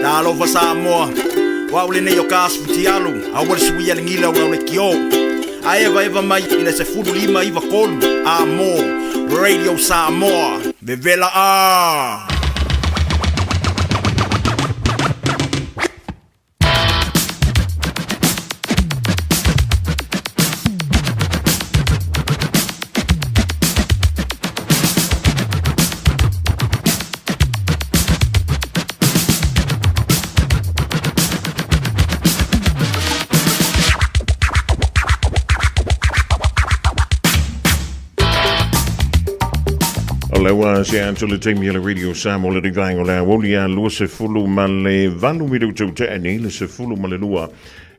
Talofa Samoa, o au lenei o ka asu futialu, aua le suia le gila o lau lekiō. A evaeva mai i le 15 93 a mo Radio Samoa. Vevela a! O le ua se atu le taimi le Radio Samoa le rivaenga o le aoli a 28 minutu tea nei le 12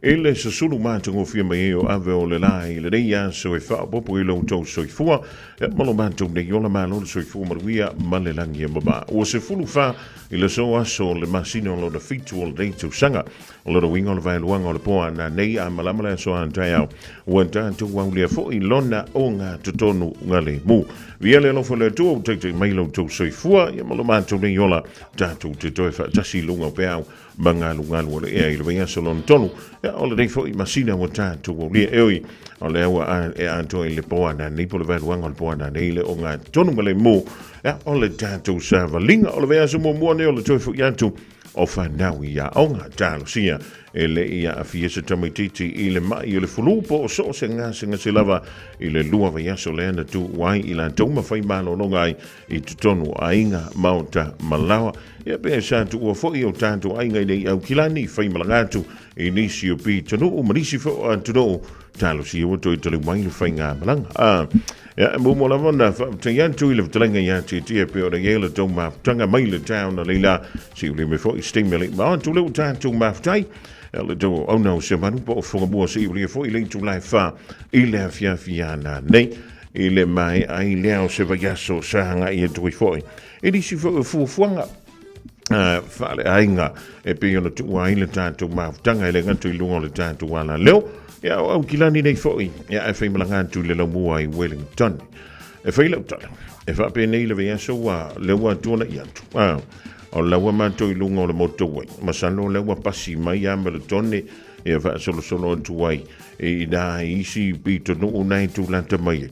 i le susulu matagofie mai ai o ave o le la i lenei aso e faaopoopo i lo outou soifua e ma lo matou nei ola malo le soifua manuia ma le lagi e mama. Ua 14 i le so aso o le masina o lona fitu o lenei tausaga. O lona uiga o le vaeluaga o le po a nanei a malama le aso a taeao. Ua tatou aulia foi lona ogatotonu galemu. Via le alofa o le Atua ua taitai mai lo outou soifua ia ma lo matou nei ola tatou te toe faatasi i luga o peau ma galugalu o le ea i le vaiaso lona tolu. Ia, o lenei foi masina ua tatou aulia. E ui, o lea ua e atoa i le po a nanei po o le vaeluaga o le po a nanei le ogatotonu galemu. Ia, o le tatou savaliga o le vaiaso muamua nei o le toe foi atu o fanau i aoga talosia e le i aafia se tamaitiiti i le ma'i o le fulu po o so o se gasegase lava i le lua vaiaso lea na tuua ai i latou ma fai malologa ai i totonu o aiga, maota ma laoa. Ia pe sa tuua foi o tatou aiga i nei Aukilani, fai malaga atu i nisi o pitonuu ma nisi foi o atunuu, talosia ua toe taliu mai le faigamalaga. A, ia, e muamua lava ona faafetai atu i le fetalaiga ia Tietie pei ona i ai le tou mafutaga mai le taona leila, siulia mai foi se taimi e le i mao atu lea ua tatou mafutai. Ia le tou auauna o Seumanu po o Fogamua siulia foi le itula e 4 i le afiafi ana nei. I le maea ai lea o se vaiaso sa agai atu ai foi i nisi foi o fuafuaga faaleaiga e pei ona tuua ai le tatou mafutaga e le gata i luga o le tatou alaleo, ia o Aukilani nei foi, ia ae faimalaga atu i le laumua i Wellington. E fai lau tala, e faapenei le vaiaso ua lea ua tuanai atu. O la ua matou i luga o le motorway, masalo o lea ua pasi mai a ma le tone, ia faasolosolo atu ai i nā isi pitonuu na e tulata mai ai.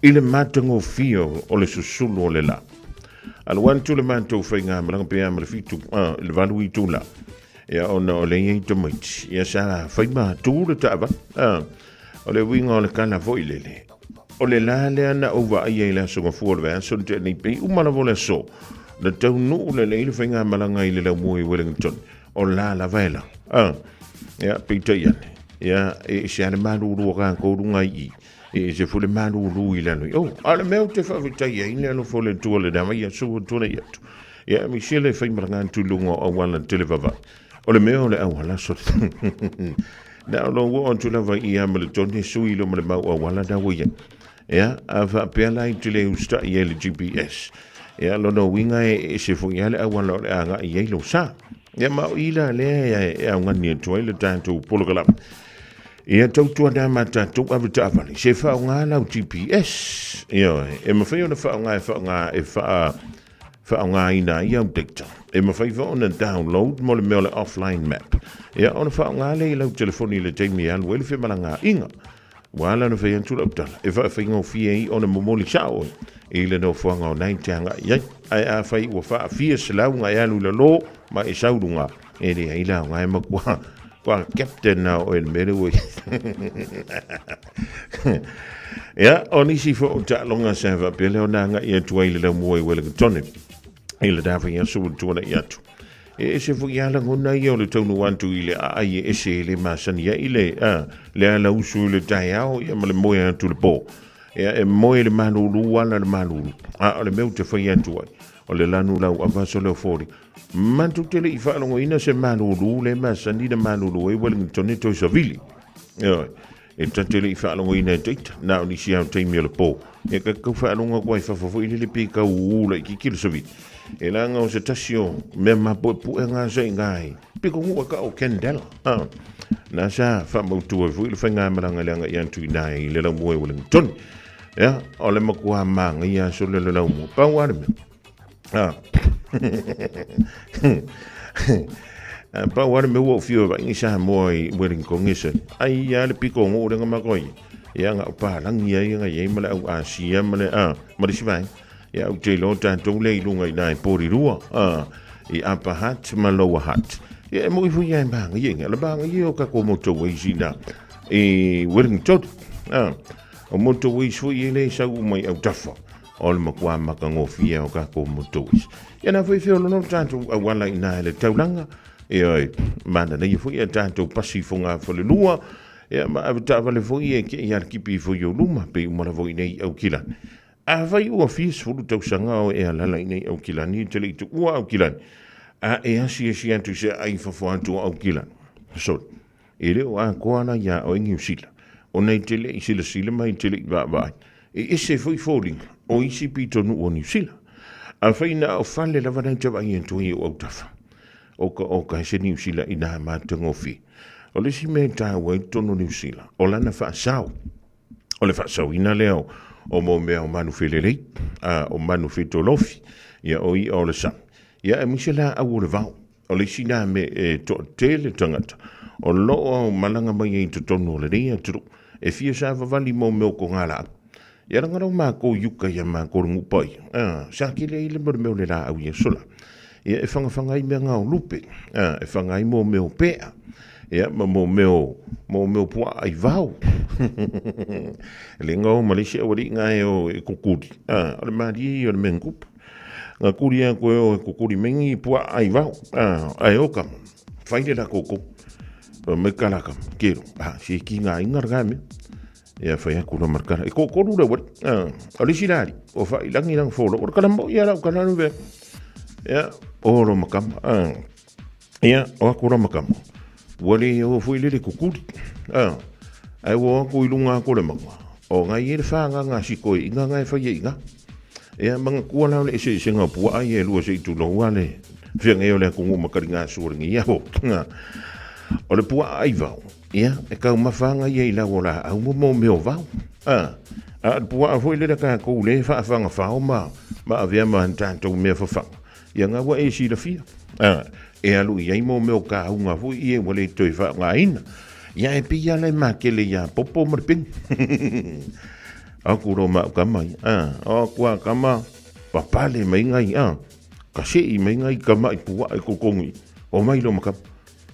I le matagofie o le susulu o le la. Alu atu le matou faigamalaga pe a ma le fitu, le valu itula. Ia ona o le i ai tamaiti. Ia sa fai matu le taavale. O le uiga o le tala foi lele. O le la lea na ou vaaia i le aso gafua o le vaiaso na tea nei pei uma lava o le aso. Na taunuu lelei le faigamalaga i le laumua i Wellington. O la lava e la. Ia, peitai ane. Ia, e ese lava le malulu o tatou luga i i. E ese foi le malulu i lalo i o. A o le mea ou te faafetai ai le alofa o le Atua i lena vaiaso ua tuanai atu. Ia, aemaise le faimalaga atu i luga o auala televavave. O le mea o le auala so na o lou oo atu lava i ia ma le tone sui lo ma le mau auala na ua i ai. Ia, a faapea la i te le usitai ai le GPS. Ia, lona uiga e ese foi lava le auala o le a agai ai lou sa. Ia, ma o i la lea e augani atu ai le tatou polokalame. Ia tautuana ma tatou ave taavale, se faaaoga lau GPS. Ioe, e mafai ona faaaoga e faaaoga e faa faaaogaina ai au data. E mafai foi ona download mo le mea o le offline map. Ia, ona faaaoga lea i lau telefoni i le taimi e alu ai le femalagaaiga. Ua ala ona fai atu lau tala, e faafaigofie ai ona momoli sao oe i le nofoaga o na e te agai ai. Ae afai ua faafia selauga e alu i lalo ma e sau luga, e leai la aoga e matua kua captain na oe i le mea lea ua i Ia, o nisi foi o taaloga sa faapea lea ona agai atu ai i le laumua i Wellington i le na vaiaso ua tuanai atu. E ese foi lava lagona ia o le taunuu atu i le aai e ese e le masani ai le, a, le alausu i le taeao ia ma le moe atu i le po. Ia, e moe i le malulu ala le malulu. A o le mea ou te fai atu ai, o le lanu lau avaso leo foli. Matou te le i faalogoina se malulu le masani na malulu ai Wellington e toe savili. Ioe. E ta te le i faalogoina e taita, na o nisi lava o taimi o le po. E ka kau faalogo atu ai fafo foi lele pe kau ū laitiiti le savili. E laga o se tasi o mea mapuepue nga sa i ngai. Piko ngua ka o Candela. Ah. Na sa faamautu ai foi le faigamalaga le agai atu i nai le laumua i Wellington. Ia, o le matua māgaia aso le le laumua. Pau lava le mea. Ah. Pau lava le mea ua ou fiu e vaai ni Samoa i Wellington e se ai lava le pito o nuu lea na matou ai. Ia na o palagi ai na i ai ma le au Asia ma le a ma le isi vaega. Ia ou te iloa tatou lea i luga i ina i Porirua, a i Upper Hutt ma Lower Hutt. Ia e moi foi ia e manaia ina, le manaia o tatou motorways i ina i Wellington. A o motorways foi ia lea e sau uma i autafa o le matua matagofie o tatou motorways. Ia na foi feoloolo le tatou auala i ina i le taulaga, ioe, mananaia foi a tatou pasi i fogafalelua, ia ma avetaavale foi e kei a le kipi ifo i ou luma, pei uma lava i inei i Aukilani. Afai ua fia sefulu tausaga o e alala i inei i Aukilani, e te le i tuua Aukilani, a e asiasi atu i se aai i fafo atu o Aukilani, sorry, e le o atoa la iā oe Niu Sila, ona e te le i silasila ma e te le i vaavaai, e ese foi foliga o isi pitonuu o Niu Sila. Afai na o fale lava na e te vaai atu ai i ou autafa, oka oka e se Niu Sila inā matagofie. O le isi mea e taua ai totonu o Niu Sila, o lana faasao. O le faasaoina lea o mo mea o manu felelei, a o manu fetolofi, ia o i'a o le sami, ia aemaise laau o le vao. O le isi lea mea e toatele tagata o lo o malaga mai ai i totonu o lenei atunuu e fia savavali mo mea o togalaau. Ia leaga lau matou i uka ia matou le nuu paia, a, sa tele ai le mea o le laau i aso la. Ia e fagafaga ai mea gao lupe, a, e faga ai mo mea o pea, ia ma mo mea o, mo mea o puaa ai vao. Le gao ma le isi aualii na e o e kukuli, a, o le malie ia o le mea na tupu. Na kuli atu e o e kukuli mai ni puaa ai vao, a, ae o kama, fai le lako kou. Mai kala kama, kero, a, si e ki ngā inga le mea. Ia fai atu la markala. E tōtolu le wari. O le isi lari, o whai langi langa fōlo. O le kala mo ia lau kala nu vea. Ia, o lo makama. Ia, o aku la makama. Ua le o fui lele kukuli. Ai ua aku i lunga aku le manga. O ngai e le whanga ngā siko i ngā ngai whai e i ngā. Ia, manga kua lau le ese ese ngā pua ai e lua se i tūno ua le whia ngei o le aku ngu makari ngā suaringi ia ho. O le pua ai vau. Ia, e taumafa ana ia i lau o laau mo mo mea o vao. A, a o le puaa foi lea tatou lea e faafagafao ma, ma avea ma ni tatou mea fafaga, ia na ua e silafia. A, e alu i ai mo mea o kāuga foi ia ua le toe faaaogaina. Ia, e pei lava la e makele iā Popo ma le peni. Aku lo mau kama ia. A, o aku a kama, papale mai ngai, a, ka seʻi mai ngai kama i puaa i kokogi, o mai lo ma kama.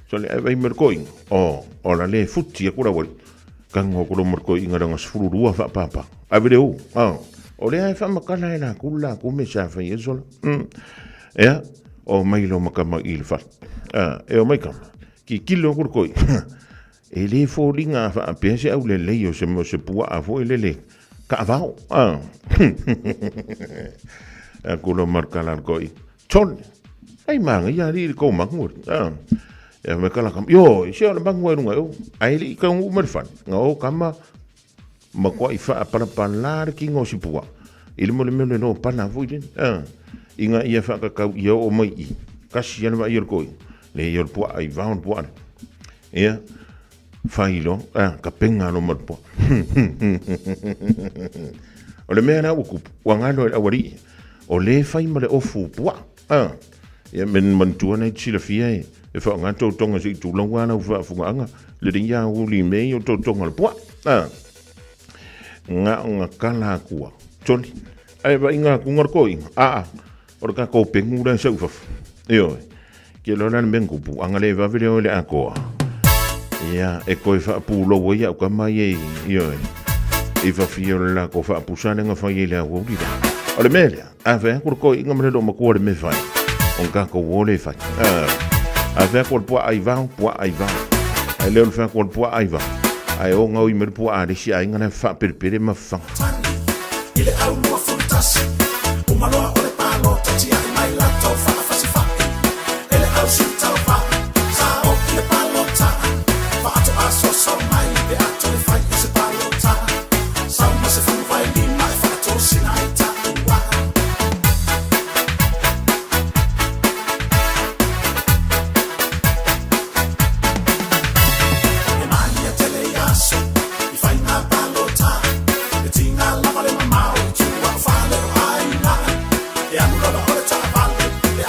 So le ai mai koi o o la le futi aku la wali kango ko lo koi inga nga sefulu lua fa papa ave le u a o le ai fa makala e la kula ku me sa fa yeso la ea o mai lo makama i le fa a e o mai kama ki kilo ku koi e le foliga faapea se aulelei o se mo se puaa foi lele kaavao a aku lo markala koi Tole, ai manga ia li ko mangu. Ah. Ya me kala kam. Yo, se ona mangu ai runga yo. Ai li ka ngu mer fan. Nga o kama ma kwa i fa para pa la le kingo si pua. I le mo le mele no pana foi le. Ah. Inga ia fa ka kau ia o mai i. Kasi ana va ia koi. Le ia pua ai va on pua. Ia. Whailo, ah, ka penga no marpoa. O le mea la ua kupu, ua ngalo e le aualii, o le fai ma le ofu puaa. Ah, ia men manatua nei te silafia e, e whaonga tō tonga se i tūlau ana u whaafungaaga, le ringi a uli mei o tō tonga le puaa. Ah, ngā o ngā kala akua. Toli, ai wa i ngā kunga ko inga. Ah, o le kākou pengu la sau fafu. Ioe. Ke loa la le mea kupu, anga le vave le oe le akoa. Ia, e koe whaapūlou ai au ka mai e, ioe. I whawhia o le la ko whaapusa le nga whai e le au uri la. O le mea lea, a whea aku le koe inga mele lo makua le me whai. O ngā ko wō le whai. A whea aku le pua ai vao, pua ai vao. Ai leo le whea aku le pua ai vao. Ai o ngau i mere pua a lesi a inga le whaaperepere ma whanga. I le au 21, uma loa o le palota tiai mai latou faafasifa'i e le au sitauvai sa o i le palota faatoasoso mai pe a toe fai i se palota sau ma se fuluvailima e faatosina ai taua. E māia tele i aso i faiga palota e tiga lava le mamao i tua o fale o aiga e alu lava o le taavale e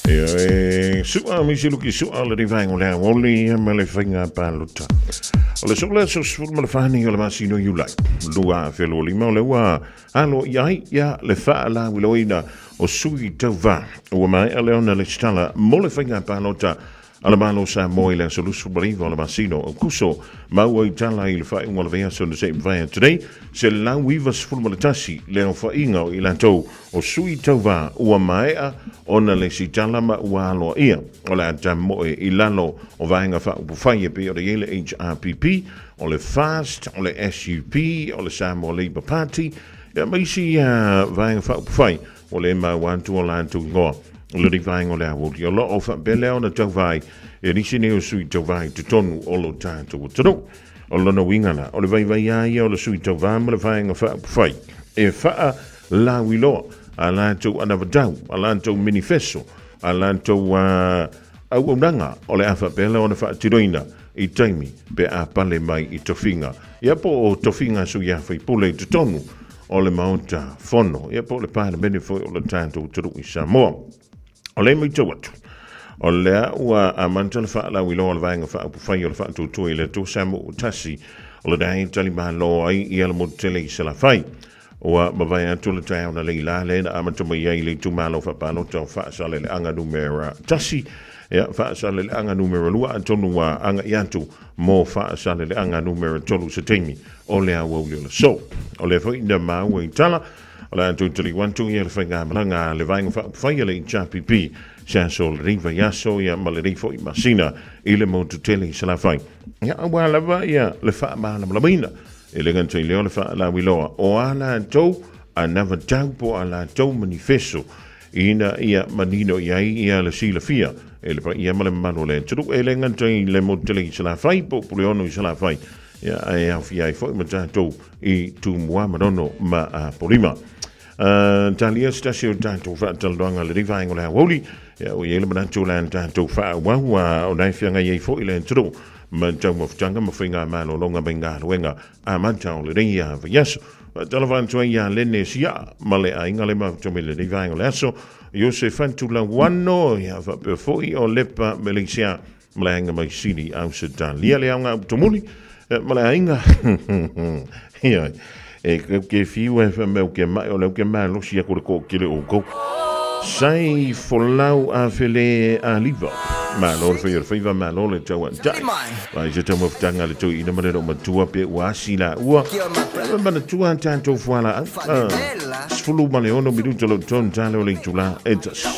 Ia e sua misi luki sua le rivaengo le aoli ma le faiga palota. O le sola so sefulu ma le fani o le masino Iulai. 2025 o le ua alo i ai ia le faalauiloaina o sui tauva. Ua maea lea ona lesitala mo le faiga palota a le Malo Samoa i le aso 29 o le masino o Kuso maua i tala i le faaiuga o le vaiaso na se i mavae atu nei, 191 le aofaiga o i latou o sui tauva ua maea ona lesitala ma ua aloaia o le a tamoe i lalo o vaega faaupufai e pei ona i ai le HRPP, o le FAST, o le SUP, o le Samoa Labour Party, ia ma isi vaega faaupufai ua le maua atu o latou igoa i lenei vaega o le aoauli. O lo o faapea lea ona tauva ai e nisi nei o sui tauva i totonu o lo tatou atunuu. O lona uiga la, o le vaivai lava ia o le sui tauva ma le vaega faaupufai e faalauiloa a latou anavatau, a latou menifeso, a latou auaunaga o le a faapea lea ona faatinoina i taimi pe a pale mai i tofiga. Ia po o tofiga sui usufono i totonu o le Maota Fono, ia po o le Palemene foi o le tatou atunuu i Samoa. O lea e matau atu, o lea ua amata le faalauiloa o le Vaega Faaupufai o le Faatuatua i le Atua Samoa o lena e talimalo ai ia le motu tele i Salafai. Ua mavae atu le taeao na leila lea na amata mai ai le itumalo faapalota o Faasaleleaga numera 1, ia Faasaleleaga numera 2, atonu ua agai atu mo Faasaleleaga numera 3 se taimi o le aoauli o le aso. O lea foi na maua i tala, o le a toe taliu atu ia le faigamalaga a le Vaega Faaupufai a le HRPP se aso o lenei vaiaso ia ma lenei foi masina i le motu tele i Salafai. Ia, aua lava ia le faamalamalamaina. E le gata i lea o le faalauiloa o a latou anavatau po o a latou manifeso ina ia manino i ai ia le silafia e le paia ma le mamalu o le atunuu. E le gata i le motu tele i Salafai po o Puleono i Salafai, ia, ae aofia ai foi ma tatou i Tumua, Manono ma Apolima. Talia se tasi o tatou faatalanoaga i lenei vaega o le aoauli, ia, ua i ai le manatu o le a tatou faaauau, o na e feagai ai foi le atunuu ma taumafataga ma faigamalologa mai galuega amata o lenei vaiaso. Faatalofa atu ai ia Lene Siaa ma le aiga le mafuta mai lenei vaega o le aso, Iosefa Tulauano, ia faapea foi o Lepa Malaysia ma le aiga mai Sini Ausetalia le aoga utomuli ma le aiga ia e ke fiu e fa meu ke mai o le ke malosi aku le toatele o kou. Sai folau a fele a liva. Malo le fai o le faiva, malo le tauatai. Vai se taumafataga a le toeaina ma le loomatua pe ua asi la ua. E manatua tatou fualaau. 16 minuta lo tonu tale o le itula e tasi.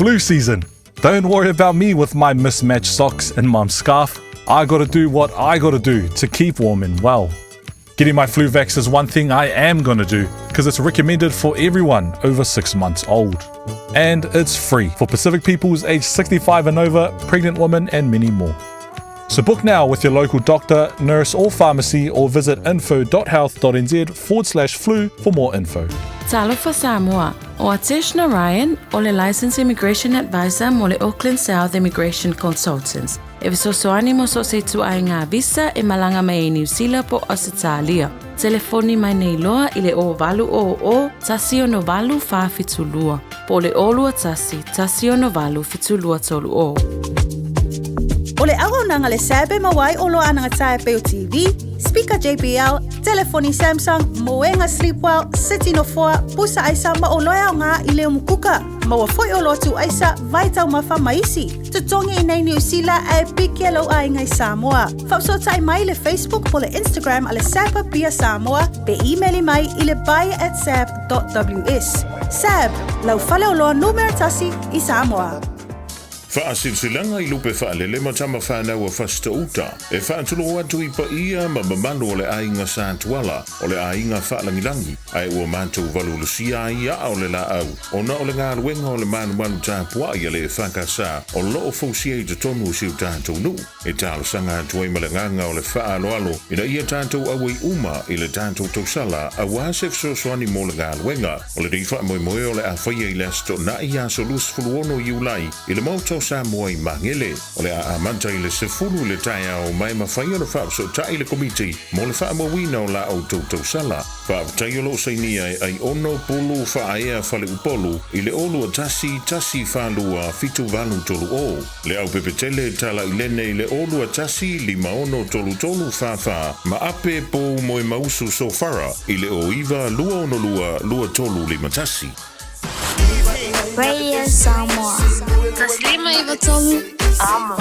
Flu season. Don't worry about me with my mismatched socks and mum's scarf. I gotta do what I gotta do to keep warm and well. Getting my flu vax is one thing I am gonna do. because it's recommended for everyone over six months old. And it's free for Pacific peoples aged 65 and over, pregnant women, and many more. So book now with your local doctor, nurse, or pharmacy, or visit info.health.nz forward slash flu for more info. Talofa Samoa, o Atesh Narayan o le Licensed Immigration Advisor mo le Auckland South Immigration Consultants. E fesoasoani mo so o se ituaiga visa e malaga mai ai Niu Sila po o Ausetalia. Telefoni mai nei loa i le 0800 168 472 po o le 021 168 7230. O le auaunaga le SAB e maua ai oloa anagata e pei o TV, speaker JBL, telefoni Samsung, moega Sleepwell, seti nofoa, pusa aisa ma oloa e aoga i le umukuka. Maua foi oloa tuu aisa, vai taumafa ma isi. Totogi i nei Niu Sila ae piki e lou aiga i Samoa. Faafesootai mai i le Facebook po le Instagram a le SAB Apia Samoa pe imeli mai i le buy at sab.ws. SAB, lau faleoloa numera tasi i Samoa. Faasilasilaga i lupe faalele ma tama fanau a Fasitouta, e faatulou atu i paia ma mamalu o le aiga Sa Tuala, o le aiga faalagilagi, ae ua matou valuvalusia ai aa o le laau, ona o le galuega o le malumalu tapuai a le EFKS o lo o fausia i totonu o si o tatou nuu. E talosaga atu ai ma le agaga o le faaaloalo ina ia tatou auai uma i le tatou tausala aua se fesoasoani mo le galuega. O lenei faamoemoe o le a faia i le Aso Toonai aso 26 Iulai i le Maota o Samoa i Magele. O le a amata i le 10 i le taeao ma e mafai ona faafesootai le Komiti mo le faamauina o la outou tausala. Faafetai o lo o sainia e Aiono Pulu Faaea Faleupolu i le 0 21 42 78 30. Le Aupepetele Talailene i le 0 21 56 33 44 ma Ape Pou Moemausu Sofara i le 09 262 23 51. Radio Samoa. Taslima Ivatolu. Amo.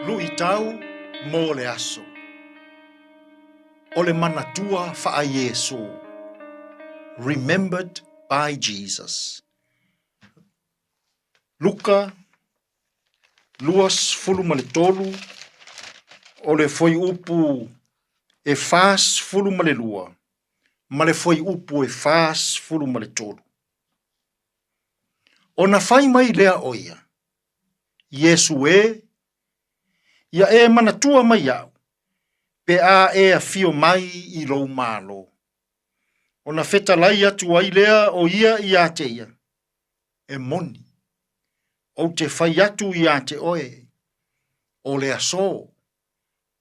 Luitau mo le aso. O le manatua faa-Iesu. Remembered by Jesus. Luka 23, o le fuaiupu e 42 ma le fuaiupu e 43. Ona fai mai lea o ia, Iesu e, ia e manatua mai iaʻu, pe a e afio mai i lou Malo. Ona fetalai atu ai lea o ia iā te ia, E moni, ou te fai atu iā te oe, o le asō,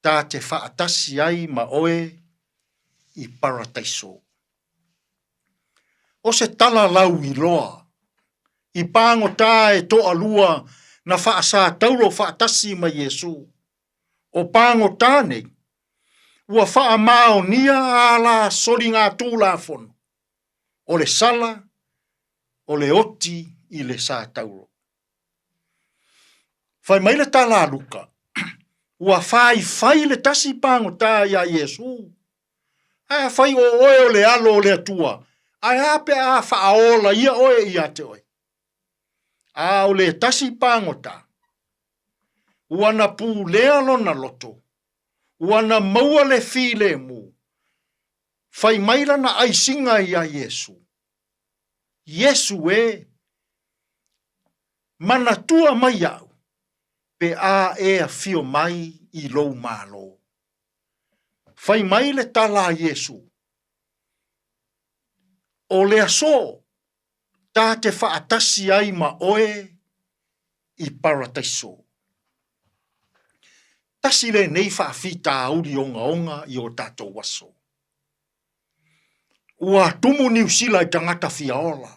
tā te faatasi ai ma oe i Parataiso. O se tala lauiloa, i pāgotā e toalua na faasātauro faatasi ma Iesū. O pāgotā nei, ua faamaonia ā la soligatulafono, o le sala, o le oti i le sātauro. Fai mai le tala a Luka, ua faifai le tasi pāgotā iā Iesū, Ae afai o oe o le Alo o le Atua, ae a pe a faaola ia oe ia te oe? A o le tasi pāgotā, ua na pulea lona loto, ua na maua le filemu, fai mai lana aisiga iā Iesu, Iesu e, manatua mai iaʻu, pe a e afio mai i lou Malo. Fai mai le tala a Iesu, O le asō, Ta te faatasi ai ma oe i Parataiso. Tasi lenei faafitauli ogaoga i o tatou aso. Ua tumu Niu Sila i tagata fia ola.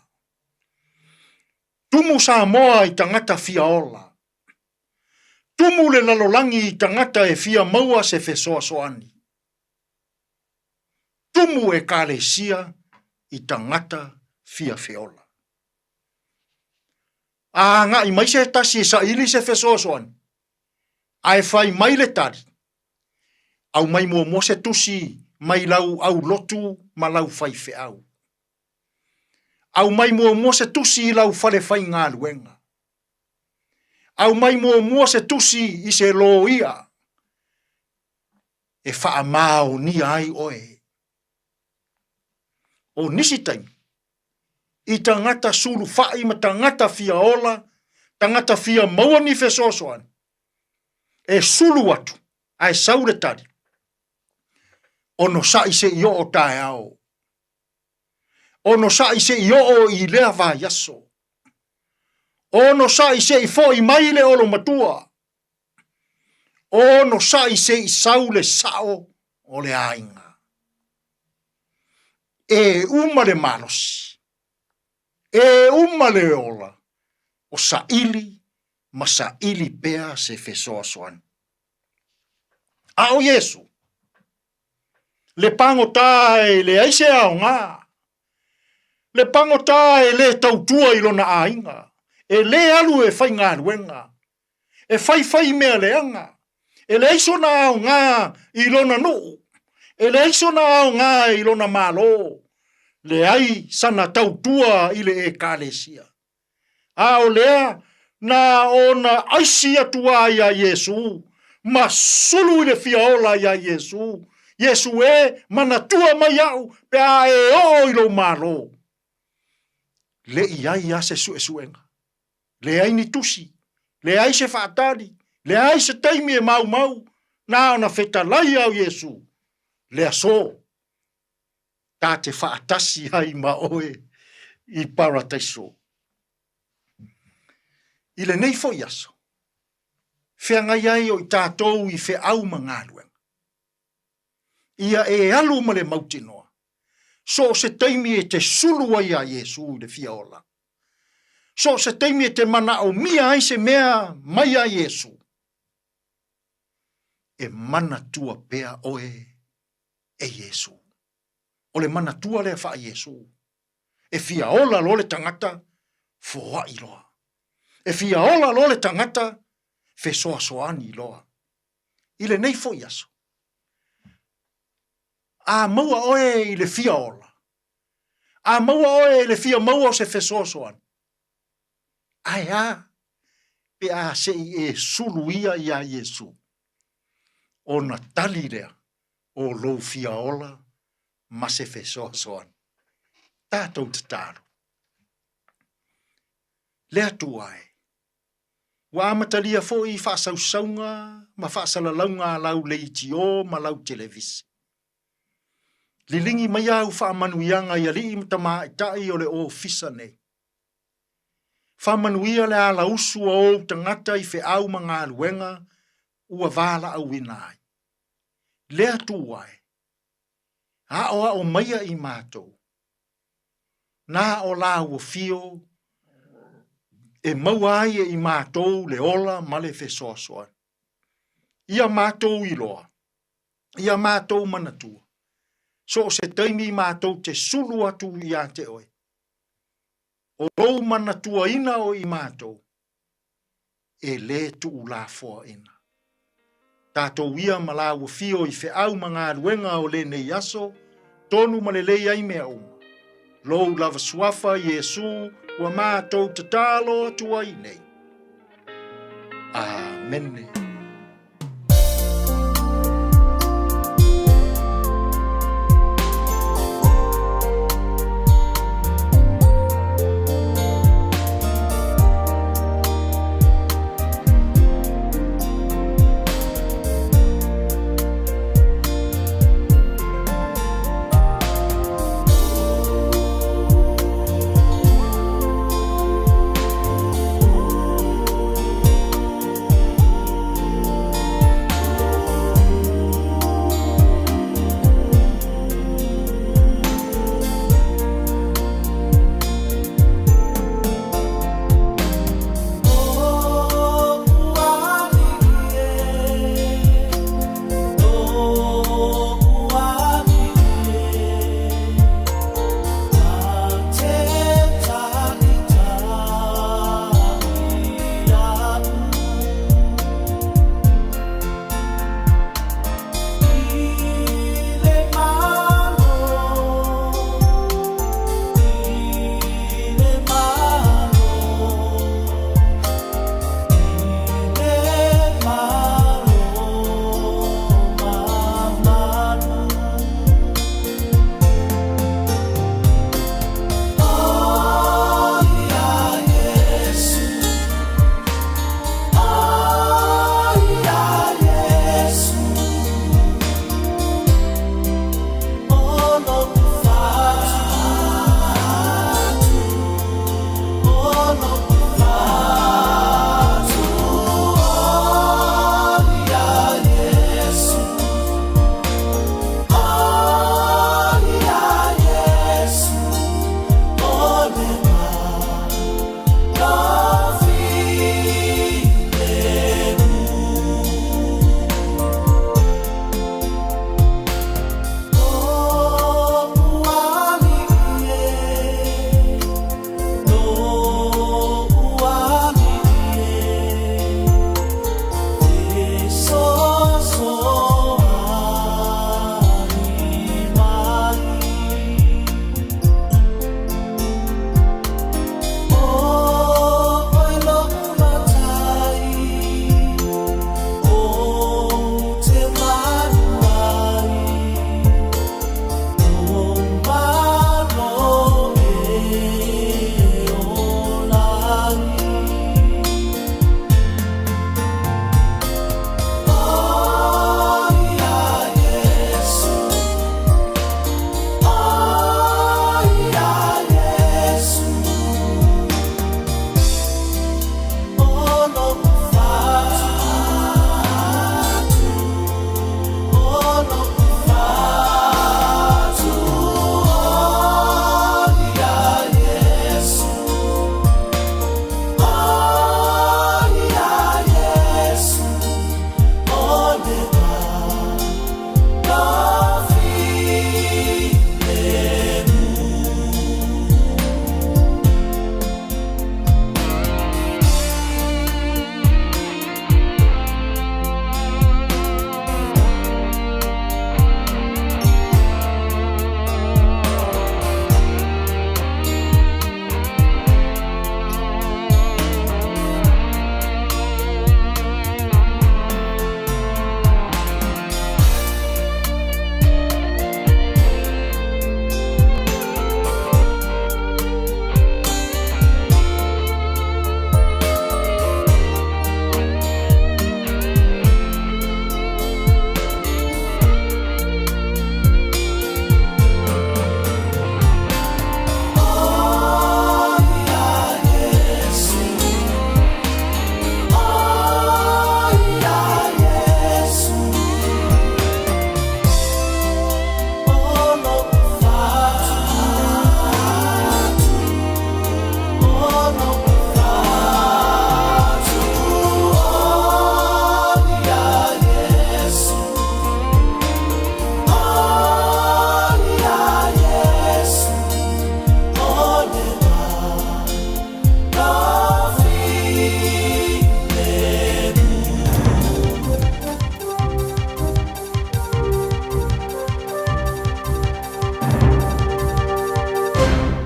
Tumu Samoa i tagata fia ola. Tumu le lalolagi i tagata e fia maua se fesoasoani. Tumu Ekalesia i tagata fia feola. A agai mai se tasi e saili se fesoasoani, ae fai mai le tali, aumai muamua se tusi mai lau aulotu ma lau faifeau. Aumai muamua se tusi i lau fale faigaluega. Aumai muamua se tusi i se loia e faamaonia ai oe. O nisi taimi, i tagata sulufai ma tagata fia ola, tagata fia maua ni fesoasoani, e sulu atu ae sau le tali, onosai se i oo taeao. Onosai se i oo i lea vaiaso. Onosai se i foi mai le olomatua. Onosai se i sau le sao o le aiga. E uma le malosi, e uma le ola, o saili ma saili pea se fesoasoani. A o Iesu, le pagota e leai se aoga, le pagota e le tautua i lona aiga, e le alu e faigaluega, e faifai mea leaga, e leai sona aoga i lona nuu, e leai sona aoga i lona Malo, leai sana tautua i le Ekalesia. A o lea, na ona aisi atu lava iā Iesu, ma sulu i le fia ola iā Iesu, Iesu e, manatua mai au pe a e oo i lou Malo. Le i ai a se suesuega, leai ni tusi, leai se faatali, leai se taimi e maumau, na ona fetalai au Iesu, le aso, ta te faatasi ai ma oe i Parataiso. I lenei foi aso, feagai ai o i tatou i feau ma galuega. Ia e alu ma le mautinoa, so o se taimi e te sulu ai a Iesu i le fia ola. So o se taimi e te manaomia ai se mea mai a Iesu, e manatua pea oe e Iesu. O le manatua lea faa-Iesu. E fia ola loa le tagata, foai loa. E fia ola loa le tagata, fesoasoani loa. I lenei foi aso, a maua oe i le fia ola, a maua oe i le fia maua o se fesoasoani, ae a pe a se i e sulu ia iā Iesu, ona tali lea o lou fia ola ma se fesoasoani. Tatou tatalo. Le Atua e, ua amatalia foi faasausauga ma faasalalauga a lau leitio ma lau televise. Liligi mai au faamanuiaga i alii ma tamaitai o le ofisa nei. Faamanuia le alausu a ou tagata i feau ma galuega ua valaauina ai. Le Atua e, aʻoaʻo maia i matou, na o lāua fio e maua ai e i matou le ola ma le fesoasoani. Ia matou iloa, ia matou manatua, so o se taimi matou te sulu atu iā te oe, o lou manatuaina o i matou, e lē tuulafoaina. Tatou ia ma lāua fio i feau ma galuega o lenei aso, tonu ma lelei ai mea uma. Lou lava suafa, Iesu, ua matou tatalo atu ai nei. Amene.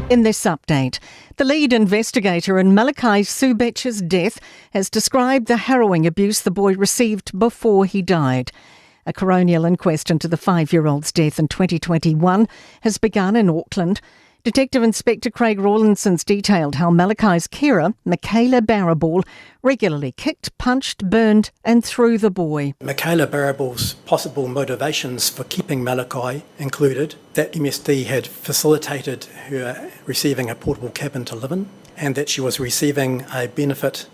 In this update, the lead investigator in Malachi Subecz's death has described the harrowing abuse the boy received before he died. A coronial inquest into the 5-year-old's death in 2021 has begun in Auckland. Detective Inspector Craig Rawlinson's detailed how Malachi's carer, Michaela Barriball, regularly kicked, punched, burned and threw the boy. Michaela Barriball's possible motivations for keeping Malachi included that MSD had facilitated her receiving a portable cabin to live in and that she was receiving a benefit.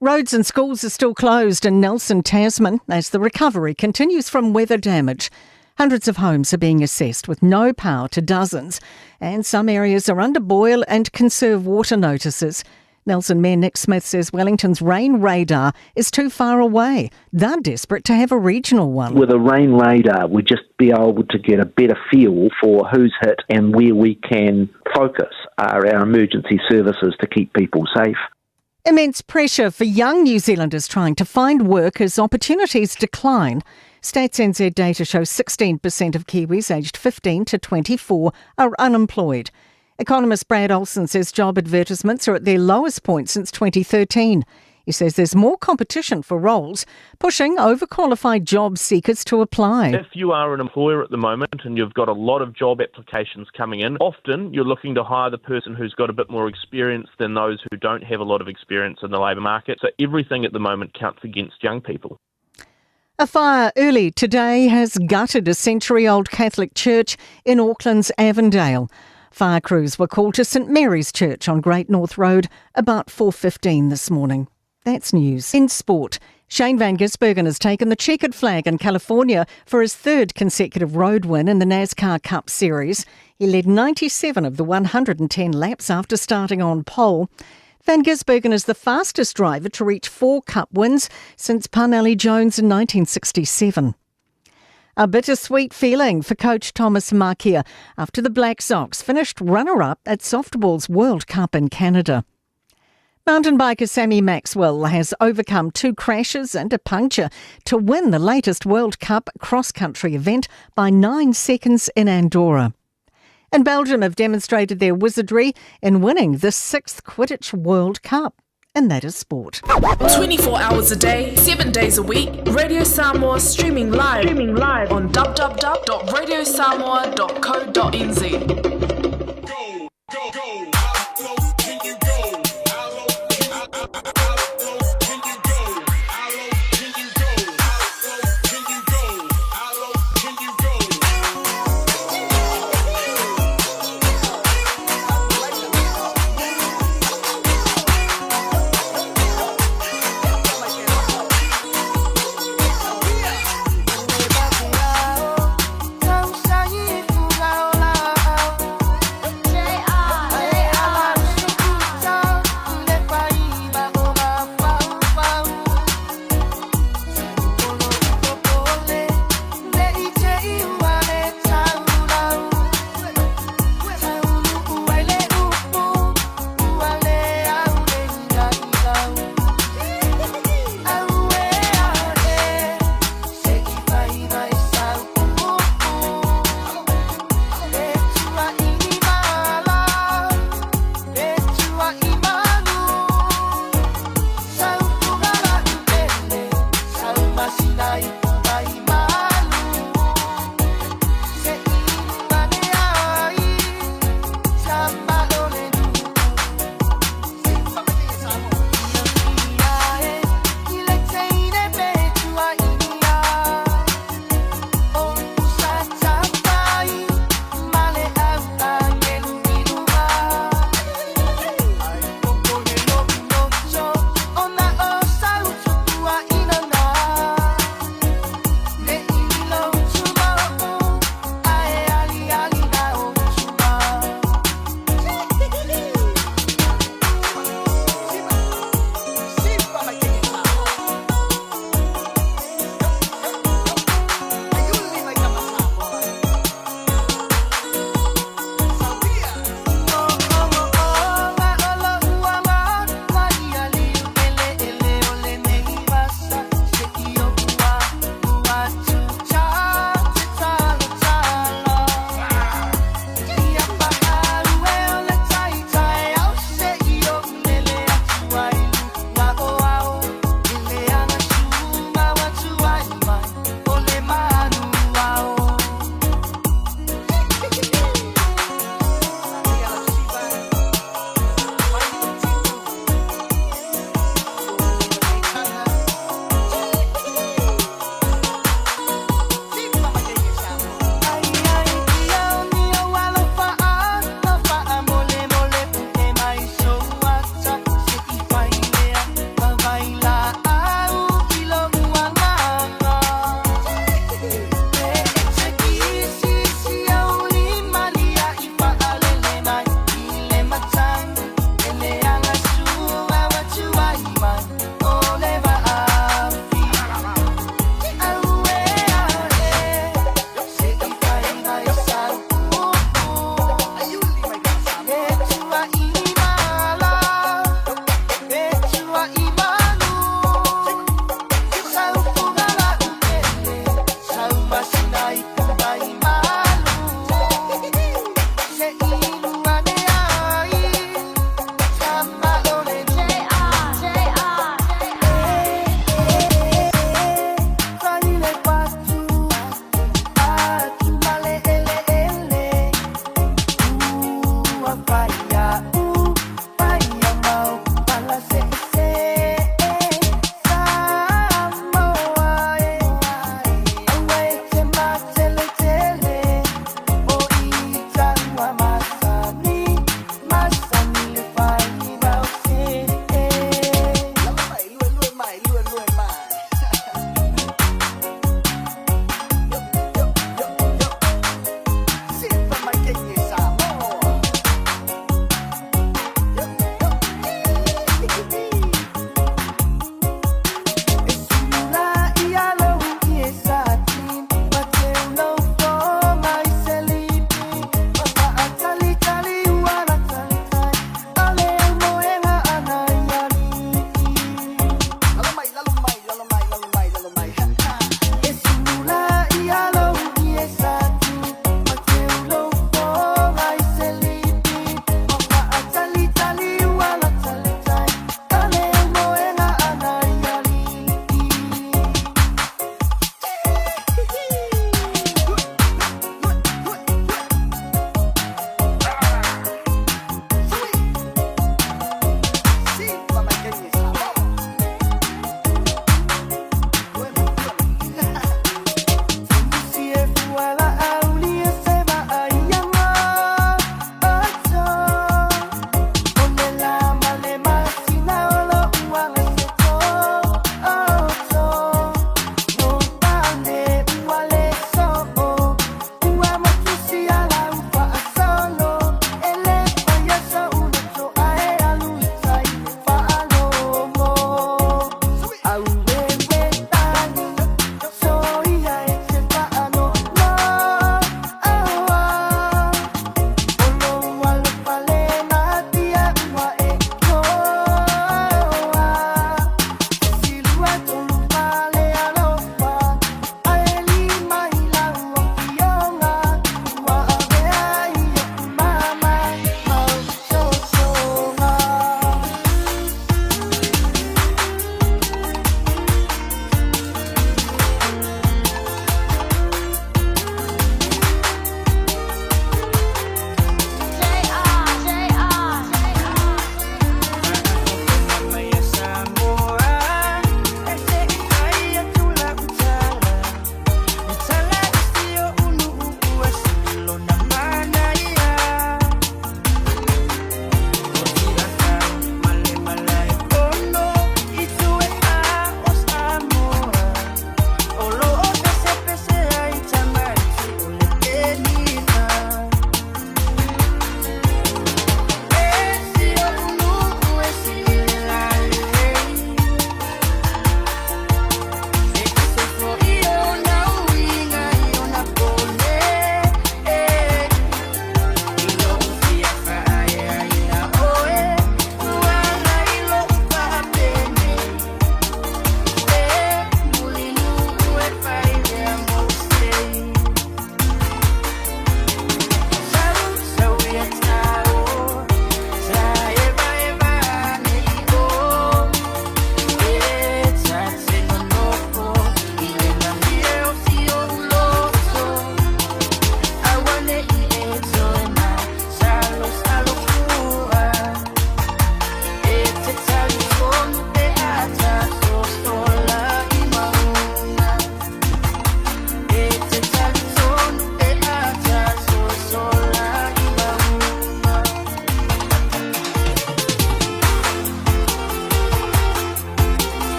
Roads and schools are still closed in Nelson, Tasman, as the recovery continues from weather damage. Hundreds of homes are being assessed with no power to dozens, and some areas are under boil and conserve water notices. Nelson Mayor Nick Smith says Wellington's rain radar is too far away. They're desperate to have a regional one. With a rain radar, we'd just be able to get a better feel for who's hit and where we can focus our emergency services to keep people safe. Immense pressure for young New Zealanders trying to find work as opportunities decline. StatsNZ data shows 16% of Kiwis aged 15 to 24 are unemployed. Economist Brad Olsen says job advertisements are at their lowest point since 2013. He says there's more competition for roles, pushing overqualified job seekers to apply. If you are an employer at the moment and you've got a lot of job applications coming in, often you're looking to hire the person who's got a bit more experience than those who don't have a lot of experience in the labour market. So everything at the moment counts against young people. A fire early today has gutted a century-old Catholic church in Auckland's Avondale. Fire crews were called to St Mary's Church on Great North Road about 4:15 this morning. That's news. In sport, Shane Van Gisbergen has taken the checkered flag in California for his third consecutive road win in the NASCAR Cup Series. He led 97 of the 110 laps after starting on pole. Van Gisbergen is the fastest driver to reach 4 Cup wins since Parnelli Jones in 1967. A bittersweet feeling for coach Thomas Makia after the Black Sox finished runner-up at softball's World Cup in Canada. Mountain biker Sammy Maxwell has overcome 2 crashes and a puncture to win the latest World Cup cross-country event by 9 seconds in Andorra. And Belgium have demonstrated their wizardry in winning the 6th Quidditch World Cup. And that is sport. 24 hours a day, 7 days a week, Radio Samoa streaming live on www.radiosamoa.co.nz. Go, go, go. How low can you go? How low can you, how low can you go? How low can you go? How low can you go? How low can you go?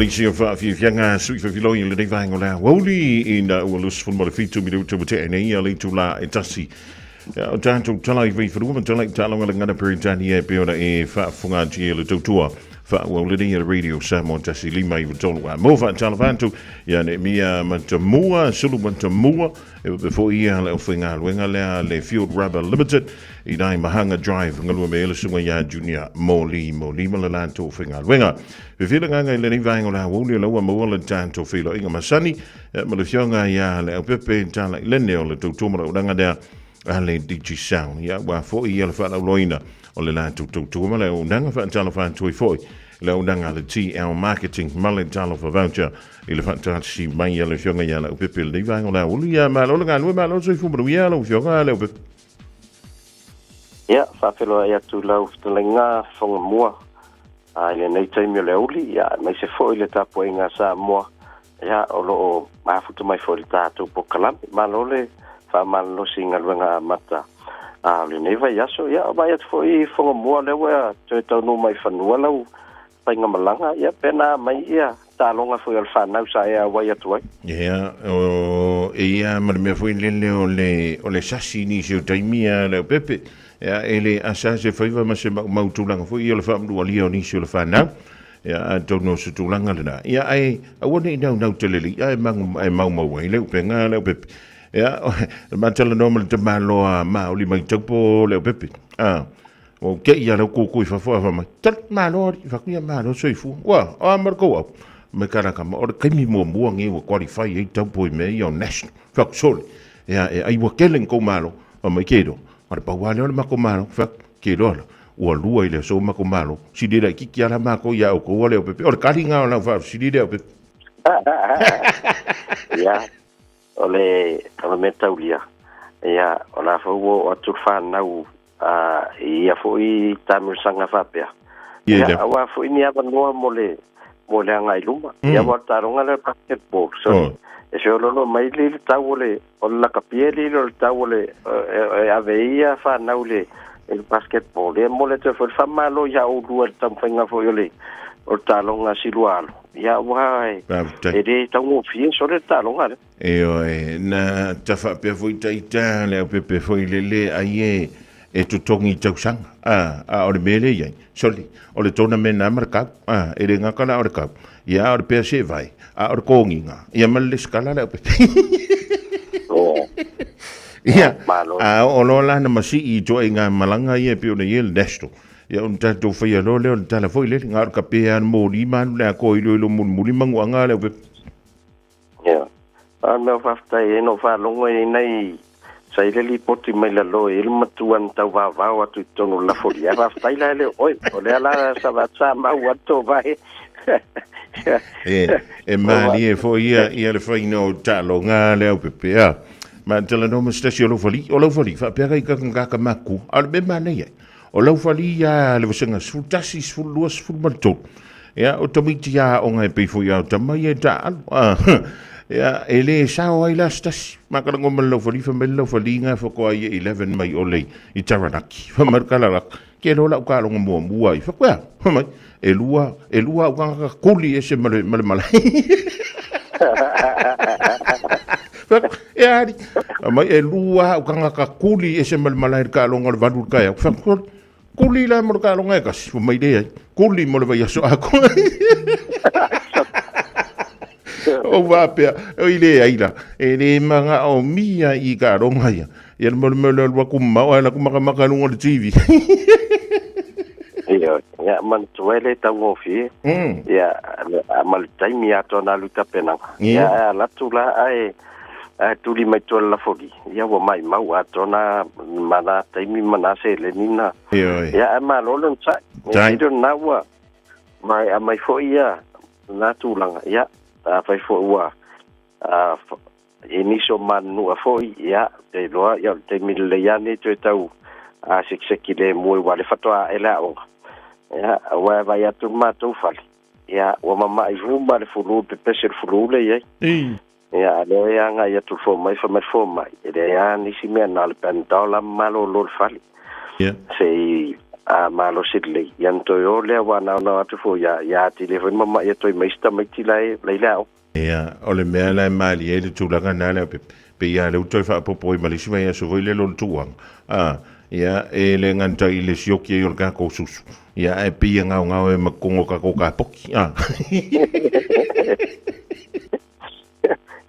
nisi o faafiafiaga sui fafiloi i lenei vaega o le aoauli ina ua 27 minute ua tea nei a le itula e tasi. Ia, o tatou tala i vaifanua ma tala i taaloga le gana Peretania e pei ona e faafofoga atu i le tautua faaauau lenei a le Radio Samoa 1 5 9 3. A mo faatalofa atu ia Neemia Matamua, Sulu Matamua, e faapea foi ia le aufaigaluega lea le Field Rubber Limited i nai Mahanga Drive galue mai ai le susuga ia Junior Moli Moli ma le latou faigaluega. Fefele agaga i lenei vaega o le aoauli o la ua maua le tatou feiloaiga masani ma le afioga ia Leaupepe Talailene o le tautua ma le auaunaga lea a le Digicel. Ia ua foi ia le faalauloina o le latou tautua ma le auaunaga faatalofa atu ai foi le auaunaga a le TL Marketing ma le Talofa Voucher i le faatasi mai a le afioga ia Leaupepe i lenei vaega o le aoauli. Ia malo le galue, malo le soifua manuia lau afioga Leaupepe. Ia, faafeiloai atu lau fetalaiga Fogamua a i lenei taimi o le aoauli, ia, aemaise foi le tapuaiga a Samoa, ia, o lo o mafuta mai foi i le tatou polokalame. Malo le faamalolosi i galuega amata a o lenei vaiaso. Ia, vaai atu foi i Fogamua, lea ua toe taunuu mai i fanua lau faigamalaga, ia, pe na mai ia taaloga foi o le fanau sa e auai atu ai. Ia, o, e ia ma le mea foi lele o le, o le sasi nisi o taimi a Leaupepe. Ia, e le asa se faiva ma se maumau tulaga foi ia o le faamanualia o nisi o le fanau. Ia, atonu o se tulaga lena. Ia, ae aua ne i naunau tele le i'a e magu, e maumau ai le upega a Leaupepe. Ia, le matalanoa ma le tamaloa maoli mai taupo Leaupepe. Ah, o ke ia lau kūkū i fafo a mai. Tali, malo ali, faku ia malo soifua. Ua, o a markou au. Me karaka ma o le kaimi muamua nge ua qualify ai taupo i mea ia o national. Faku sole. Ia, e ai ua kele kou malo. A mai ke ro. Ma le pau lava lea o le makou malo, fai atu, ke iloa la, ua lua i le aso makou malo, sili laitiiti lava la makou ia outou a Leaupepe. O le kali lena o lau faafesili Leaupepe. Ia, o le, o le mea taulia, ia, o la foi ua oo atu le fanau a, i ia foi taamilosaga faapea. Ia, Ia, aua foi ni avanoa mo le, mo le agai i luma. Ia, aua o le taaloga lea o le basketball, sorry. E feoloolo mai le le tau o le, O le lakapi e lilo le tau o le e ave ai ia fanau i le i le basketball. Ia e momoli atu ai foi le faamalo ia oulua i le taumafaiga foi o le o le taaloga a Silua Alo. Ia aua e Faafetai. e le taugofie sole le taaloga lea. Ioe, na ta faapea foi ita le aupepe foi lele ai e e totogi i tausaga, a, a o le mea lea e i ai, sole, o le tournament lava ma le kau, a, e le gata la o le kau, ia a o le pea sevae, a o le kogiga, ia ma le lesitala le aupepe. Ia, a oo loa la na masii i ituaiga malaga ia e pei ona i ai le national, ia ona tatou faia loa lea o le tala foi lele, na o le kape lava le moli ma alu le atoa iloilo mulimuli manuaga le aupepe. Ia. A o le mea faafetai ai na ou faalogo i nai sa i le lipoti mai lalo e i le matua na tau vaovao atu i totonu o le lafolia. Ae faafetai la e le o oe. O lea la sa sa mau atu vai. E, e malie foi ia, ia le faina o taaloga le aupepe a. Ma talanoa ma se tasi o laufali, o laufali, faapea kai kakangaka maku, a o le mea manaia ai. O laufali ia le vasega 11, 12, 13. Ia, o tamaiti aoga e pei foi a o tama ia e taaalo. Ah, ia, e le sao ai la se tasi. Ma ka lango ma le laufali, fai mai le laufali nga faatoa ia 11 mai o le i Taranaki. Fai mai le kalalaka, ke loa lau taaloga muamua ai. Fai atu, ea? Fai mai, e lua, e lua au tagata kuli ese ma le, ma le malae. Fai atu, ea ali. Fai mai, e lua au tagata kuli ese ma le malae i le taaloga o le 8 i le taeao. Fai atu, Kuli la mo le taaloga e tasi, fai mai leai, kuli mo le vaiaso atoa. Ou faapea, oi leai la, e le manaomia i taaloga ia. Ia le mea o le mea o le alu atu mamao ae alu atu matamata i luga o le TV. Ioe, ia manatua e le taugofie. Ia, ma le taimi atoa na alu i tapenaga. Ia, ae alu atu la ae Ae tuli mai tua le lafoli, ia ua maimau atoa na ma na taimi ma na seleni na. Ioe. Ia ae malo le onosai. Tai. E na ua mai aumai foi ia na tulaga. Ia, afai foi ua a, i nisi o manunua foi, ia, te iloa, ia, o le taimi lelei lava lenei toe tau a sekiseki lemu ai, aua o lea faatoa ae le aoga. Ia, aua e vaai atu le matou fale, ia, ua mamai uma le fulu, le pepese o le fulu lea e i ai. Ia, a lea e agai atu le fomai, fai mai le fomai, e leai lava nisi mea na o le Panadol lava ma malolo le fale. Yeah. Se i a malosi lelei, ia ona toe o lea aua na ona o atu foi ia, ia atili ai foi ona mama'i atu ai ma isi tamaiti la e la i le aoga. Ia, o le mea la e malie ai le tulaga lena Leaupepe, pei lava o lea ua toe faaopoopo ai ma le isi vaiaso foi lea lona tuuaga, a, ia, e le gata i le sioki ai o le tatou susu, ia, ae pei e gaogao ai ma totonu o tatou kapoki, a.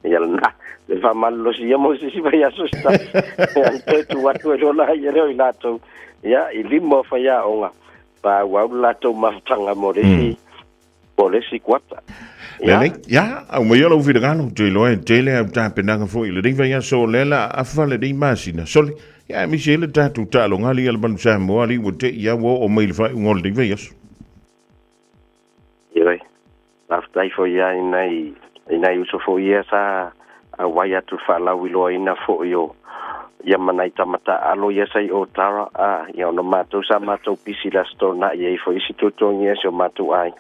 Ia lena, le faamalolosi ia mo se isi vaiaso se tasi. Ia na toe tuu atu ai loa la ia lea o i latou, ia, i lima o faiaoga, faaauau le latou mafutaga mo le isi, mo le isi kuata. Ia. Lelei, ia, aumaia lou finagalo, ou te iloa e tele au tapenaga foi i lenei vaiaso o lea la afa lenei masina. Sole, ia, aemaise ai le tatou taaloga alii a le Manu Samoa, alii ua te i a ua oo mai i le faaiuga o lenei vaiaso. Ioe. Faafetai foi ia i nai, i nai uso foi ia sa auai atu i le faalauiloaina foi o ia ma nai tama taaalo ia sa i Otara, a, ia ona matou sa matou pisi i le Aso Toonai e i ai foi isi tuatuagia e si o matou aiga.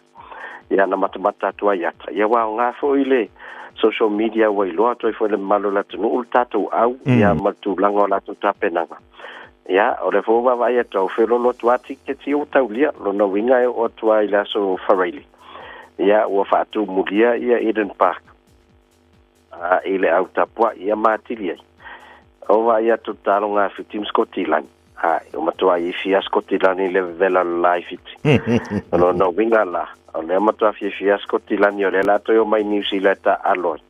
Ia na matamata atu ai ata. Ia ua aoga foi le social media ua iloa atu ai foi le mamalu o le atunuu le tatou au, ia ma le tulaga o latou tapenaga. Ia, o lea foi ua vaavaai atu au feoloolo atu lava tiketi ia ua taulia. Lona uiga e oo atu lava i le aso Faraile, ia ua faatumulia ia Eden Park a, i le au tapuai ia ma atili ai. O vaai atu le taaloga a Fiti ma Sikotilani, a, ua matua fiafia lava Sikotilani i le vevela o le la i Fiti. O lona uiga la, o lea matua fiafia lava Sikotilani o lea o le a toe omai Niu Sila e taaalo ai.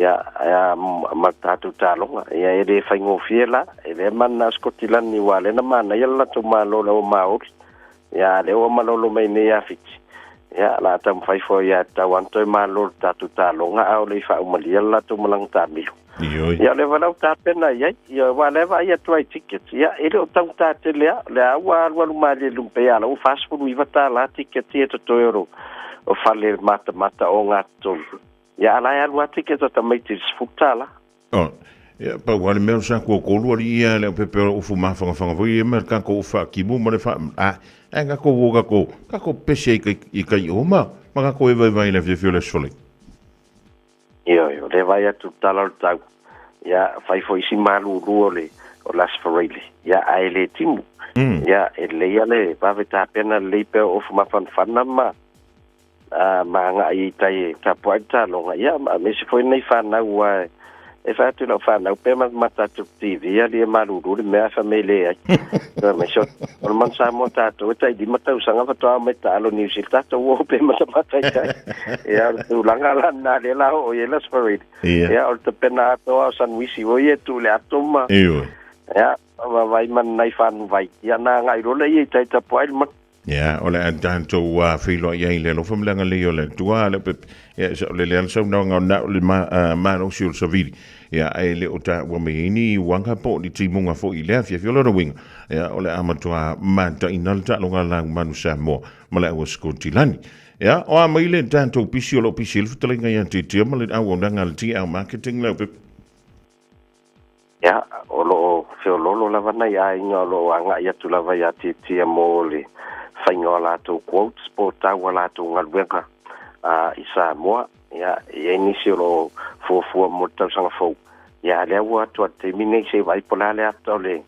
Ia, ia, ma le tatou taaloga. Ia, e le faigofie la, e le mana a Sikotilani aua o lea na manaia le latou Malo i le ao Maori. Ia, a o lea ua malolo mai nei ia Fiti. Ia, o le a taumafai foi ia tatau lava ona toe malo i le tatou taaloga a o le i faaumalia le latou malaga taamilo. Ia, o lea foi la ua tapena i ai. Ia, aua o lea e vaai atu lava i tickets, ia, e le o taugata tele lava. O lea ua alualu malie i luma, pei lava o la ua $49 ticket ia e totoe o lo o fale matamata ogatotonu. Ia, a la e alu lava ticket a tamaiti i le $10. Oh, ia, pau lava le mea o le sa tuatolu alii ia le aupepe o ufu mafagafanga foi ia ma le tatou ufu faatimu ma le faa... A, ae tatou o tatou, tatou pese i kai, i kai o ma, ma tatou e vaivai i le afiafi o le Aso Faraile. Ioe, o lea e vaai atu i le tala o le tau, ia, fai foi si malulu o le, o le Aso Faraile, ia, ae le timu. Ia, e lelei lava le vave tapena lelei pea o ofu mafanafana ma, a, ma agai i tai e tapuai le taaloga, ia, ma aemaise foi lenei fanau, aua e fai atu i lau fanau pe matamata atu i le TV, alii e malulu le mea, ae fai mai e leai. Fai mai, sole, o le Manu Samoa tatou e tai 5 tausaga faatoa omai taalo Niu Sila, tatou o pe matamata i tai. Ia, o le tulaga la lena lea la oo i ai le Aso Faraile. Ia, o le tapena atoa o sanuisi foi ia e tuu i le ato ma, ia, vaavaai ma nai fanuvai, ia na agai loa lea i tai tapuai le manu. Ia, o le a tatou feiloai ai i le alofa ma le agalelei o le Atua, le aupepe, ia, e saolele lava le saunoaga o na o le malosi o le savili, ia, ae le o taua mai ai ni uaga po o ni timuga foi i lea afiafi. O lona uiga, ia, o le a matua mataina le taaloga a le Manu Samoa ma le Auasikotilani. Ia, o a mai le tatou pisi o lo o pisi ai le fetalaiga ia Titia ma le auaunaga a le TL Marketing, le aupepe? Ia, o lo o feoloolo lava nai aiga o lo o agai atu lava ia Tiatia mo le faiga o a latou quotes po o tau a latou galuega i Samoa. Ia, e i ai nisi o lo o fuafua mo le tausaga fou. Ia, a o lea ua atu lava i le taimi nei se i vaai po o le a le ata o le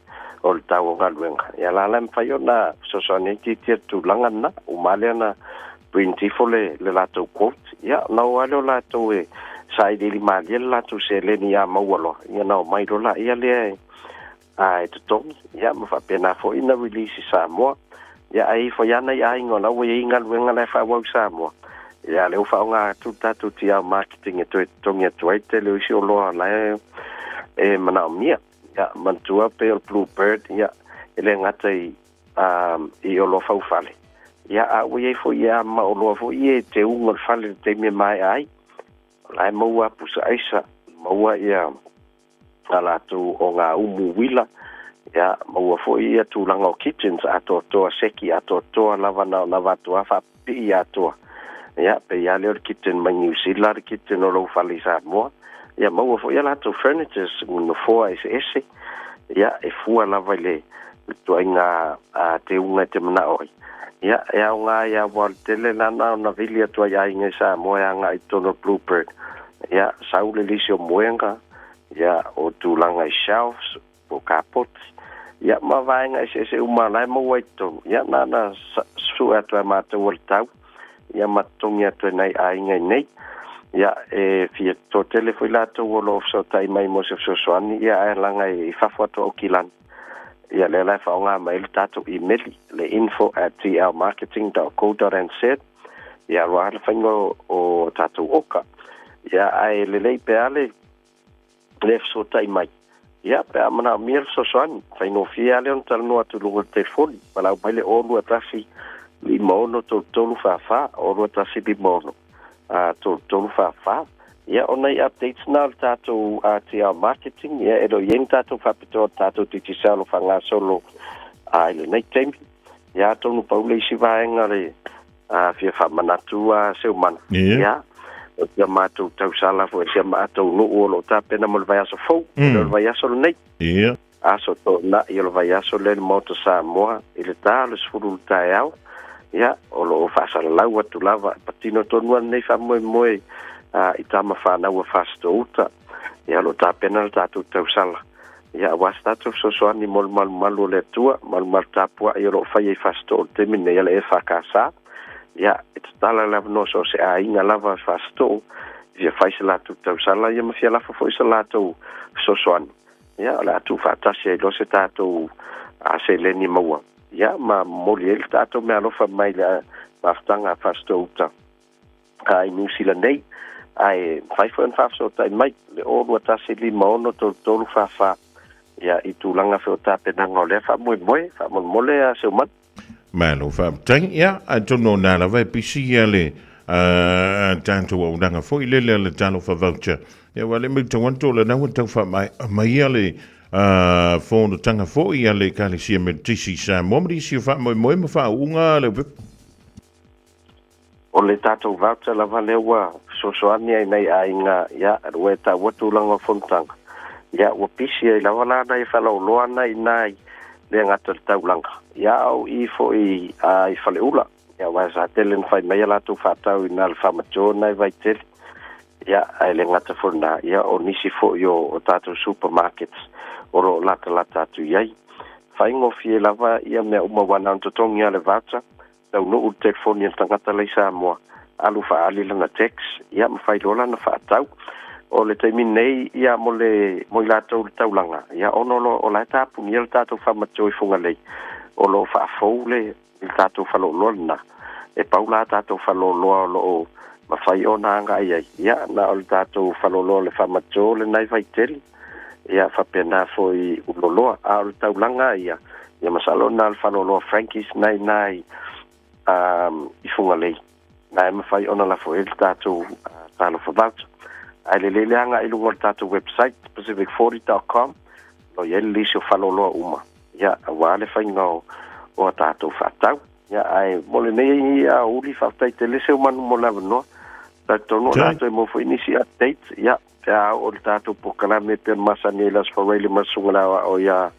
o le tau o galuega. Ia, la la e mafai ona fesoasoani ai Tiatia i le tulaga lena. Uma lea ona print ifo le, le latou quote, ia, ona o lava lea o latou e sailiili malie le latou seleni a maua loa, ia ona omai loa laia lea e, a, e totogi, ia, ma faapena foi ona release i Samoa. Ia, ae i ai foi lava nai aiga o la ua i ai galuega la e faaauau i Samoa, ia, o lea ua faaaoga atu le tatou TL marketing e toe totogi atu ai le tele o isi oloa la e, e manaomia. Ia, manatua pei o le Blue Bird, ia, e le gata i a, i oloa faufale. Ia, a ua i ai foi ia ma oloa foi ia e teuga o le fale i le taimi e maea ai. O la e maua pusa aisa, maua ia a latou o ngā umu uila, ia, maua foi ia tulaga o kitchens atoatoa, seki atoatoa lava na ona avatu lava faapipii atoa. Ia, pei lava lea o le kitchen mai Niu Sila, le kitchen o lou fale i Samoa. Ia, maua foi ia latou furnitures, nofoa eseese, ia, e fua lava i le le ituaiga teuga e te manao ai. Ia, e aoga ai lava aua o le tele la na ona vili atu ai aiga i Samoa e agai i totonu o le Bluebird. Ia, sau le lisi o moega, ia, o tulaga i shelves, po o kapoti. Ia, ma vaega eseese uma o la e maua i totonu, ia, na ona sue atu lava e matou o le tau, ia ma totogi atu e nai aiga i nei. Ia, e fia toatele foi latou o lo o fesootai mai mo se fesoasoani, ia, ae laga i fafo atu o Aukilani. Ia, lea la e faaaoga mai ai le tatou imeli, le info at tlmarketing dot co dot nz, ia, aua le faiga o tatou oka. Ia, ae lelei pe a le le fesootai mai, ia, pe a manaomia le fesoasoani, faigofie lava lea ona talanoa atu i luga o le telefoni, valaau mai le 021 56 33 44, 021 56 33 44. Ia, o nai updates na o le tatou ATR Marketing, ia, e le o i ai ni tatou faapitoa o le tatou Digicel o faagasolo i lenei taimi. Ia, atonu pau le isi vaega o le a fia faamanatu a Seumanu. Ia, o sia matou tausala foi, sia matou nuu o lo o tapena mo le vaiaso fou, e le o le vaiaso lenei. Aso Toonai o le vaiaso lea i le Maota Samoa i le ta o le 10 i le taeao. Ia, o lo o faasalalau atu lava, e patino tonu lava lenei faamoemoe i tama fanau a Fasitoo-uta. Ia, o lo o tapena le tatou tausala. Ia, aua se tatou fesoasoani mo le malumalu o le Atua, malumalu tapuai o lo o faia i Fasitoo i le taimi lenei a le EFKS. Ia, e tatala le avanoa so o se aiga lava i Fasitoo e fia fai se latou tausala ia ma fia lafo foi se latou fesoasoani. Ia, o le a tuufaatasi ai loa se tatou seleni maua, ia, ma momoli ai le tatou meaalofa mai le mafutaga a Fasitoo Uta. A i Niu Sila nei, ae mafai foi ona faafesootai mai le 021563344 ia i tulaga foi o tapenaga o lea faamoemoe, faamolemole a Seumanu. Malo faafetai. Ia, atonu o nā lava e pisi ia le tatou auaunaga foi lele a le Talofa Voucher. Ia, ua le matau atu o lena ua tau faamaea mai ia le fonotaga foi a le Ekalesia Metotisi i Samoa ma nisi o faamoemoe ma faauuga le O le tatou voucher lava lea ua fesoasoani ai nai aiga, ia, ua e taua tulaga o fonotaga, ia, ua pisi ai lava la nai faleoloa na i ina i le gata i le taulaga, ia, a o i foi i Faleula, ia, aua sa tele na fai mai a latou faatau i ina i le Farmer na i Vaitele, ia, ae le gata foi i lena, ia, o nisi foi o tatou supermarkets o lo o latalata atu i ai. Faigofie lava ia mea uma aua na ona totogi lava le voucher, taunuu le telefoni a le tagata la i Samoa, alu faaali lana tax, ia ma fai loa lana faatau. O le taimi nei, ia mo le, mo i latou i le taulaga, ia ona o lo, o la e tapunia le tatou faamatuo i Fugalei, o lo o faafou le, le tatou faleoloa lena. E pau la tatou faleoloa o lo o mafai ona agai ai, ia na o le tatou faleoloa o le faamatuo lena i Vaitele, ia faapena foi i Uloloa. A o le taulaga ia, ia masalo na o le faleoloa Frankie's na i ina i, um, i Fugalei, na e mafai ona lafo ai le tatou Talofa Voucher. Ae lelei le agai i luga o le tatou website, pacific40.com, lo i ai le lisi o faleoloa uma, ia, aua le faiga o a tatou faatau. Ia, ae mo lenei aoauli, faafetai tele Seumanu mo le avanoa. Talitonu o le a toe maua foi nisi updates, ia, pe a oo le tatou polokalame e pei ona masani ai le Aso Faraile ma le Susuga i le Aoao ia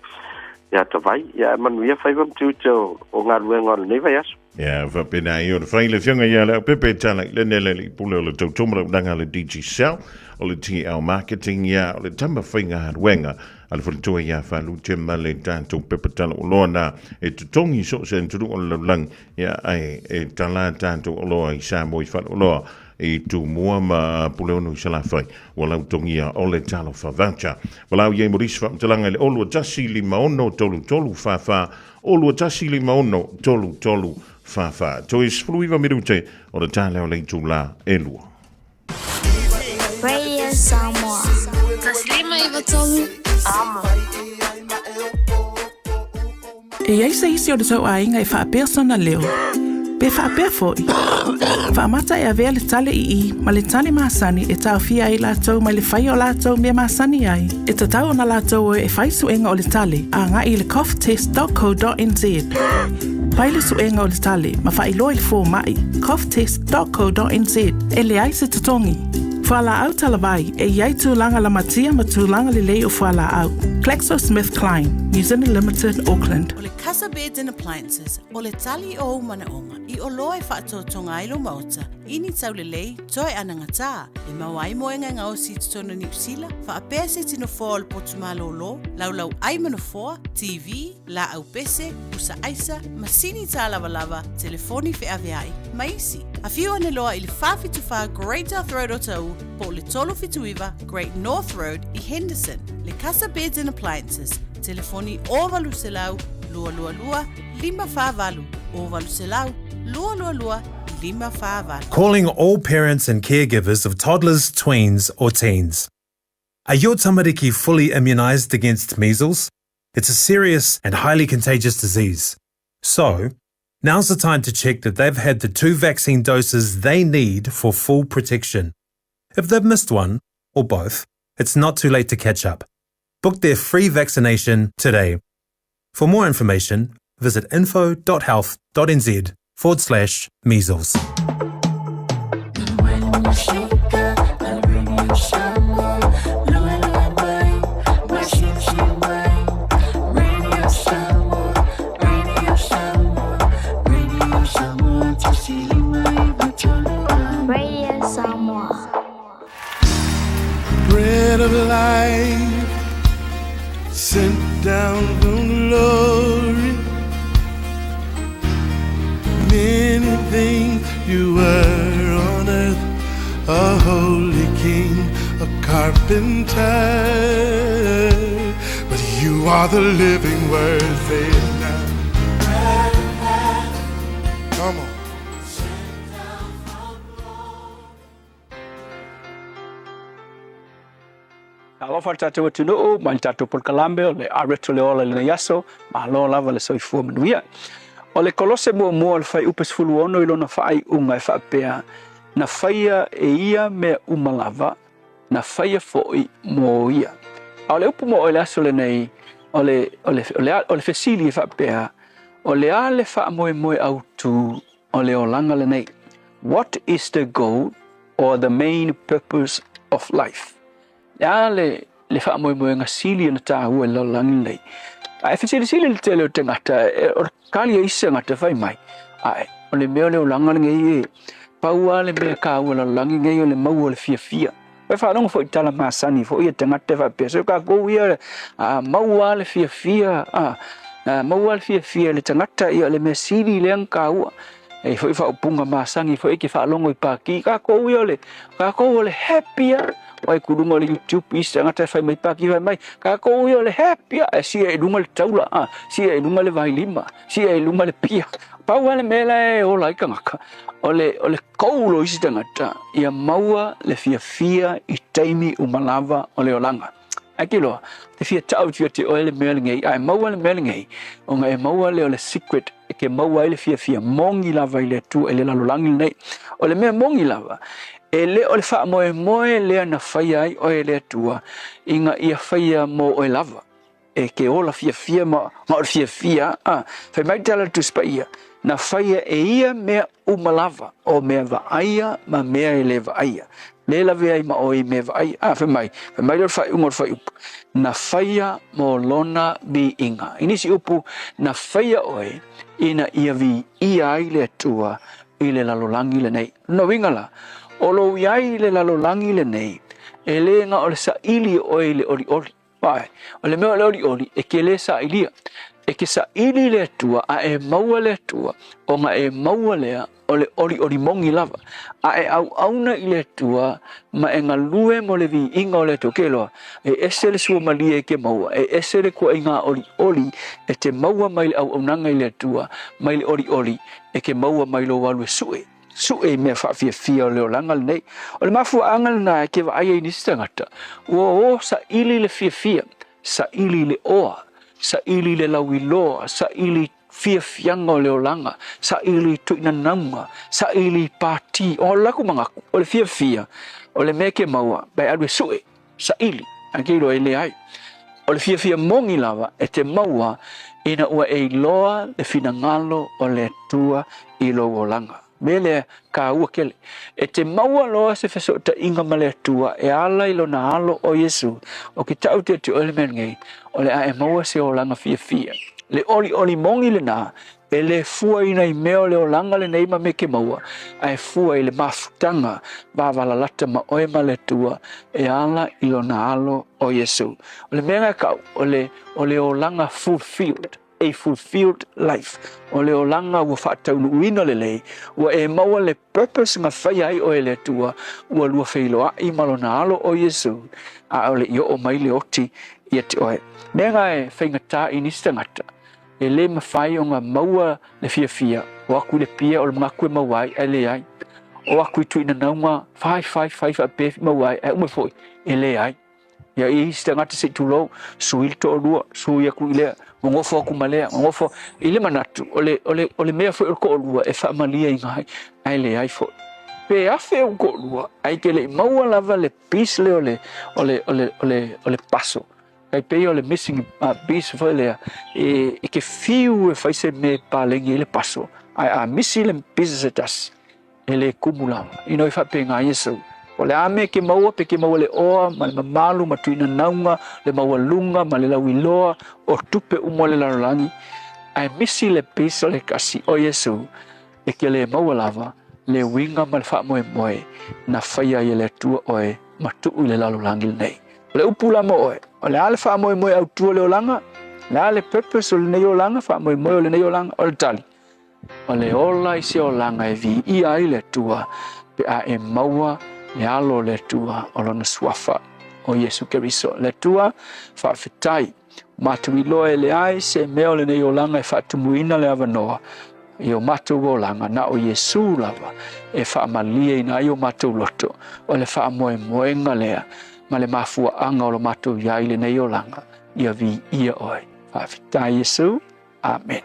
ia Tavai. Ia ae manuia faiva ma tiute o, o galuega o lenei vaiaso. Ia, faapena ai o le fai le afioga ia Leaupepe Tala i lene le pule o le tautomo le unaga le Digicel, o le TL Marketing, ia, o le tama faigaluega a le faletua ia Falute ma le tatou pepa tala oloa na e totogi so o se atunuu o le lalolagi, ia, ae e tala tatou oloa i Samoa i faleoloa i Tumua ma Puleono i Salafai, ua lautogia o le Talofa Voucher. Valaau i ai mo nisi faamatalaga i le 021 56 33 44, 021 56 33 44. Toe 19 minute o le ta lea o le itulā e lua. Radio Samoa. Taslima iwa tolu, amo. E i ai se isi o le tou aiga e faapea sona leo? Pe faapea foi? Faamata e avea le tale ii ma le tale masani e taofia ai latou mai le faia o latou mea masani ai. E tatau ona latou o e fai suega o le tale agai i le coughtest.co.nz. Fai le suega o le tale ma faailoa i le fomai coughtest.co.nz. E leai se totogi. Fualaau talavai, e i ai tulaga lamatia ma tulaga lelei o fualaau. GlaxoSmithKline, New Zealand Limited, Auckland. O le Casa Beds and Appliances, o le tali o ou manaoga i. oloa e faatotoga ai lo maota i ni taulelei toe anagatā, e maua ai moega e gaosi i totonu o Niu Sila, faapea se tino foa o le potu malōlō, laulau ai ma nofoa, TV, laau pese, pusa aisa, masini tālavalava, telefoni feaveai, ma isi. Afio ane loa i le 474 Great South Road Otahuhu po o le 379 Great North Road i Henderson. Le Casa Beds and Appliances, telefoni 0800 222 548, 0800 222 548. Calling all parents and caregivers of toddlers, tweens, or teens. Are your tamariki fully immunised against measles? It's a serious and highly contagious disease. So, now's the time to check that they've had the two vaccine doses they need for full protection. If they've missed one, or both, it's not too late to catch up. Book their free vaccination today. For more information, visit info.health.nz forward slash measles. Radio Samoa. Bread of life sent down from glory. Many things you were on earth, a holy king, a carpenter. But you are the living word, say it now. Come on. Alofa le tatou atunuu ma le tatou polokalame o le Aret o le Ola i lenei aso, malo lava le soifua manuia. O le Kolose muamua o le Fuaiupu 16 i lona faaiuga e faapea, Na faia e ia mea uma lava, na faia foi mo ia. A o le upu mo oe i le aso lenei, o le, o le, o le, o le fesili e faapea, o le a le faamoemoe autu o le olaga lenei? What is the goal or the main purpose of life? Le a le, le faamoemoega sili ona tāua i le lalolagi lenei? A e fesilisili le tele o tagata, e, o le kali a isi tagata fai mai, ae, o le mea o le olaga lenei e, pau lava le mea kāua i le lalolagi lenei o le maua o le fiafia. Ua faalogo foi i tala masani foi a tagata faapea, se o kākou ia, a maua lava le fiafia, a, a maua lava le fiafia i le tagata, ia o le mea sili lea ona kāua. E foi faaupuga masani foi e ke faalogo i pākī, kākou ia o le, kākou o le happy a, Wai ku lunga o le YouTube isi tagata e fai mai pākī fai mai, kākou ia o le happy a, e sia i lunga le taula, a, sia i lunga le vailima, sia i lunga le pia. Pau lava le mea la e ola ai tagata, o le, o le goal o isi tagata, ia maua le fiafia i taimi uma lava o le olaga. Ae ke iloa, te fia tau atu ia te oe le mea lenei, a e maua le mea lenei, ona e maua lea o le secret e ke maua ai le fiafia moni lava i le Atua i le lalolagi lenei. O le mea moni lava, e le o le faamoemoe lea na faia ai oe e le Atua, ina ia faia mo oe lava. E ke ola fiafia ma, ma o le fiafia, a, fai mai le tala a le Tusi Paia, na faia e ia mea uma lava, o mea vaaia ma mea e le vaaia. Le lawe ai ma oe i mea vaaia. A, fai mai, fai mai lea o le faaiuga o le fuaiupu, na faia mo lona viiga. I nisi upu, na faia oe ina ia viia ai le Atua i le lalolagi lenei. Lona uiga la, o lou i ai i le lalolagi lenei, e le na o le saili o oe i le olioli. Vaai, o le mea o le olioli, e ke lē sailia. E ke saili le Atua, a e maua le Atua, ona e maua lea o le olioli moni lava. A e auauna i le Atua, ma e galue mo le viiga o le Atua. Ke iloa, e ese le suamalie e ke maua, e ese le kuaiga olioli e te maua mai le auaunaga i le Atua, mai le olioli e ke maua mai lou alu e sue. Sue i mea faafiafia o le olaga lenei. O le mafuaaga lena e ke vaai ai nisi tagata, ua o saili le fiafia, saili le oa, saili le lauiloa, saili fiafiaga o le olaga, saili tuinanauga, saili pati. O laku mangaku, o le fiafia, o le mea ke maua, pe alu e sue, saili, ae ke iloa e leai. O le fiafia moni lava e te maua ina ua e iloa le finagalo o le Atua i lou olaga. Mea lea, kāua kele. E te maua loa se fesootaiga ma le Atua e ala i lona alo o Iesu, o ke ta'u te atu oe le mea lenei, o le a e maua se olaga fiafia. Le olioli moni lena. E le fua i nai mea o le olaga lenei ma mea e ke maua, ae fua i le mafutaga vavalalata ma oe ma le Atua e ala i Lona Alo o Iesu. O le mea na e kau, o le, o le olaga fulfilled, a fulfilled life. O le olaga ua faataunuuina lelei, ua e maua le purpose na faia ai oe e le Atua, ua lua feiloai ma Lona Alo o Iesu, a o le i oo mai le oti ia te oe. Mea na e faigata i nisi tagata, E le mafai ona maua le fiafia, o atu i le pia o le manatu e maua ai, ae leai. O atu i tuinanauga, fai, fai, fai faapea maua ai, ae uma foi, e leai. Ia i isi tagata se i tulou, sui le toalua, sui atu i lea, nonofo atu ma lea, nonofo i le manatu, o le, o le, o le mea foi o le toalua e faamalieina ai, ae leai foi. Pe afe ou toalua, ae te le i maua lava le peace lea o le, o le, o le, o le, o le paso. Tai pei o le missing piece foi lea, e, e ke fiu e fai se mea e palegi ai le paso, ae a misi le piece se tasi, e le kumu lava. You know, e faapena Iesu. O le a mea ke maua, pe ke maua le oa, ma le mamalu, ma tuinanauga, le maualuga, ma le lauiloa, o tupe uma o le lalolagi, ae misi le piece o le kasi o Iesu, e ke le maua lava le uiga ma le faamoemoe na faia ai e le Atua oe ma tuu i le lalolagi lenei. O le upu la mo oe, o le a le faamoemoe autu o le olaga? O le a le purpose o lenei olaga, faamoemoe o lenei olaga? O le tali, o le ola i se olaga e viia ai le Atua pe a e maua le alo o le Atua o lona suafa o Iesu Keriso. Le Atua, faafetai. Matou iloa e leai se mea o lenei olaga e faatumuina le avanoa i o matou olaga, na o Iesu lava e faamalieina ai o matou loto, o le faamoemoega lea ma le mafuaaga o lo matou iai i lenei olaga, ia viia oe. Faafetai Iesu. Amen.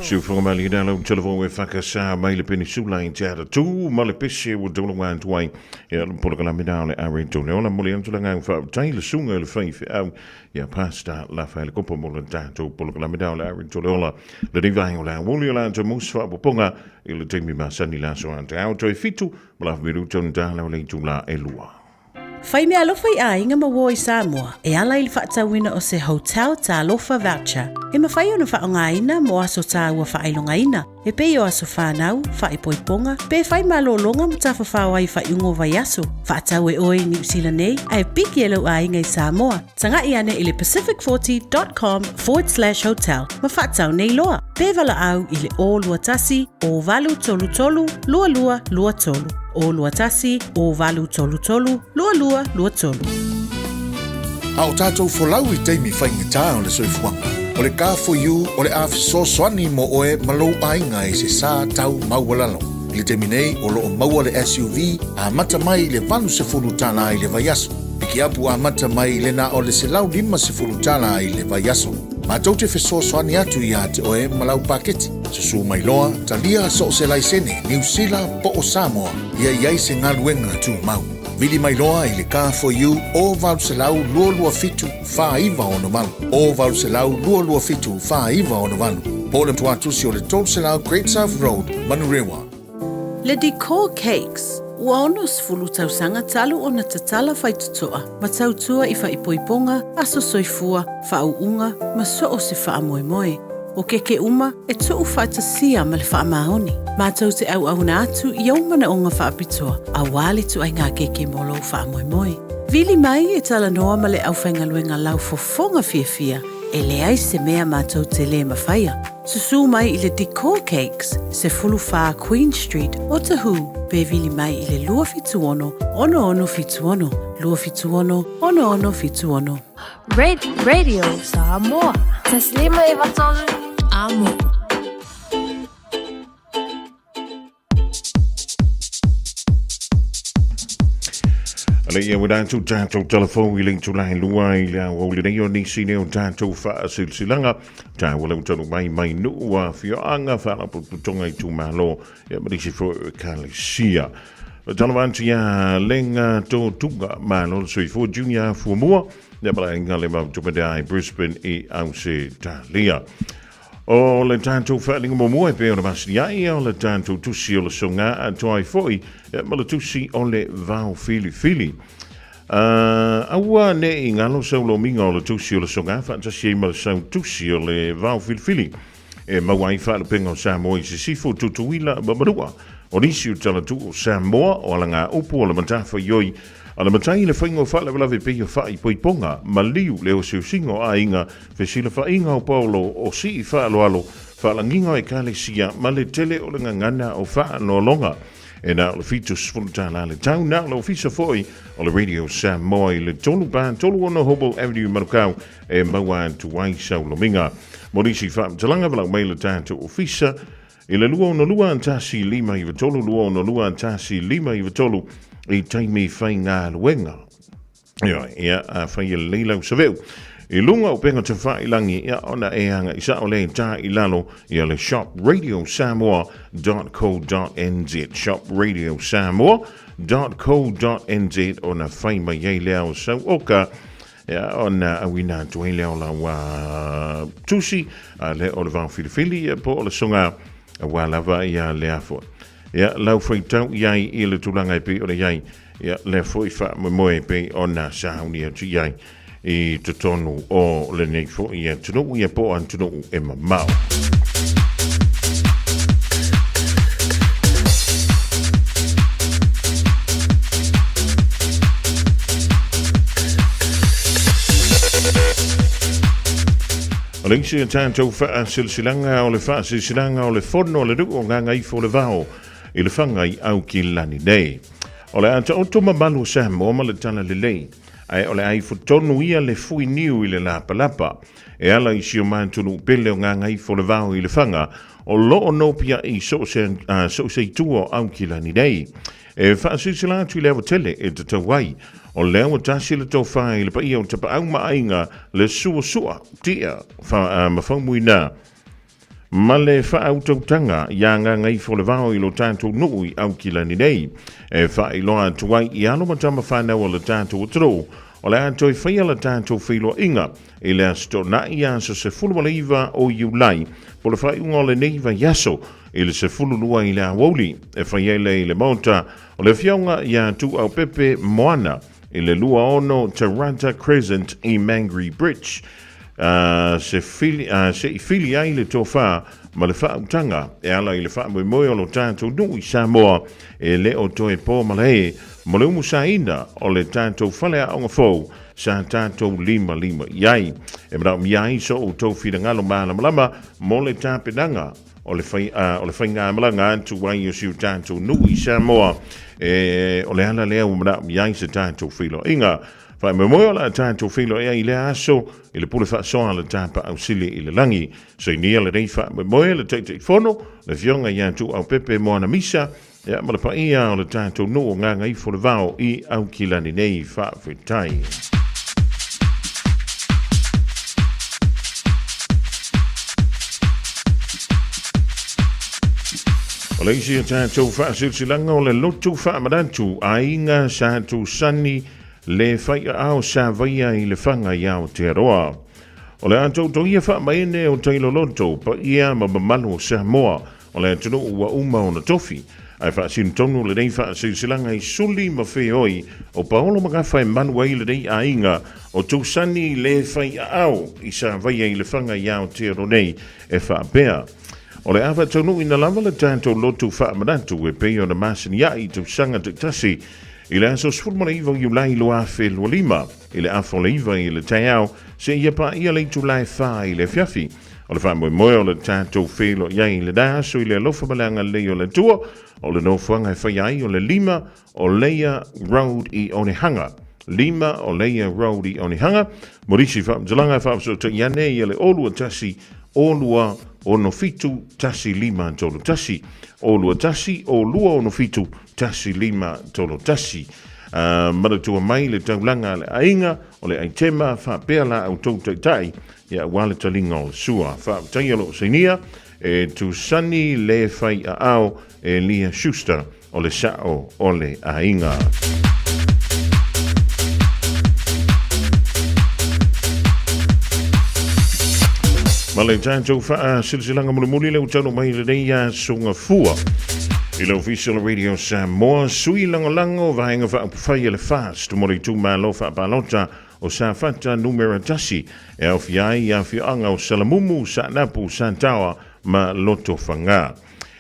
Siufoga mali na lau telefon e whakasā mai le penisula i te ara tū ma le pese ua taulaga atu ai ia le polokalame nā o le are tole ola moli atu la ngau whaotai le sunga le whai whiau ia Pastor Lafaele Kopa mo le tātou polokalame nā o le are tole ola le rivae o la woli o la atu mus whaapoponga i le taimi masani la so ante au toi fitu ma la whiru tonu tāla o le itu la e lua. Fai meaalofa i aiga ma uo i Samoa e ala i le faatauina o se Hotel Talofa Voucher e mafai ona faaaogaina mo aso tāua faailogaina, e pei o aso whānau, faaipoipoga, pe whai malōloga ma tafafao ai i faaiuga o vaiaso. Faatau e oe i Niu Sila nei, ae piki e lou aiga i Samoa. Taga'i ane i le pacific40.com/hotel ma faatau nei loa. Pe valaau i le 021 0833 2223. 021 0833 2223. A o tātou folau i taimi faigata o le soifuaga, o le Car4U o le a fesoasoani mo oe ma lou aiga i se sa tau maualalo. I le taimi nei, o lo o maua le SUV amata mai i le $80 i le vaiaso. Pikiapu amata mai i le na o le $150 i le vaiaso. Matou te fesoasoani atu iā te oe ma lau paketi. Susū mai loa, talia so o se laisene, Niu Sila po o Samoa, ia i ai se galuega tumau. Vili mai loa i le Car4U o 800 227 4968, o 800 227 4968, po o le tuatusi o le 300 Great South Road, Manurewa. Le Decor Cakes, ua 60 tausaga talu ona tatala faitotoa ma tautua i faaipoipoga, aso soifua, faauuga ma soo se faamoemoe. O keke uma e tuu faatasia ma le faamaoni. Matou te auauna atu i ou manaoga faapitoa auā le tuaiga keke mo lou faamoemoe. Vili mai e talanoa ma le aufaigaluega laufofoga fiafia e leai se mea matou te lē mafaia. Susū mai i le Decor Cakes, 14 Queen Street, Otahuhu, pe vili mai i le 276 6676, 276 6676. Radio Samoa. Taslima Evatolu, Amo. Ale ia ua tatou tatou telefou i le itula e lua i le aoauli nei o nisi nei o tatou faasilasilaga taua lau talu mai mai nuu afioaga faalapotopotoga itumalo ia ma nisi foi o ekalesia. Talofa atu ia Lenga Totuga malo le soifua Junior Fuamua ia malaga le mautumea i Brisbane i Ausetalia. O le tatou faaliga muamua e pei ona masini ai, o le tatou tusi o le soga atoa ai foi ma le tusi o le vao filifili. Aua ne i galo sau lomiga o le tusi o le soga faatasi ai ma le sau tusi o le vao filifili e maua ai faalupega o Samoa i Sisifo, Tutuila ma Manua. O nisi o talatuu o Samoa o alagaupu o le matafaioi a le matai i le faiga o faalavelave pei o faaipoipoga, maliu, le osiosiga o aiga, fesilafaiga o paolo, o sii faaaloalo, faalagiga o ekalesia ma le tele o le gagana o faanoaloga. E na o le $70 le tau, na o le ofisa foi o le Radio Samoa i le 3 3 6 Hobble Avenue, Manukau e maua atu ai sau lomiga. Mo nisi faamatalaga, valaau mai le tatou ofisa I le 262 1 593, 262 1 593 i taimi faigaluega. Ioe, ia, afai e lelei lau saveu i luga o upega tafailangi, ia, ona e agai sao lea i tā i lalo ia le shopradiosamoa.co.nz, shopradiosamoa.co.nz ona fai mai ai lea o sau oka, ia, ona auina atu ai lea o lau tusi, a le o le vao filifili, ia, po o le soga, auā lava ia lea foi. Ia, lau faitau i ai i le tulaga e pei ona i ai, ia, lea foi faamoemoe e pei ona sauni atu i ai i totonu o lenei foi atunuu, ia po o atunuu e mamao. O le isi o tatou faasilasilaga o le faasilasilaga o le fono a le nuu o Gagaifo-le-Vao i le Faga i Aukilani nei. O le a taoto mamalu o Samoa ma le Talalelei, ae o le a ifo tonu ia le fui niu i le lapalapa. E ala i si o matou nuu pele o Gagaifo-le-Vao i le Faga, o lo o nopiai i so o se itu o Aukilani nei. E faasilasila atu i le awatele e tatau ai, o lea ua tasi le tofa i le paia o Tapaau ma Aiga, le suasua, tia, ma faumuina. ma le faautautaga iā Gagaifolevao i lo tatou nuu i Aukilani nei. E faailoa atu ai i alo ma tama fanau o le tatou atunuu, o le a toe faia la tatou feiloaiga i le Aso Toonai aso 19 o Iulai, po o le faaiuga o lenei vaiaso i le 12 i le aoauli, e fai ai lea i le Maota o le Afioga ia Tuuaupepe Moana i le 26 Tarata Crescent i Mangere Bridge, se fili, se i fili ai le tofa ma le faautaga e ala i le faamoemoe o lo tatou nuu i Samoa e le o toe po malae mo le umusaina o le tatou faleaoga fou sa tatou limalima i ai. E manaomia ai so outou finagalo malamalama mo le tapenaga o le, fai, o le faigamalaga atu ai o si o tatou nuu i Samoa. E, o le ala lea ua manaomia ai se tatou feiloaiga. Faamoemoe o le a tatou feiloai ai i lea aso i le pule faasoa a le Tapaau Sili i le lagi. Sainia lenei faamoemoe le Taitaifono, le Afioga ia Tuuaupepe Moana Misa, ia ma le paia o le tatou nuu o Gagaifolevao i Aukilani nei. Faafetai. O le isi a tatou faasilasilaga o le lotu faamanatu aiga sa tusani le faiaao sa vaia i Lefaga i Aotearoa. O le a toutoia faamaene o Tailoloto, paia ma mamalu o Samoa, o le atunuu ua uma ona tofi, ae faasino tonu lenei faasilasilaga i suli ma feoi o Paolo Magafa e malu ai lenei aiga o Tusani le faiaao i Savaia i Lefaga i Aotearoa nei e faapea. O le a faataunuuina lava le tatou lotu faamanatu e pei ona masani ai i tausaga taitasi i le aso 19 o Iulai 2025 i le afa o le 9 i le taeao seia paia le itula e 4 i le afiafi. O le faamoemoe o le tatou feiloai ai i lena aso i le alofa ma le agalelei o le Atua, o le nofoaga e faia ai o le 5 o Leia Road i Onehunga. 5 o Leia Road i Onehunga. Mo nisi faamatalaga e faafesootai ane ia le 021 02 67 1531. 021 02 67 1531. Manatua mai le taulaga a le aiga o le aitema faapea la outou taitai ia aua le taliga o le sua. Faafetai o lo o sainia e Tusani le faiaao e Leah Schuster o le sao o le aiga. Ma le tatou faasilasilaga mulimuli le ua taunuu mai i lenei aso Gafua i le Ofisa o le Radio Samoa, sui lagolago Vaega Faaupufai a le FAST mo le itumalo faapalota o Safata Numera 1 e aofia ai afioaga o Salamumu, Saanapu, Sataoa ma Lotofaga.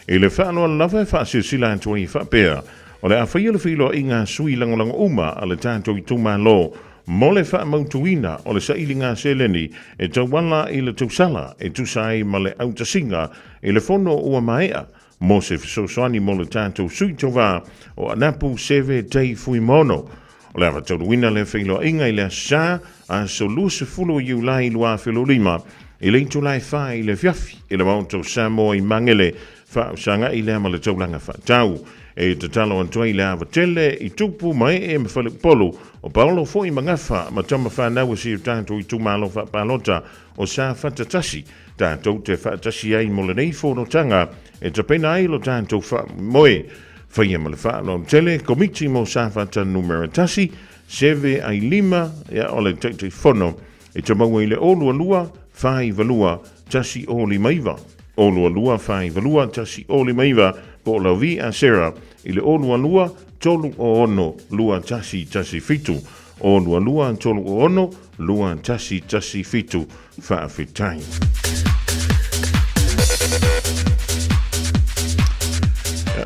I le faaaloalo lava e faasilasila atu ai faapea, o le a faia le feiloaiga a sui lagolago uma a le tatou itumalo mo le faamautuina o le sailiga seleni e tauala i le tausala e tusa ai ma le autasiga i le fono ua maea mo se fesoasoani mo le tatou sui tauva o Anapu Seve Day Fuimaono. O le a faataunuuina lea feiloaiga i le Aso Sa, aso 20 o Iulai 2025, i le itula e 4 i le afiafi i le Maota o Samoa i Magele, faafesagai lea ma le taulaga faatau. E tatalo atu ai le ava tele i tupu ma ee ma faleupolu o Paolo foi ma Gafa ma tama fanau a si o tatou itumalo faapalota o Safata 1, tatou te faatasi ai mo lenei fonotaga e tapena ai lo tatou faamoemoe. Faia ma le faaaloalo tele, Komiti mo Safata Numera 1, Seve ai lima, ia o le Taitaifono e te maua i le 022 492 1059, 022 492 1059, po o Lauvi a Sarah i le 022 306 2117, 022 306 2117. Faafetai.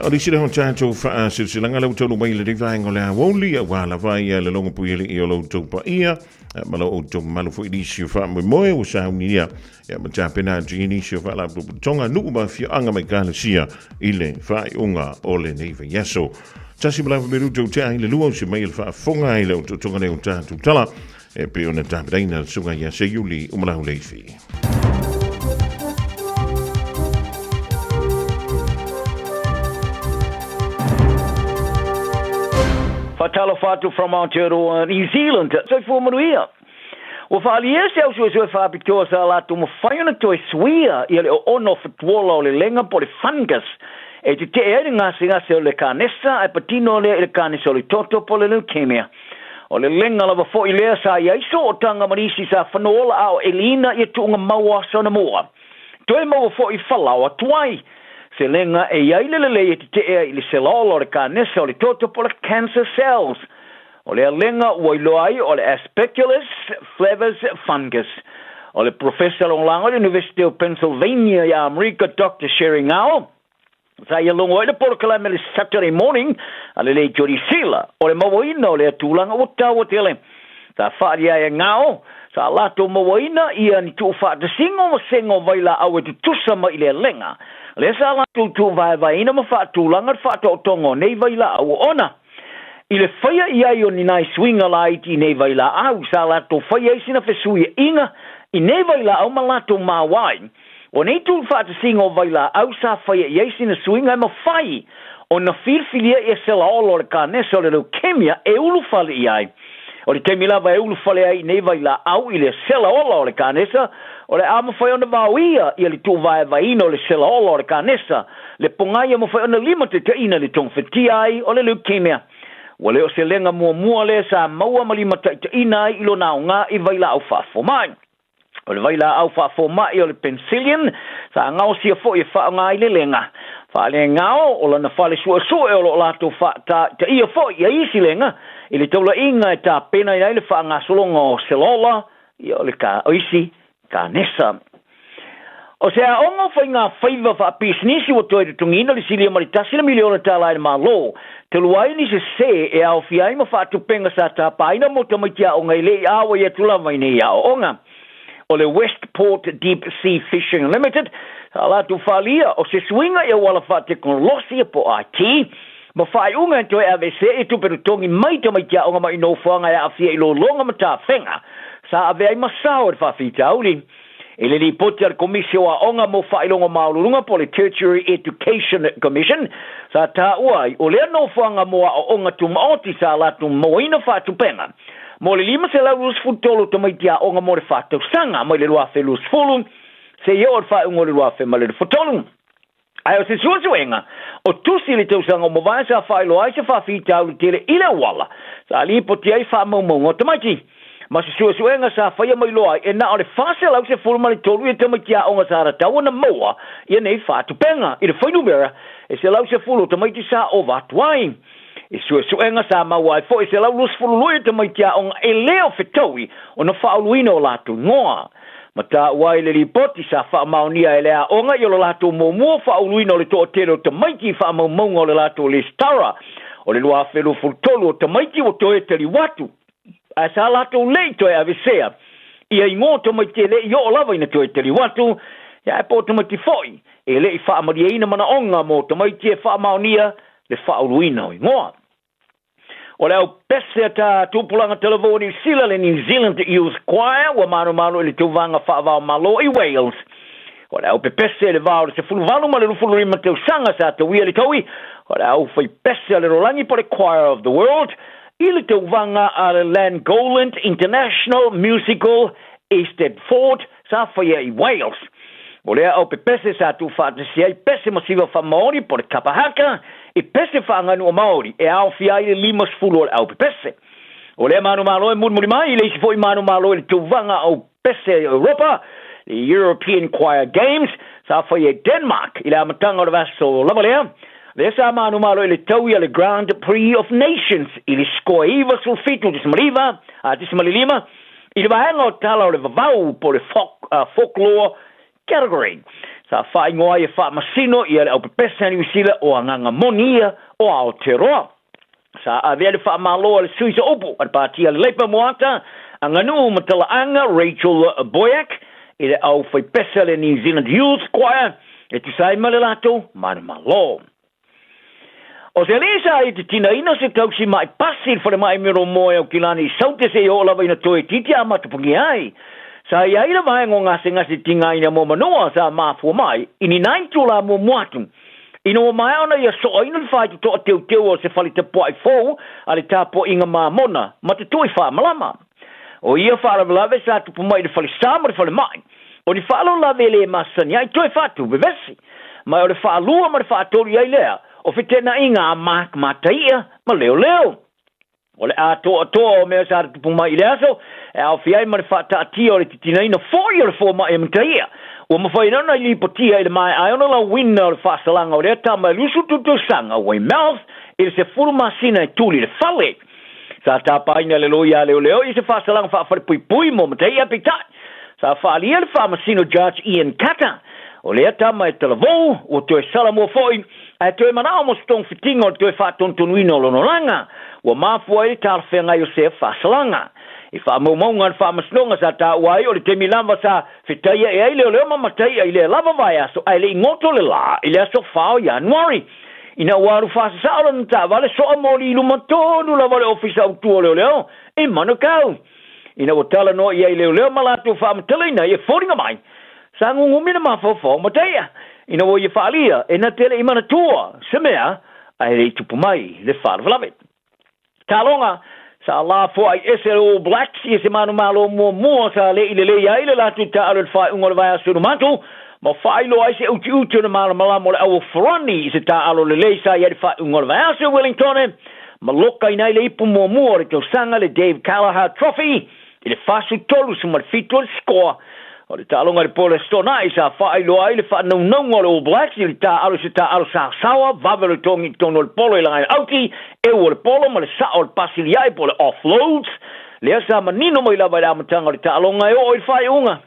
O le isi lea o tatou faasilasilaga lea ua taunuu mai i lenei vaega o le aoauli, aua lava ia le logopui alii o lo outou paia ma lo outou mamalu foi i nisi o faamoemoe ua saunia ia ma tapena atu i nisi o faalapotopotoga nuu ma afioaga ma ekalesia i le faaiuga o lenei vaiaso. Tasi ma lava meruta u te ai le lua o se mai le faafofoga i le otootoga nei o tatou tala e pei ona tapenaina le susuga ia Seiuli Umalau Leifi. Faatalofa atu from Aotearoa, New Zealand. Soifua manuia. Ua faaalia se au suesue faapitoa sa latou mafai ona toe suia ia le oona o fatuola o le lega po o le fungus e tetee ai le gasegase o le kanesa ae patino lea i le kanesa o le toto po o le leukemia. O le lega lava foi lea sa i ai sootaga ma nisi sa fanua ola a o eliina ia tuuga mau o aso anamua. Toe maua foi falaoa tuai se lega e i ai le lelei e tetee ai i le sela ola o le kanesa o le toto po o le cancer cells. O lea lega ua iloa ai o le Aspergillus flavus fungus. O le Profesa Lagolago i le Iunivesite o Pennsylvania i Amerika, Doctor Sherry Ngao, sa ia logo ai le polokalame le Saturday Morning a le Lei Jody Sila, o le mauaina o lea tulaga ua taua tele. Sa faaalia ai e Ngao, sa latou mauaina ia ni tuufaatasiga o vasega o vailaau e tutusa mai i le alega. Lea sa latou tuuvaevaeina ma faatulaga le faataotoga o nei vailaau oona. I le faia i ai o ni nai suiga laiti i nei vailaau, sa latou faia ai sina fesuiaiga i nei vailaau ma latou maoai. O nei tuufaatasiga o vailaau sa faia i ai sina suiga e mafai ona filifilia ia sela ola o le kanesa o le leukemia e ulufale i ai. O le taimi lava e ulufale ai i nei vailaau i le sela ola o le kanesa, o le a mafai ona vaoia ia le tuuvaevaeina o le sela ola o le kanesa, le pogai e mafai ona limataitaiina le togafetia ai o le leukemia. Ua le o se lega muamua lea sa maua ma limataitaiina ai i lona aoga i vailaau faafomai. O le vailaau faafomai o le penicillin sa gaosia foi e faaaoga ai le lega. Faalegao o lana fale suesue o loo latou faataitaia foi ia isi lega i le taulaiga e tapenaina ai le faagasologa o selola ia o le ka o isi kanesa. O se aoga o faigafaiva faapisinisi ua toe totogiina le silia ma le tasi le miliona tala e le Malo, talu ai ni sesē e aofia ai ma faatupega sa tapaina mo tamaiti aoga e le i auai atu lava i nei aoaoga. O le Westport Deep Sea Fishing Limited sa latou faalia o se suiga i auala faatekonolosi po o IT ma faaiuga e toe aveesea i tupe totogi mai tamaiti aoga mai nofoaga e aafia i lologa ma tafega sa avea ai ma sao i le faafitauli. I le lipoti a le Komisi o Aoga mo Faailoga Maualuluga po o le Tertiary Education Commission, sa taua ai o lea nofoaga mo aoaoga tumaoti sa latou mauaina faatupega mo le 523 o tamaiti aoga mo le faatausaga mai le 2020 seia oo i le faaiuga o le 2023. Ae o se suesuega o tusi i le tausaga ua mavae sa faailoa ai se faafitauli tele i le auala sa lipoti ai faamaumauga o tamaiti. Ma se suesuega sa faia ma iloa ai e na o le 413 ia tamaiti aoga sa tatau ona maua ia nei faatupega i le fuainumera e 110 o tamaiti sa ova atu ai. I suesuega sa maua ai foi e 122 ia tamaiti aoga e le o fetaui ona faauluina o latou igoa. Ma taua ai le lipoti sa faamaonia e le aoga i o le latou muamua faauluina o le toatele o tamaiti i faamaumauga o le latou lesitara o le 2023 o tamaiti ua toe taliu atu ae sa latou le i toe avesea ia igoa o tamaiti e le i oo lava ina toe taliu atu, ae po o tamaiti foi e le i faamalieina manaoga mo tamaiti e faamaonia le faauluina o igoa. O le au pese a ta tupulaga talavou o Niu Sila, le New Zealand Youth Choir, ua manumanu i le tauvaga faava-o-Malo i Wales. O le au pepese i le va o le 18 ma le 25 tausaga sa tauia le taui, o le au fai pese a le rolagi po le Choir of the World i le tauvaga a le Llangollen International Musical Eisteddfod sa faia i Wales. O lea au pepese sa tuufaatasi ai pese masiva faamaoni po le kapa haka i pese faaganuʻa Maori e aofia ai le 50 o le au pepese. O lea manumalo e mulimuli mai i le isi foi manumalo i le tauvaga au pese i Europa, le European Choir Games, sa faia i Denmark i le amataga o le vaiaso lava lea. Lea sa manumalo i le taui a le Grand Prix of Nations i le score e 97.9 a 5 i le vaega o tala o le vavau po o le folklore category. Sa faaigoa ai e faamasino ia le aupepese a Niu Sila o agaga moni ia o Aotearoa. Sa avea le faamalo a le sui sooupu a le Pāti a le Leipa Moata Aganuu ma Talaaga Rachel Boyack i le au faipese a le New Zealand Youth Choir e tusa ai ma le latou manumalo. O se alii sa i te tinaina se tausi maʻi pasi i le falemai Miromoe o Kilani i Saute seia oo lava ina toe itiiti a matapagia ai. Sa i ai le vaega o gasegase tigaina mo Manoa sa mafua mai i ni nai itula muamua atu. Ina ua maea ona ia soaina le faitotoa teuteu o se fale tapuai fou a le tapuaiga mamona ma te tui faamalama. O ia faalavelave sa tupu mai i le falesa ma le falemai. O ni faalavelave e le masani ai toe faatuvevesi. Ma o le faalua ma le faatolu ai lea o feteenaiga a Mark Mataia ma leoleo. O le atoatoa o mea sa tupu mai i le aso, e aofia ai ma le faataatia o le titinaina foi o le fomai e Mataia. Ua mafai ona lipotia i le maea ai ona lauina o le faasalaga o lea tama e 23 tausaga o Weymouth i le 10 masina e tuli i le fale. Sa tapaina e le loia a leoleo i se faasalaga faafalepuipui mo Mataia, peitai, sa faaalia le faamasino Judge Ian Carter o lea tama e talavou ua toe salamua foi ae toe manao mo se togafitiga o le toe faatonutonuina o lona olaga ua mafua ai le talafeagai o sea faasalaga. I faamaumauga a le faamasinoga sa taua ai o le taimi lava sa fetaia e ai leoleo ma Mataia i lea lava vaiaso ae le i goto le lā i le aso 4 o Ianuari. Ina ua alu faasasao lana taavale soa moli i luma tonu lava o le ofisa autu o leoleo i Manukau. Ina ua talanoa i ai leoleo ma latou faamatalaina ia foliga mai, sa gugumi le mafaufau o Mataia ina ua ia faaalia e na te le i manatua se mea ae le i tupu mai le faalavelave. Taloga, sa lafoai ese le All Blacks i se manumalo muamua sa le i lelei ai le latou taaalo i le faaiuga o le vaiaso i luma atu, ma faailoa ai se utiuti o le malamalama o le au o Farani i se taaalo lelei sa i ai le faaiuga o le vaiaso i Wellingtone, ma lokaina ai le ipu muamua o le tausaga le Dave Callagher Trophy i le 43-7 o le sikoa. O le taaloga i le po o le Aso Toonai sa faailoa ai le faanaunauga o le All Blacks i le taaalo i se taaalo saosaoa vave o le togi i totonu o le polo i lagaina auti, eu o le polo ma le sao o le pasiliai po o le offloads. Lea sa manino mai lava i le amataga o le taaloga e oo i le faaiuga.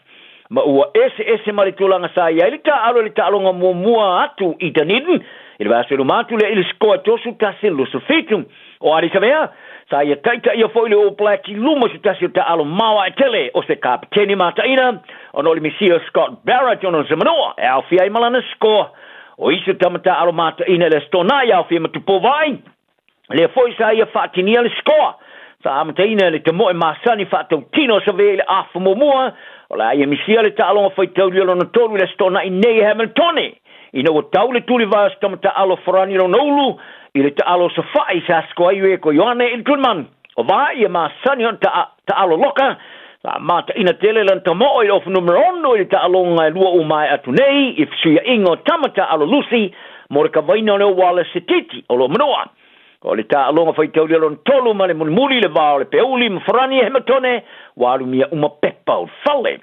Ma ua eseese ma le tulaga sa i ai le taaalo i le taaloga muamua atu i Dunedin i le vaiaso i luma atu lea i le sikoa e 31-27. O Ardie Savea, sa ia taitaia foi le All Blacks i luma i se tasi o taaalo maoae tele o se kapeteni mataina ona o le misia Scott Barrett ona o se manoa e aofia ai ma lana sikoa. O isi o tama taaalo mataina i le Aso Toonai e aofia ma Tupou Vaai, lea foi sa ia faatinia le sikoa. Sa amataina e le tamoe masani faatautino o Savea i le afa muamua, o le a ia misia le taaloga faitaulia lona tolu i le Aso Toonai nei i Hamiltone. Ina ua tau le tulivae o se tama taaalo Farani lona ulu i le taaalo o Safa'i sa sikoa ai Rieko Ioane i le tulimanu. O vaai ia masani ona taaalo loka, sa mataina tele lana tamo'o i le ofu numera 6 i le taaloga e lua uma ae atu nei i fesuia'iga o tama taaalo Lusi mo le kavaina o le Wallace Sititi o lo Manua. O le taaloga faitaulia lona tolu ma le mulimuli le va o le Peuli ma Farani e Hematone ua alumia uma pepa o le fale.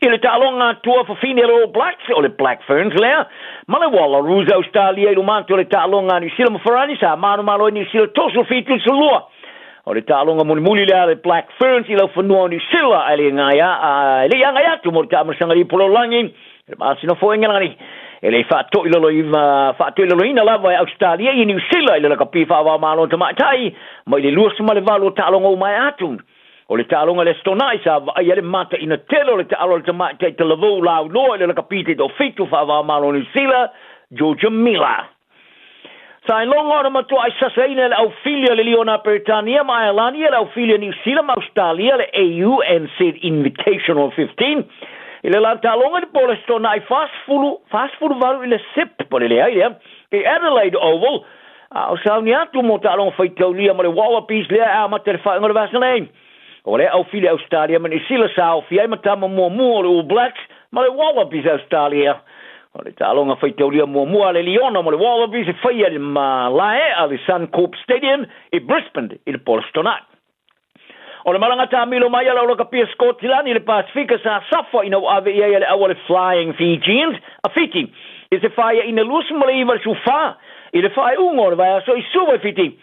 I le taaloga tua fafine a le All Blacks, o le Black Ferns lea, ma le Wallaroos a Ausetalia i luma atu o le taaloga a Niu Sila ma Farani sa manumalo ai Niu Sila 37 i le 12. O le taaloga mulimuli lea a le Black Ferns i laufanua o Niu Sila ae le i agai atu mo le taamilosaga lipololagi i le masina foi Engelani. E le i faatoilaloina lava e Ausetalia i Niu Sila i le lakapi faava-o-Malo tamaitai mai le 28 o taaloga uma ae atu. O le taaloga i le Aso Toonai sa vaaia ai le mataina tele o le taalo a le tamaitai talavou lauloa i le lakapi taitoafitu faava-o-Malo o Niu Sila, Georgia Miller. Sa iloga ona matuai sasaina e le aufili a le Liona Peretania ma Aelani e le aufili a Niu Sila ma Ausetalia le AUNZ Invitational 15 i le la taaloga i le po o le Aso Toonai 40, 48 i le sip, po o le leai lea, i Adelaide Oval. A o sauni atu mo taaloga faitaulia ma le Wallabies lea e amata i le faaiuga o le vaiaso nei. O lea aufili Ausetalia ma Niu Sila sa aofia ai ma tama muamua o le All Blacks ma le Wallabies Ausetalia. O le taaloga faitaulia muamua a le Liona ma le Wallabies e faia i le malae a le Suncorp Stadium i Brisbane i le po o le Aso Toonai. O le malaga taamilo mai a le Aulakapia Sikotilani i le Pasefika sa safa ina ua ave i ai a le au a le Flying Fijians a Fiti i se faiaina 29 i le 14 i le faaiuga o le vaiaso i Suva i Fiti.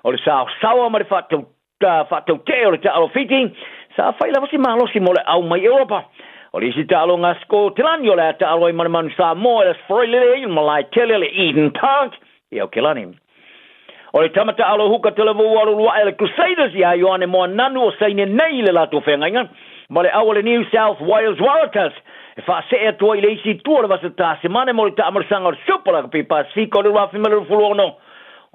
O le saosaoa ma le faatautee o le taalo Fiti sa fai lava si malosi mo le au mai Europa. O le isi taaloga a Sikotilani o le a taalo ai ma le Manu Samoa i le Aso Faraile i le malae tele o le Eden Park i Aokelani. O le tama taalo huka talavou alo luaʻe a le Crusaders ia Ioane Moananu o saine nei i le latou feagaiga ma le au a le New South Wales Waratahs e faasee atu ai i le isi itu o le vasa tasemane mo le taamalosaga o le Super Rugby Pasefika o le 2026.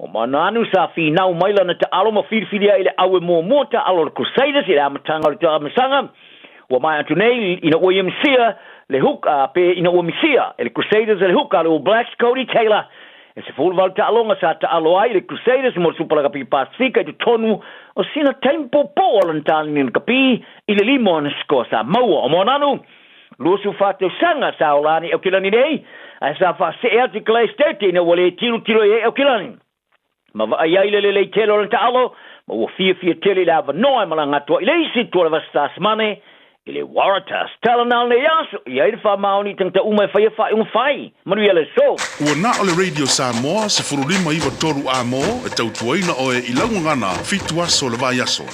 O Moananu sa finau mai lana taalo ma filifili ai le au e muamua taalo o le Crusaders i le amataga o le taamilosaga ua maea atu nei ina ua ia misia le hook pe ina ua misia e le Crusaders le hook a le All Blacks Cody Taylor. E 18 taaloga sa taalo ai le Crusaders mo le Supa Lakapi Pasifika i totonu o sina taimi poupou o lana taleni lakapi i le 5 ona sikoa sa maua. O Moananu, 24 tausaga sa ola ane i Aukilani nei, ae sa faasee atu i Kalai State ina ua le tilotilo i ai Aukilani. Ma vaai ai le lelei tele o lana taalo, ma ua fiafia tele i le avanoa e malaga atu ai i le isi itu o le Vasa Tasmane i le Waratahs. Tala na o lenei aso, i ai le faamaoni i tagata uma e faia faaiuga fai. Manuia le aso. Ua na o le Radio Samoa 15 93 A-mo e tautuaina oe i lau gagana fitu aso o le vaiaso.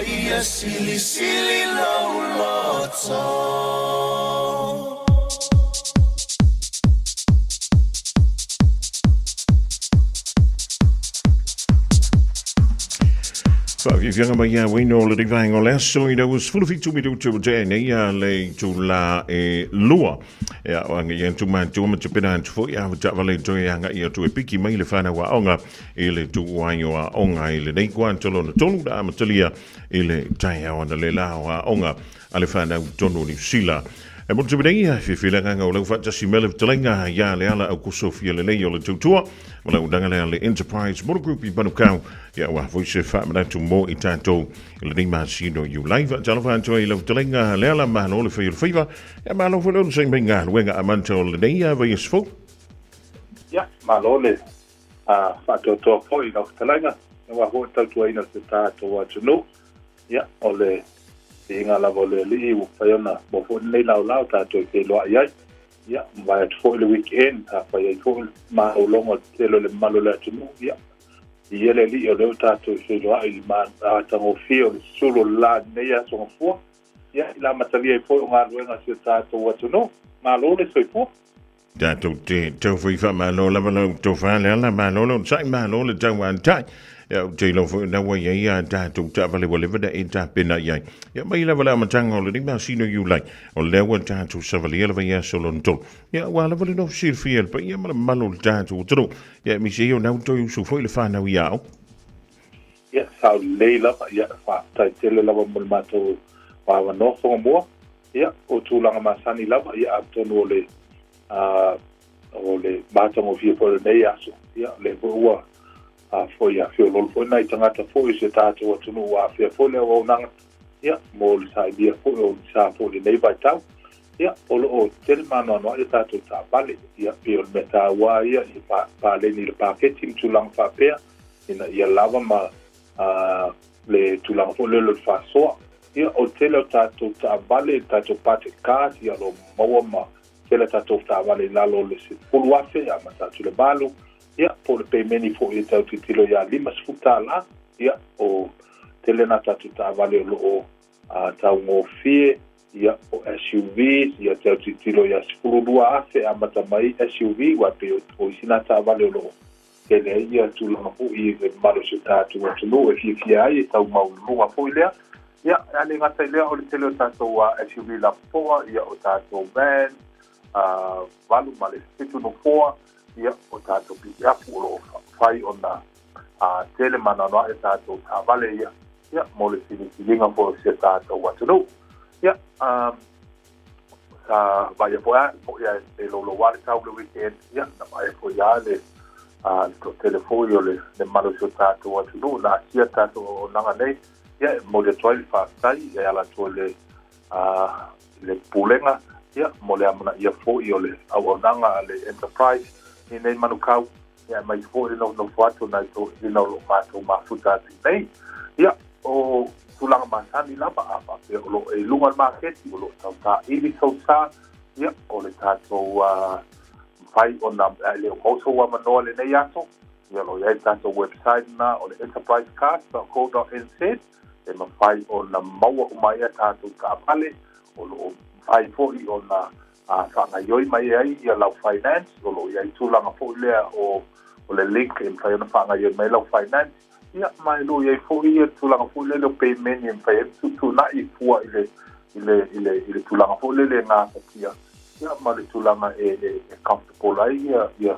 Ia silisili lou loto. Faafiafiaga mai ia uaina o le vaega o le aso i le ua 17 minutu ua tea nei a le itula e 2. E ao agai atu matua ma tapena atu foi a taavale toe agai atu e piki mai le whanau aoga i le tuuai o aoga i lenei kuata lona tolu na amatalia i le taeao analeila o aoga a le whanau tonu o Niu Sila. E motu nei, whiwhi le agaga o lau faatasi me le fetalaiga ia Leala Aukosofia lelei o le tautua, ma lau unanga lea le Enterprise Motor Group i Manukau, ia ua foi se faamanatu mo i tātou i lenei masina o Iulai. Faatalofa atu ai i lau fetalaiga Leala, malo le fai o le faiva, ia malo foi le onosai mai galuega amata o lenei vaiaso fou. Ia, malo le faatoatoa foi i lau fetalaiga, aua foi le tautuaina o se tatou atunuu. Ia, o le viiga lava o le Alii ua mafai ona maua foi lenei laolao tatou e feiloai ai. Ia, mavae atu foi le weekend, sa fai ai foi le malologa o le tele o le mamalu o le atunuu. Ia, viia le Alii o lea ua tatou feiloai i le matagofie o le sulu o le la i lenei aso Gafua. Ia, i le amatalia ai foi o galuega a si o tatou atunuu. Malo le soifua. Tatou te tau foi faamalo lava lau tofa Leala, malo le onosai, malo le tauantai. Ia, ou te iloa foi o lena ua i ai a tatou taavale ua leva ona e tapena i ai. Ia, mai lava le amataga o lenei masina o Iulai, o lea ua tatou savalia le vaiaso lona tolu. Ia, aua lava le nofo silafia e le paia ma le mamalu o le tatou atunuu. Ia, aemaise ai o lena ua toe usu foi le fanau i aoga. Ia, sao lelei lava, ia, faafetai tele lava mo le matou avanoa Fogamua. Ia, o tulaga masani lava, ia, atonu o le, o le matagofie foi o lenei aso, ia, o lea foi ua foi a feoloolo foi nai tagata foi o si o tatou atunuu ua afea foi le auaunaga, ia, mo le sailia foi o ni sa foi i lenei vaitau. Ia, o lo o tele ma anoanoai a tatou taavale, ia, pei o le mea taua ia, ia paleni i le paketi ma tulaga faapea, ina ia lava ma le tulaga foi lea o le faasoa. Ia, o le tele o tatou taavale, tatou budget cars, ia, o lo o maua ma tele a tatou taavale i lalo o le $10,000 amata atu i le 8, ia, po o le pemeni foi e tau tilotilo ia $50, ia, o tele nā tatou taavale o lo o taugofie, ia, o SUVs, ia, tau tilotilo ia $12,000 amata mai SUV, aua e pei o isi nā taavale o lo o tele ai ia tulaga foi i le mamalu o si o tatou atunuu e fiafia ai e tau maualuluga foi lea. Ia, a le gata i lea o le tele o tatou SUV lapopoa, ia o tatou van, 8 ma le 7 nofoa, ia o tatou pikiapu o lo o fai ona tele ma anoanoai tatou taavale ia, ia mo le filifiliga foi o si o tatou atunuu. Ia, sa vaaia foi a foi a e loulou lava le tau i le weekend, ia na vaaia foi lava le le toatele foi o le le mamalu o si o tatou atunuu na asia tatou auaunaga nei. Ia e momoli atu ai le faafetai e ala atu i le le Pulega, ia mo le amanaia foi o le auaunaga a le Enterprise i nei manukau, ia aemaise foi le nofonofo atu o nai toeaiina o lo o matou mafuta atu i nei. Ia, o tulaga masani lava, a faapea o lo o e i luga o le maketi, o lo o tau saili sou sa, ia, o le tatou mafai ona, a e le o maua sou avanoa i lenei aso, ia, o lo o i ai le tatou website lena o le enterprisecars.co.nz, e mafai ona maua uma ai a tatou taavale, o lo o mafai foi ona a faagaioi mai ai ia lau finance, o lo o i ai tulaga foi lea o o le link e mafai ona faagaioi mai lau finance, ia ma e lo o i ai foi ia tulaga foi lele o pemeni e mafai ai ona tuutuunai fua i le i le i le i le tulaga foi lele e gafatia, ia ma le tulaga e e, e comfortable ai ia ia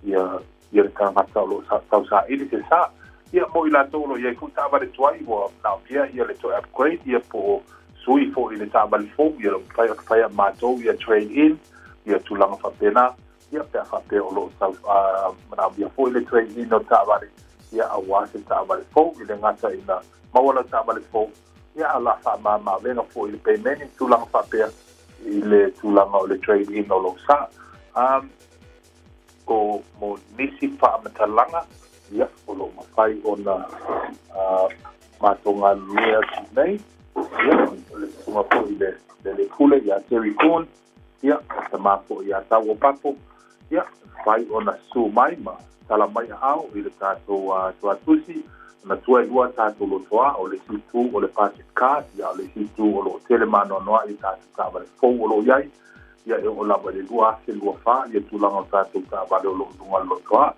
ia ia le tagata o lo o tausaili se sa. Ia, mo i latou o lo o i ai foi taavale tuai ua manaomia ia le toe upgrade ia po o sui foi i le taavale fou, ia o lo o mafai ona fai e matou ia trade in, ia tulaga faapena, ia pe a faapea o lo o tau manaomia foi le trade in o taavale, ia aua se taavale fou, e le gata ina maua lau taavale fou, ia a o le a faamama avega foi i le pemeni ma tulaga faapea i le tulaga o le trade in o lou sa. O mo nisi faamatalaga, ia, o lo o mafai ona matou galulue atu nei, ia, o le susuga foi i le le Pule ia Terry Corn, ia, o le tama foi ia Tau Papo, ia, mafai ona susu mai ma tala mai aao i le tatou tuatusi. Manatua e lua tatou lotoa, o le isi itu o le budget card, ia o le isi itu o lo o tele ma anoanoai i tatou taavale fou o lo o i ai, ia e oo lava i le 2024 ia tulaga o tatou taavale o lo o i luga o le lotoa.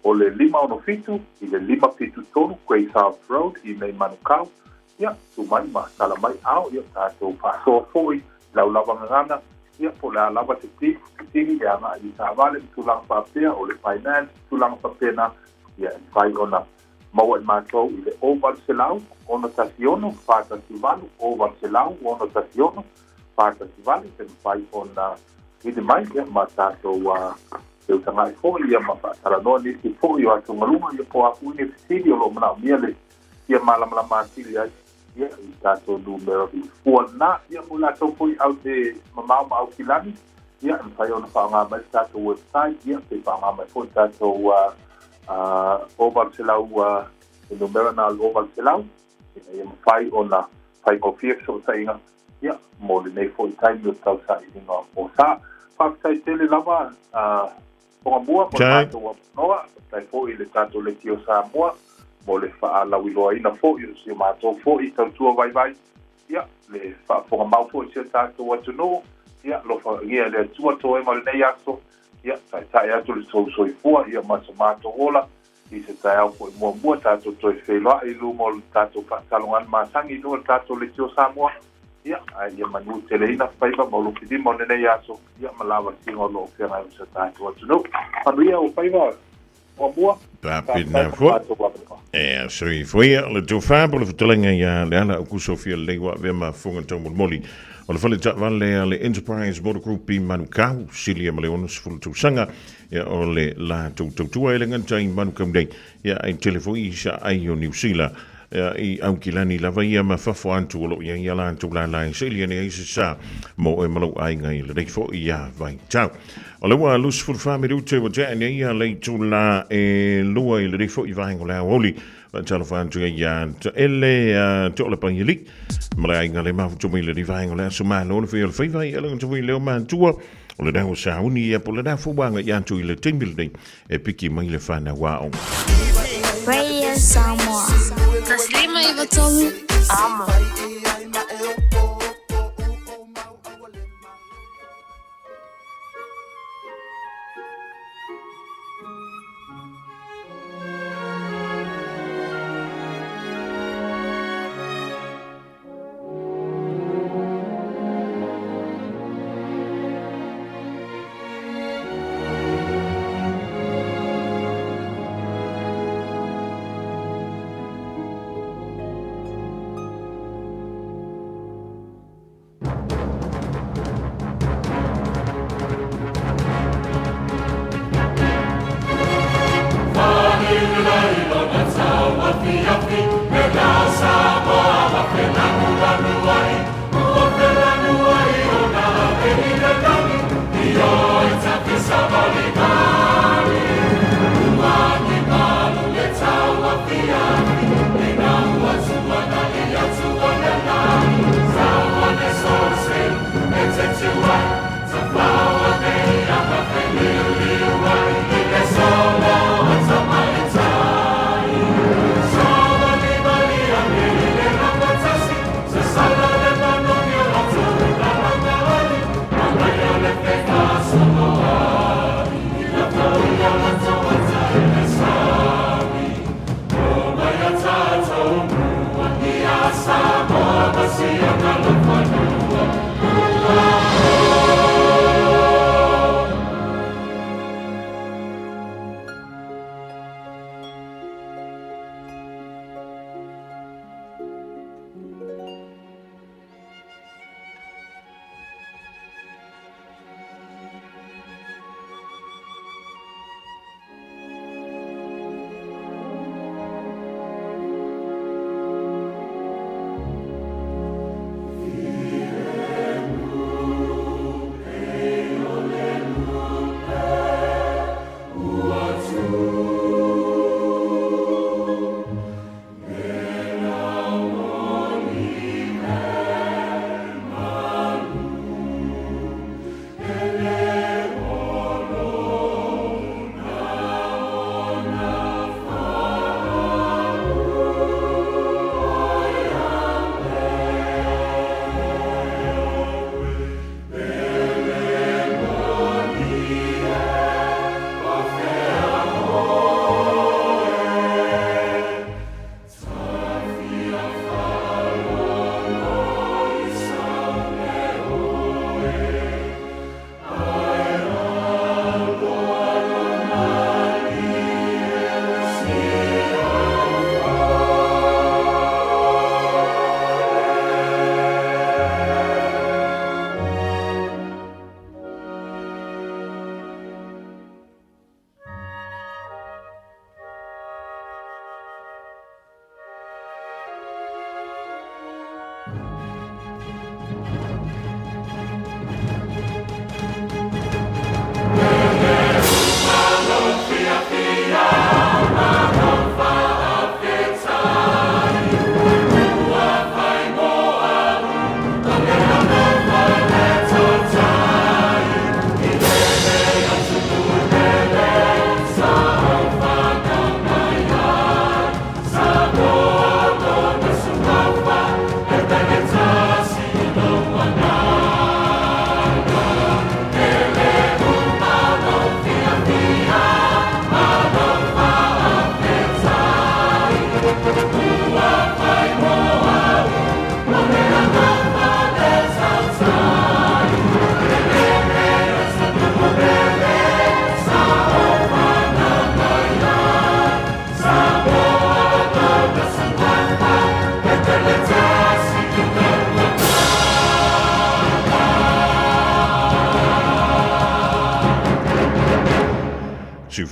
O le 567 i le 573 Grey South Road i inei Manukau, ia tu mai ma tala mai ao, ia tatou faasoa foi lau lava gagana, ia po o le a lava se fesili e agai i taavale ma tulaga faapea, o le finance, tulaga faapena, ia e mafai ona maua i matou i le 0800 616 418, 0800 616 418, pe mafai ona vili mai ia ma tatou feutagai foi ia ma faatalanoa nisi foi o atugaluga ia po o a foi ni fesili o lo o manaomia le fia malamalama atili ai ia i tatou numera fua lena. Ia mo latou foi au te mamao ma Aukilani, ia e mafai ona faaaoga mai le tatou website, ia pe faaaoga mai foi le tatou 0800, le numera na o le 0800, ina ia mafai ona faigofie fesootaiga ia mo lenei foi taimi o le tausailiga o sa. Faafetai tele lava Fogamua mo le matou avanoa, faafetai foi i le tatou Leitio Samoa mo le faalauiloaina foi o si o matou foi tautua vaivai, ia, le faafofoga mau foi i si o tatou atunuu, ia, alofagia e le Atua toega o lenei aso, ia, taetae atu le tou soifua, ia, ma so matou ola i se taeao foi muamua tatou toe feiloai i luma o le tatou faataloga masani i luga o le tatou Leitio Samoa, ia, ae ia manuteleina faiva ma ulufilima o lenei aso, ia ma lavasiga o lo o feagai ma si o tatou atunuu. Manuia ou faiva muamua. Faapena foi. E soifua ia le tofa po le fetalaiga ia Leala Aukuso Fialelei ua avea ma fofoga taumolimoli o le fale taavale a le Enterprise Motor Group i Manukau, silia ma le 60 tausaga ia o le latou tautua e le gata i Manukau nei ia ai tele foi i saai o Niu Sila ia, i Aukilani lava ia ma fafo atu o lo o i ai ia latou lala e saili ane ai se sa mo oe ma lou aiga i lenei foi ia vaitau. O le ua 24 minute ua tea nei ia le itula e 2 i lenei foi vaega o le aoauli. Faatalofa atu ai ia Taele To'olapaiali ma le aiga le mafutu mai i lenei vaega o le aso malo le fai o le faiva i alaga tau i leo matua o le ua sauni ia po o lena foi ua agai atu i le taimi lenei e piki mai le whanau aoga. Radio Samoa. 153 Amo.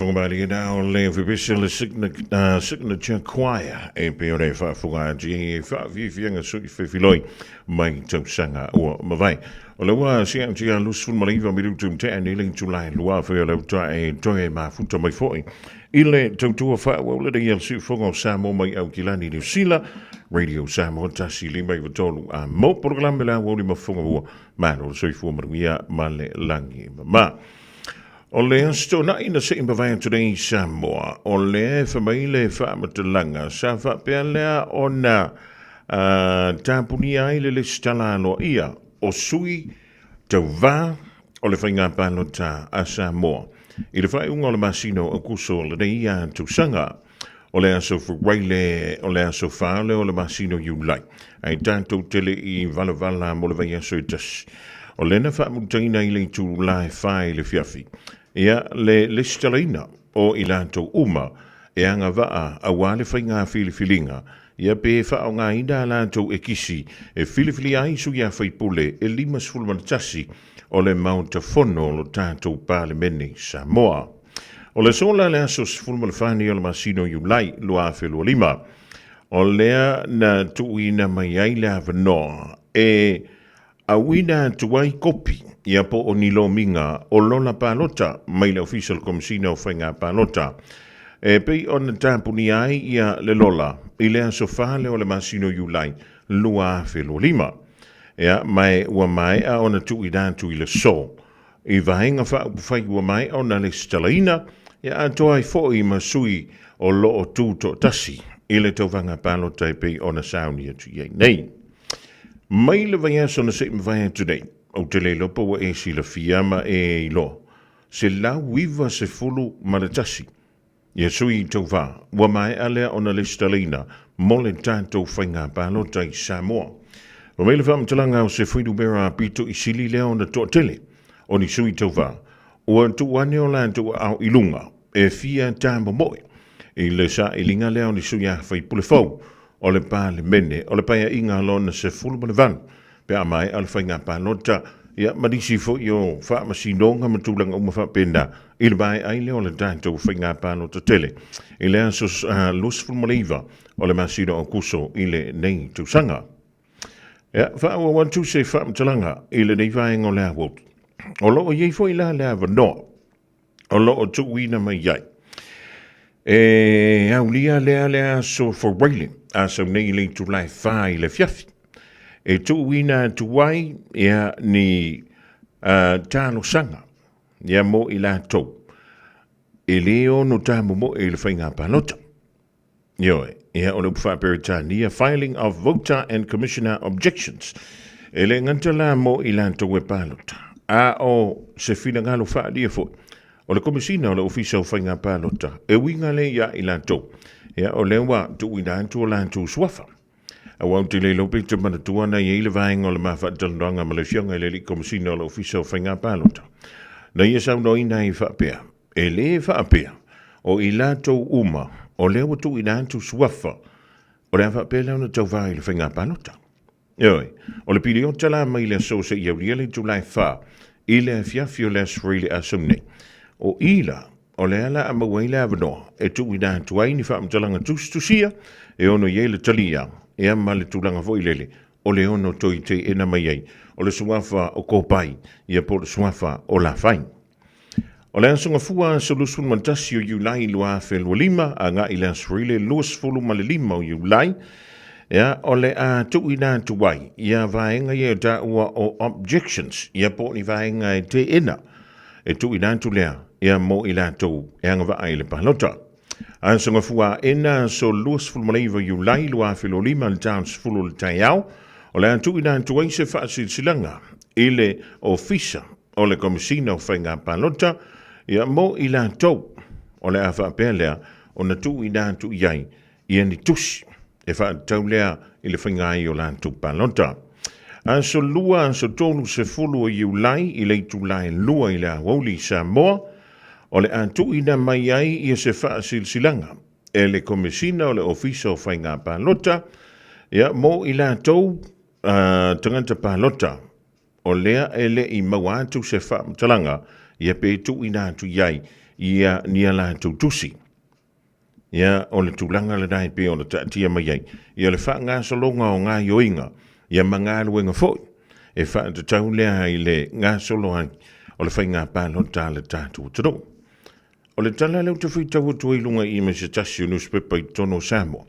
Faafofoga malie na o le fepese le Signature Choir e pei ona e faafofoga atu i ai e faafiafiaga sui fefiloi mai tausaga ua mavae. O le ua siatia 29 minutu ma tea nei le itula e 2 o le uta e toe mafuta mai foi i le tautua faaauau lenei a le Siufofoga o Samoa mai Aukilani, Niu Sila, Radio Samoa 153 a mo polokalame le aoauli ma fofoga ua malo le soifua manuia ma le lagi e mama. O le Aso Toonai na se i mavae atu nei i Samoa, o lea e fai mai le faamatalaga sa faapea lea ona tapunia ai le lesitala aloaia o sui tauva o le faiga palota a Samoa i le faaiuga o le masina o Aokuso o lenei tausaga. O le aso Faraile, o le aso 4 lea o le masina o Iulai, ae tatou te le i valavala mo le vaiaso e tasi. O lea na faamutaina i le itula e 4 i le afiafi, ia le lesitalaina o i latou uma e agavaa aua le faiga filifiliga, ia pe faaaogaina a latou ekisi e filifilia ai sui a faipule e 51 o le Maota Fono o lo tatou Palemene i Samoa. O le aso la le aso 14 nei o le masina o Iulai 2025, o lea na tuuina mai ai le avanoa e auina atu ai kopi ia po o ni lomiga o lola palota mai le Ofisa o le Komesina o Faiga Palota e pei ona tapunia ai ia le lola i le aso 4 lea o le masina o Iulai 2025. Ia, ma e ua maea ona tuuina atu i le so i vaega faaupufai ua maea ona lesitalaina, ia atoa ai foi ma sui o lo o tu toatasi i le tauvaga palota e pei ona sauni atu i ai nei. Mai le vaiaso na se i mavae atu nei, ou te le iloa po ua e silafia ma e iloa, 191 Ia sui tauva, ua maea lea ona lesitalaina mo le tatou faiga palota i Samoa. Ua mai le faamatalaga o se fuainumera pito i sili lea ona toatele o ni sui tauva ua tuu ane o latou aao i luga e fia tamomoe i le sailiga lea o ni sui a faipule fou o le Palemene o le Paeaiga lona 18 pe a maea le faiga palota, ia, ma nisi foi o faamasinoga ma tulaga uma faapena, i le maea ai lea o le tatou faiga palota tele i le aso 29 o le masina o Aokuso i lenei tausaga. Ia, faaauau atu se faamatalaga i lenei vaega o le aoauli. O lo o i ai foi la le avanoa o lo o tuuina mai ai. E aulia lea le aso Faraile, aso nei i le itula e 4 i le afiafi. E tuuina atu ai ia ni talosaga ia mo i latou e le ono tamomoe i le faiga palota. Ioe, ia o le upu faa-Peretania, Filing of Voter and Commissioner Objections. E le gata la mo i latou e palota, a o se finagalo faaalia foi o le Komesina o le Ofisa o Faiga Palota e uiga lea ia i latou. Ia, o lea ua tuuina atu o latou suafa. Aua ou te le iloa pe te manatua na i ai le vaega o le ma faatalanoaga ma le Afioga i le Alii Komesina o le Ofisa o Faiga Palota. Na ia saunoaina ai faapea, E le faapea, o i latou uma o lea ua tuuina atu suafa, o le a faapea lea ona tauva i le faiga palota. Ioe, o le piliota la mai le aso seia aulia le itula e 4 i le afiafi o le Aso Faraile aso nei. O i la, o lea la a maua ai le avanoa e tuuina atu ai ni faamatalaga tusitusia e ono i ai le talia ia ma le tulaga foi lele o le ono toe teena mai ai o le suafa o Kopai ia po o le suafa o Lafai. O le Aso Gafua aso 21 o Iulai 2025 agai i le Aso Faraile 25 o Iulai, ia, o le a tuuina atu ai ia vaega ia e taua o objections, ia po o ni vaega e teena e tuuina atu lea ia mo i latou e agavaa i le palota. Aso Gafua aena aso 29 Iulai 2025 i le taeao 10 o le taeao, o le a tuuina atu ai se faasilasilaga i le Ofisa o le Komesina o Faiga Palota, ia, mo i latou o le a faapea lea ona tuuina atu i ai ia ni tusi e faatatau lea i le faiga ai o latou palota. Aso 2, aso 30 o Iulai i le itula e 2 i le aoauli i Samoa, o le a tuuina mai ai ia se faasilasilaga e le Komesina o le Ofisa o Faiga Palota, ia, mo i latou tagata palota o lea e le i maua atu se faamatalaga ia pe tuuina atu i ai ia ni a latou tusi. Ia, o le tulaga lena e pei ona taatia mai ai, ia le faagasologa o gaoioiga, ia ma galuega foi e faatatau lea i le gasolo ai o le faiga palota a le tatou atunuu. O le tala lea ou te faitau atu ai i luga i i ma se tasi o nusipepa i totonu o Samoa,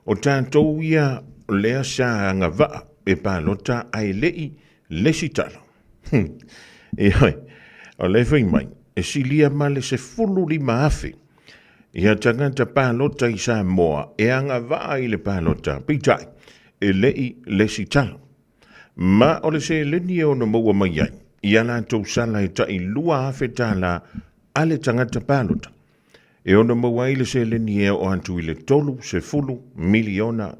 o tatou ia lea sa agavaa e palota ae le i lesitala. Ioe, o lea e fai mai, e silia ma le 15,000 ia tagata palota i Samoa e agavaa i le palota, peitai, e le i lesitala. Ma o le seleni e ono maua mai ai i a latou sala e tai $2,000 a le tagata palota, e ono maua ai le seleni e oo atu i le $30 miliona.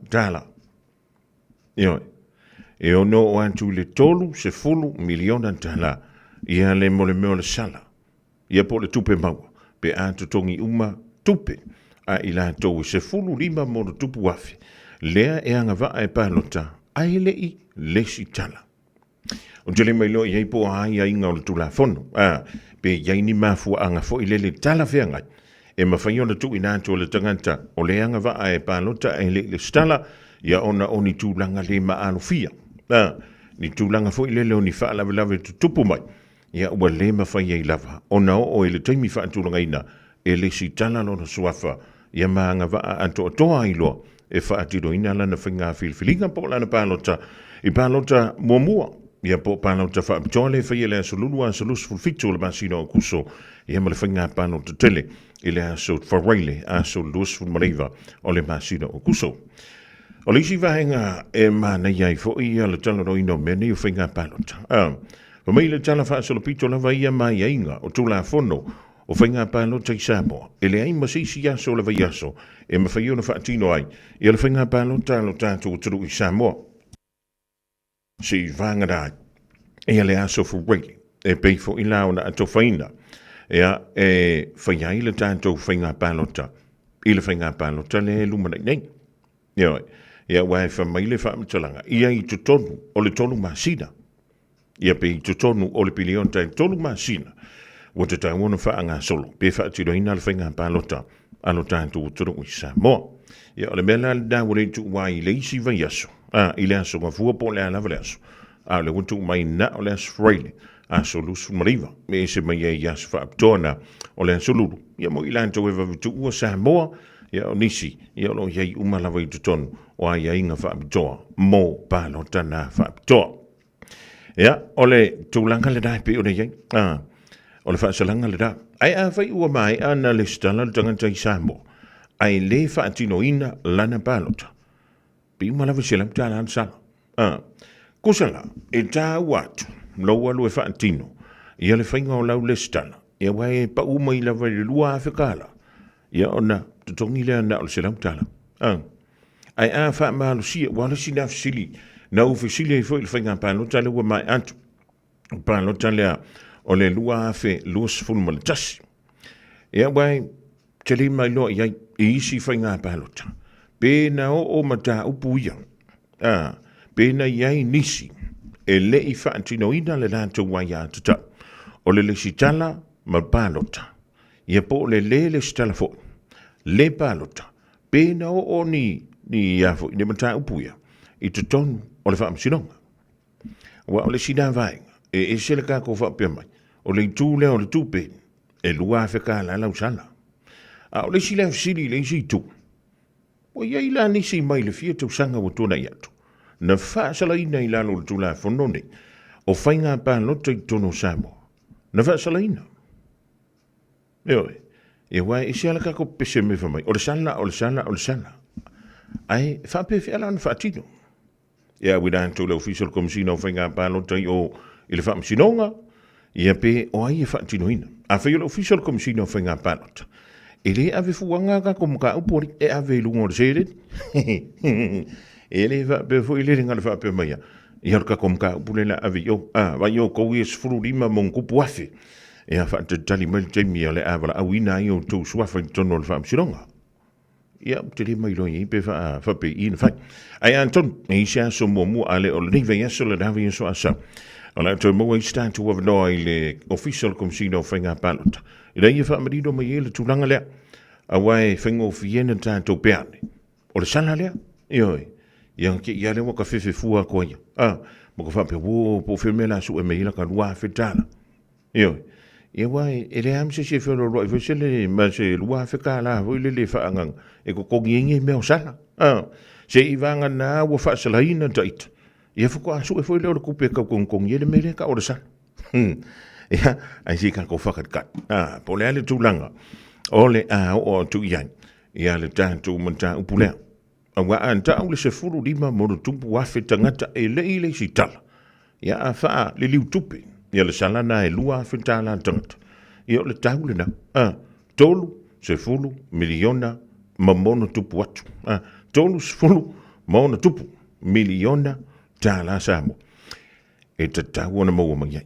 Ioe, e ono oo atu i le $30 miliona ia le mo le mea o le sala, ia po o le tupe maua, pe a totogi uma tupe a i latou e 15 ma ona tupu afe, lea e agavaa e palota ae le i lesitala. Ou te le mailoa i ai po o a aiaiga o le Tulafono, a, pe i ai ni mafuaaga foi lele talafeagai e mafai ona tuuina atu e le tagata o le agavaa e palota ae le i lesitala, ia ona o ni tulaga le maalofia, a, ni tulaga foi lele o ni faalavelave tutupu mai, ia ua le mafai ai lava ona oo i le taimi faatulagaina e lesitala lona suafa ia ma agavaa atoatoa ai loa e faatinoina lana faiga filifiliga po o lana palota i palota muamua ia po o palota faapitoa le faia i le aso Lulu aso 27 o le masina o Aokuso ia ma le faiga palota tele i le aso Faraile aso 29 o le masina o Aokuso. O le isi vaega e manaia ai foi ia le talanoaina o mea nei o faiga palota. Fai mai le tala faasolopito lava ia ma aiaiga o Tulafono o Faiga Palota i Samoa, e leai ma se isi aso o le vaiaso e mafai ona faatino ai ia le faiga palota a lo tatou atunuu i Samoa, seivagana ai ia le aso Furaili, e pei foi la ona atofaina ia e fai ai le tatou faiga palota i le faiga palota lea e lumanai nei. Ioe, ia aua e fai mai le faamatalaga, ia i totonu o le 3 masina. Ia pe i totonu o le piliona e 3 masina, ua tatau ona faagasolo pe faatinoina le faiga palota a lo tatou atunuu i Samoa. Ia o le mea la lena ua le tuua ai i le isi vaiaso, a, i le aso Gafua po o le a lava le aso, a o lea ua tuu mai na o le aso Faraile, aso 29, e ese mai ai i aso faapitoa na o le aso Lulu, ia mo i latou e vave tuua Samoa, ia o nisi, ia o lo o i ai uma lava i totonu o aiaiga faapitoa mo palota na faapitoa. Ia, o le tulaga lena e pei ona i ai. Ah, o le faasalaga lena. Ae afai ua maea na lesitala le tagata i Samoa, ae le faatinoina lana palota, pe uma lava i $100 le sala. Ah, kusa la, e tāua atu lou alu e faatino ia le faiga o lau lesitala, ia aua e pau mai lava i le $2,000, ia ona totogi lea na o le $100. Ah, Ae a faamalosia, ua le isi lea fesili, na ou fesili ai foi i le faiga palota lea ua maea atu, palota lea o le 2021. Ia aua e tele mai loa i ai i isi faiga palota, pe na oo mataupu ia, a, pe na i ai nisi e le i faatinoina le latou aiatatau, o le lesitala ma palota, ia po o le le lesitala foi, le palota, Pe na oo ni, ni ia foi, ni mataupu ia, i totonu o le faamasinoga. Aua o le isi lena vaega, e ese le tatou faapea mai, o le itu lea o le tupe, e $2,000 lau sala. A o le isi lea fesili i le isi itu, ua i ai la nisi mai le fia tausaga ua tuanai atu, na faasalaina i lalo o le Tulafono nei, o faiga palota i totonu o Samoa, na faasalaina. Ioe. Ia aua e ese lava le tatou pepese mai fai mai, o le sala, o le sala, o le sala. Ae faapefea la ona faatino? Ia auina atu le Ofisa o le Komesina o Faiga Palota i o i le Faamasinoga, ia pe o ai e faatinoina. Afai o le Ofisa o le Komesina o Faiga Palota, e le ave fuaga a tatou mataupu alii, e ave i luga o le seleni. E le faapea foi le na o le faapea mai lava, ia o le tatou mataupu lea o le a ave i o. A, vaai outou ia e 15 ma ona tupu afe Ia faatalitali mai le taimi o le a valaauina ai outou suafa i totonu o le faamasinoga. Ia, ou te le mailoa i ai pe faa, faapei na fai. Ae atonu, e i se aso muamua, a le o lenei vaiaso le la vaiaso a sau. O le a toe maua ai se tatou avanoa i le Ofisa o le Komesina o Faiga Palota. Ina ia faamanino mai ai le tulaga lea, aua e faigofie na tatou peane. O le sala lea, ioe. Ia te i lava lea ua ta fefe fua atu ai. A, ma ka faapea, uo, po o fea le mea o le a sue mai ai la ta $2,000. Ioe. Ia aua e leai lava ma se isi e feolooloai foi se le ma se $2,000 foi lele e faaagaga e totogi ai nei mea o sala. A, se i vagana ua faasalaina ta ita, ia faatoa sue foi lea o le tupe e tau togitogi ai le mea lea e tau o le sala. Ia, ae se i tatou faatalitali. A, po o le a le tulaga o le a oo atu i ai ia le tatou mataupu lea. Aua a tau le 15 ma tupu afe tagata e le i le isi tala, ia a faaliliu tupe, ia le sala na e $2,000 le tagata. Ia o le tau lena, a, 30 miliona ma ono tupu atu. A, $36 miliona Samoa. E tatau ona maua mai ai.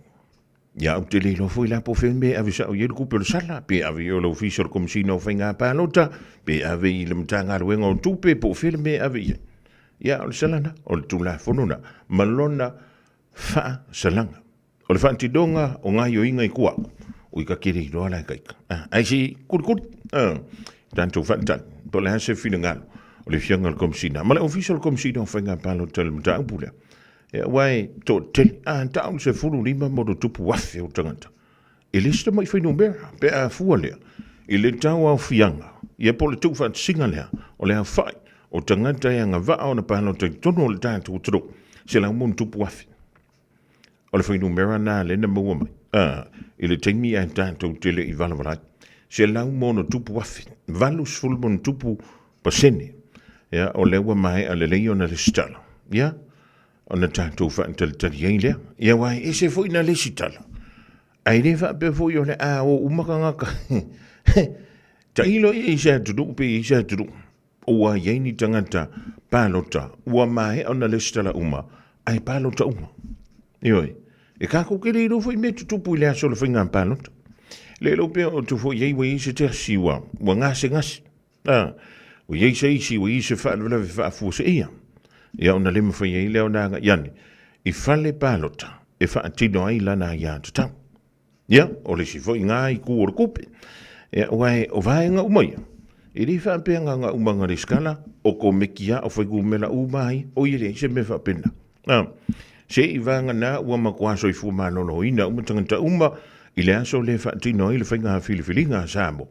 Ia ou te le iloa foi la po o fea mea e ave sao i ai le tupe o le sala, pe ave i o le Ofisa o le Komesina o Faiga Palota, pe ave i le Matagaluega o Tupe, po o fea le mea e ave i ai. Ia, o le sala na, o le Tulafono na, ma lona faasalaga. O le faatinoga o gaoioiga i tua atu, ui ka te le iloa la e taita. Ah, ae se i kulikuli, ah, tatou faatali, po o le a se finagalo o le Afioga i le Komesina, ma le Ofisa o le Komesina o Faiga Palota i le mataupu lea. Ia, aua e toatele, a tau le 15 ma tupu afe o tagata, e le se tamai fuainumera, pe a fua lea i le tauaofiaga, ia po o le tuufaatasiga lea o le aofai o tagata e agavaa ona palota i totonu o le tatou atunuu, 100 ma tupu afe. O le fuainumera lena lea na maua mai a, i le taimi ae tatou te le i valavala ai. 100 ma tupu afe, 80+%. Ia, o lea ua maea lelei ona lesitala. Ia, ona tatou faatalitali ai lea. Ia, aua e ese foi na lesitala. Ae le faapea foi o le a o uma tagata. Tailo ia i se atunuu pe i se atunuu. Ua i ai ni tagata palota ua maea ona lesitala uma, ae palota uma. Ioe, e kākou ke le iloa foi mea tutupu i le aso o le faiga palota. Le iloa pea o tu foi ai ua i ai se tasi ua, ua gasegase. A, ua i ai se isi ua i ai se faalavelave faafuaseia. Ia ona le mafai ai lea ona agai ane i fale palota e faatino ai lana aiatatau. Ia, o le isi foi ngā i kū o le kupe. Ia, aua e, o vaega uma ia, e le faapea nga nga uma nga resitala, o komeki a, o fuainumera uma ai, o ia leai se mea faapena. A, se i vagana ua matua soifua maloloina uma tagata uma i le aso lea e faatino ai le faiga filifiliga a Samoa,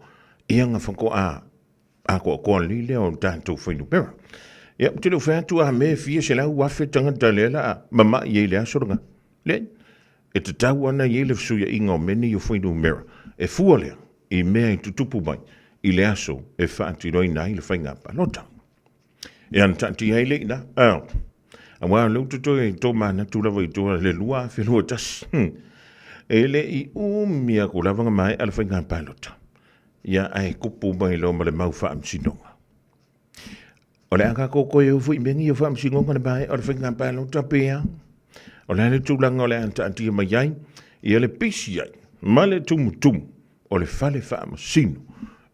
ia nga faatoa atoatoa lelei lea o tatou fuainumera. Ia, ou te le o fai atu a mea e fia 100,000 tagata lea la a mama'i ai i le aso lena. Leai, e tatau ana i ai le fesuiaiga o mea nei o fuainumera e fua lea i mea i tutupu mai i le aso e faatinoina ai le faiga palota. E ana taatia ai le ina, a, aua o lea ou te toe tomanatu lava i tua le 2021. E le i umi aku lava na maea le faiga palota. Ia, ae kupu mai loa ma le mau faamasinoga. O le a tatou toe o foi i mea nei o faamasinoga le maea o le faiga palota pe a? O le a le tulaga o le a taatia mai ai ia le pisi ai ma le tumutumu o le fale faamasino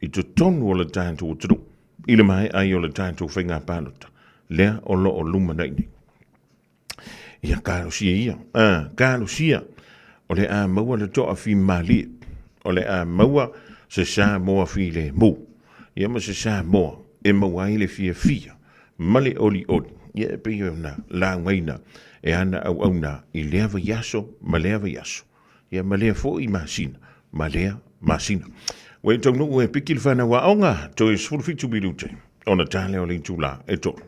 i totonu o le tatou atunuu i le maea ai o le tatou faiga palota lea o lo o lumanai nei. Ia talosia ia, a, talosia, o le a maua le toafimalie, o le a maua se Samoa filemu, ia ma se Samoa e maua ai le fiafia ma le olioli, ia e pei ona laugaina e ana auauna i lea vaiaso ma lea vaiaso, ia ma lea foi masina ma lea masina. Ua e taunuu e piki le whanau aoga, toe 17 minute, ona tā lea o le itula e tolu.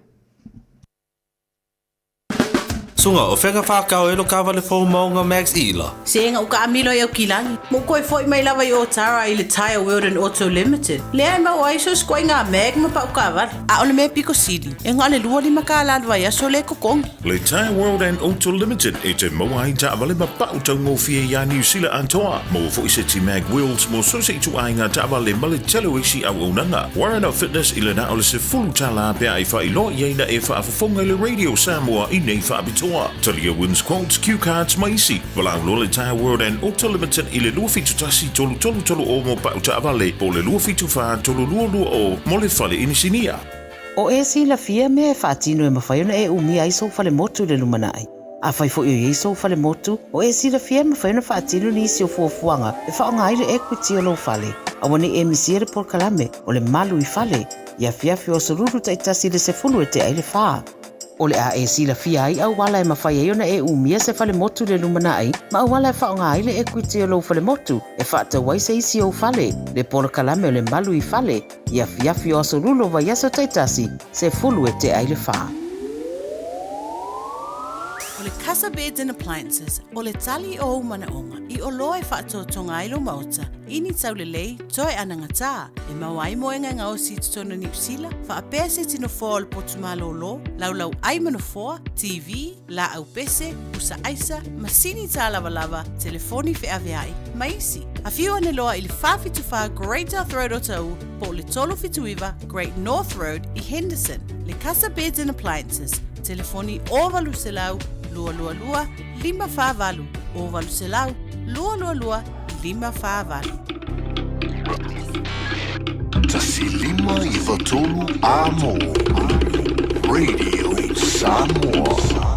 Sunga, o fea ka whākau e lo kāwale fou maunga Max Ila? Se nga uka amilo i au kilagi. Mo koe foi mai lava i Otara i le Tyre World and Auto Limited. Lea e mau ai so skoe ngā mag ma pau kāwale. A o le mea piko sili, e ngā le 25 le vaiaso le kokongi. Le Tyre World and Auto Limited e te maua ai taavale ma pau taugofie iā Niu Sila atoa. Maua foi se ti mag wheels mo so se ituaiga taavale ma le tele o isi auaunaga. Warren of Fitness i le na o le $10 pe a e faailoa i ai na e faafofoga i le Radio Samoa i nei faapitoa. Samoa. Talia Wins Quotes, Cue Cards ma isi. Valaau loa le Tyre World and Auto Limited i le 271 3330 mo pau taavale po o le 274 3220 mo le fale inisinia. O e silafia mea e faatino e mafai ona e umia ai sou falemotu i le lumanai. Afai foi o i ai sou falemotu, o e silafia e mafai ona faatino nisi o fuafuaga e faaaoga ai le equity o lou fale. Aua ne i e misia le polokalame o le Malu i Fale i afiafi o aso Lulu taitasi i le 10 e tea ai le fa. O le a e silafia ai auala e mafai ai ona e umia se falemotu i le lumanai ma auala e faaaoga ai le equity o lou falemotu e faatau ai se isi ou fale, le polokalame o le Malu i Fale i afiafi o aso Lulu o vaiaso taitasi, 10 e tea ai le fa. O le Casa Beds and Appliances, o le tali o ou manaoga i oloa e faatotoga ai lou maota i ni taulelei toe anagatā e maua ai moega e gaosi i totonu o Niu Sila, faapea se tino foa o le potu malōlō, laulau ʻai ma nofoa, TV, lāʻau pese, pusa ʻaisa, masini tālavalava, telefoni feʻaveaʻi, ma isi. Afio ane loa i le 474 Great South Road o Taʻu po o le 379 Great North Road i Henderson. Le Casa Beds and Appliances, telefoni 0800 222 548, 0800 222 548. 153 Amo Radio Samoa.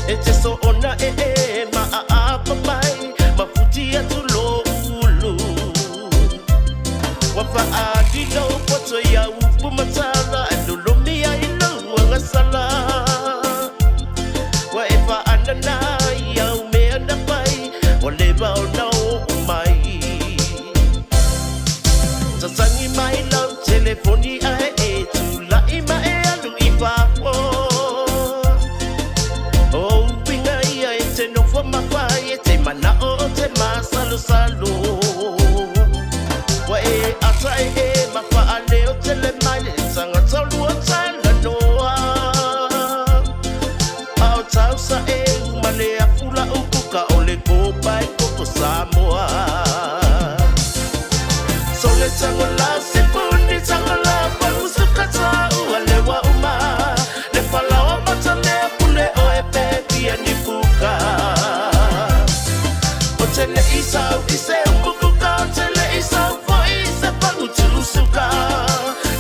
E te so ona e e ma a apa mai ma futi atu lo ulu Wa fa a di lo poto ia upu matala e lolomi ai lo angasala Wa e fa anana ia umea na pai o le vao na o mai Sasangi mai lau telefoni ae e tula'i ma e alu i fafo O uiga ia e te nofo mawhai e te mana'o o te masalosalo Ua e ata e e ma whaaleo tele mai le tangata lua talanoa A o tausa e uma le afu la upuka o le kopa e koko Samoa So le tango la sipuni tango la pamusuka ta ua lewa uma Le falaoa matamea pule o e pepia ni puka O te le isau i se umukuka O te le isau foi i se pangutusuka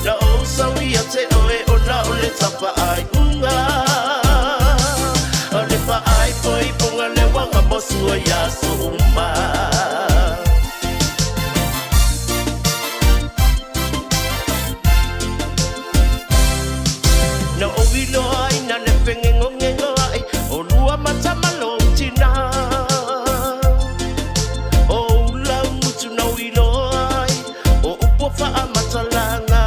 Na o sau ia te oe o na o le tapa ai unga O le fa ai foi ponga le wanga mosua ia so uma Na ou iloa ai na le fengengongengo ai o lua mata ma lou tina. O ou lau mutu na ou iloa ai o upu faamatalaga.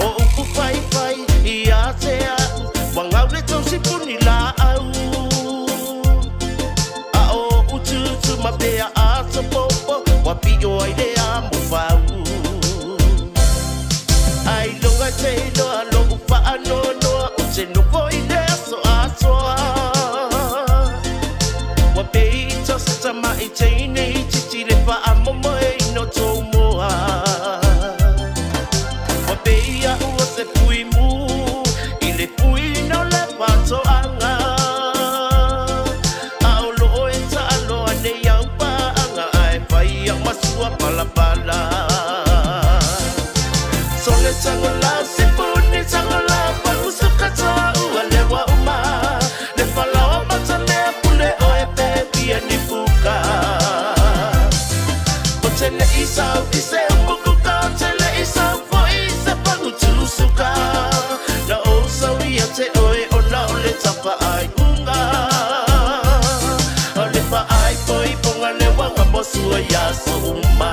O upu faifai ia te a'u ua gau le tausi puni laau. A o utuutu ma pea atopopo ua pio ai le amo fau. Ai loga te iloa lo'u faanoanoa o te nofo i le aso atoa. Ua pei i tau se tama'i teine i titi le faamomoe i no tou moa. Ua pei a'u o se pui mū i le puina o le faatoaga. A o loo e taaloa nei au paaga ae fai au masua palapala. So le tango la sipuni tango la pamusuka toa ua lewa uma le falaoa matamea pule o e pepia ni puka. O te le isau i se umukuka o te le isau foi i se pangutusuka. Na o sau ia te oe o na o le tapa ai unga. O le fa ai foi ponga le wanga mosua ia so uma.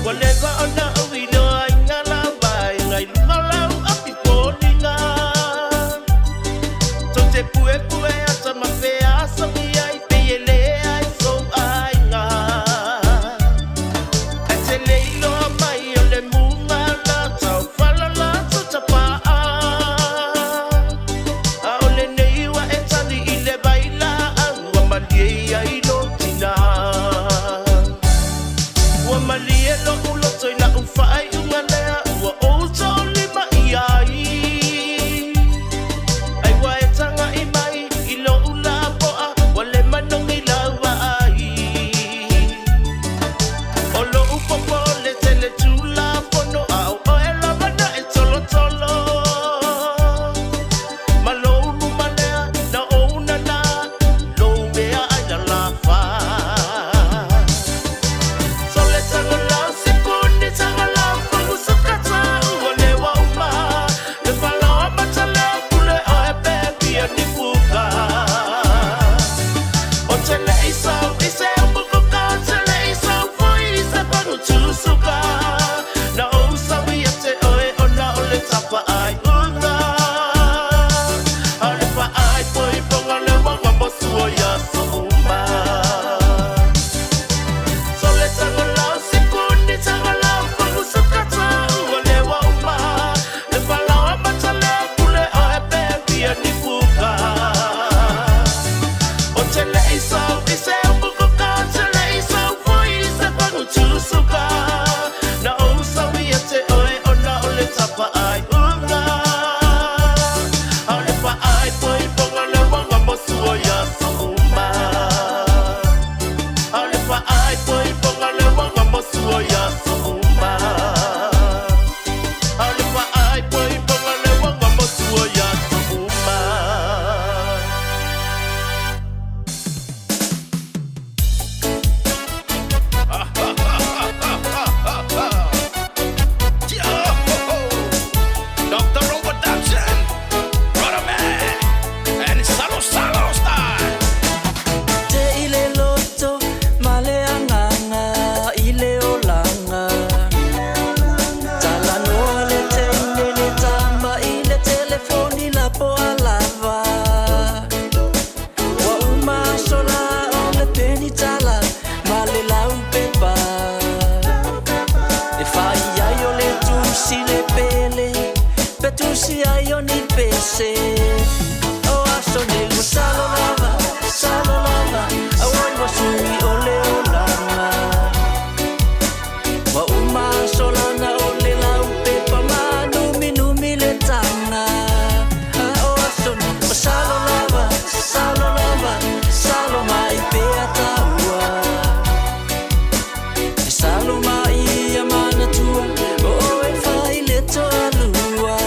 Ua leva ona ou iloa i ngā la tusi le pele Pe tusi ai o ni pese O aso nei ua salo lava, salo lava Auai ua sui o le olaga Ua uma aso lana o le lau pepa Mānuminumi le taga O aso nei ua salo lava, salo lava Salo mai pea taua E salo mai ia manatua O oe fai le toalua.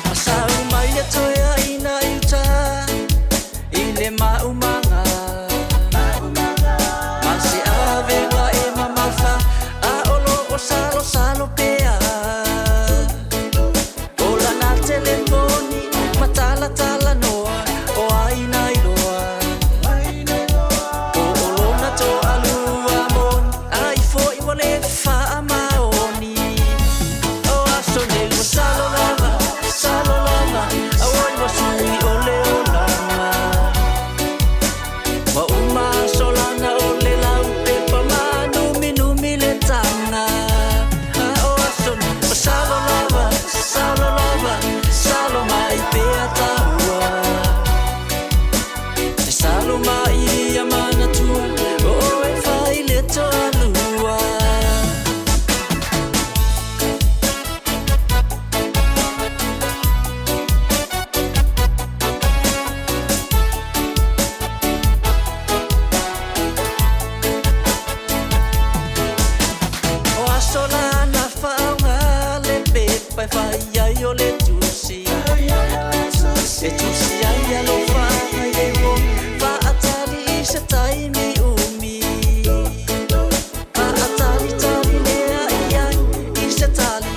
Masau mai le toe aina i uta i le maumaga Ma se avega e mamafa a o loo salosalo pea O lana telefoni ma talatalanoa o ai na iloa Po o lona toalua moni ai foi ua le faamaoni O aso nei ua salo lava, salo lava Auai ua sui o le olaga Ua uma aso lana o le lau pepa Mānuminumi le taga O aso nei ua salo lava, salo lava Salo mai pea taua E salo mai ia manatua O oe fai le toalua. O aso lana faaaoga le pepa e fai ai o le tusi E tusi ai alofaga i le uo Faatali i se taimi umi Faatalitali lea i ai i se tali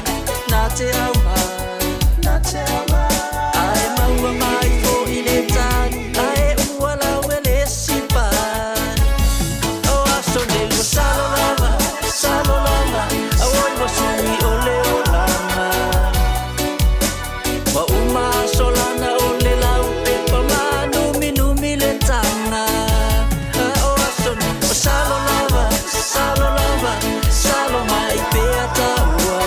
na te aumai Ae maua mai foi le tali Ae ua lawe le sipai O aso nei ua salo lava, salo lava Auai ua sui o le olaga Ua uma aso lana o le lau pepa Mānuminumi le taga O aso nei ua salo lava, salo lava Salo mai pea taua.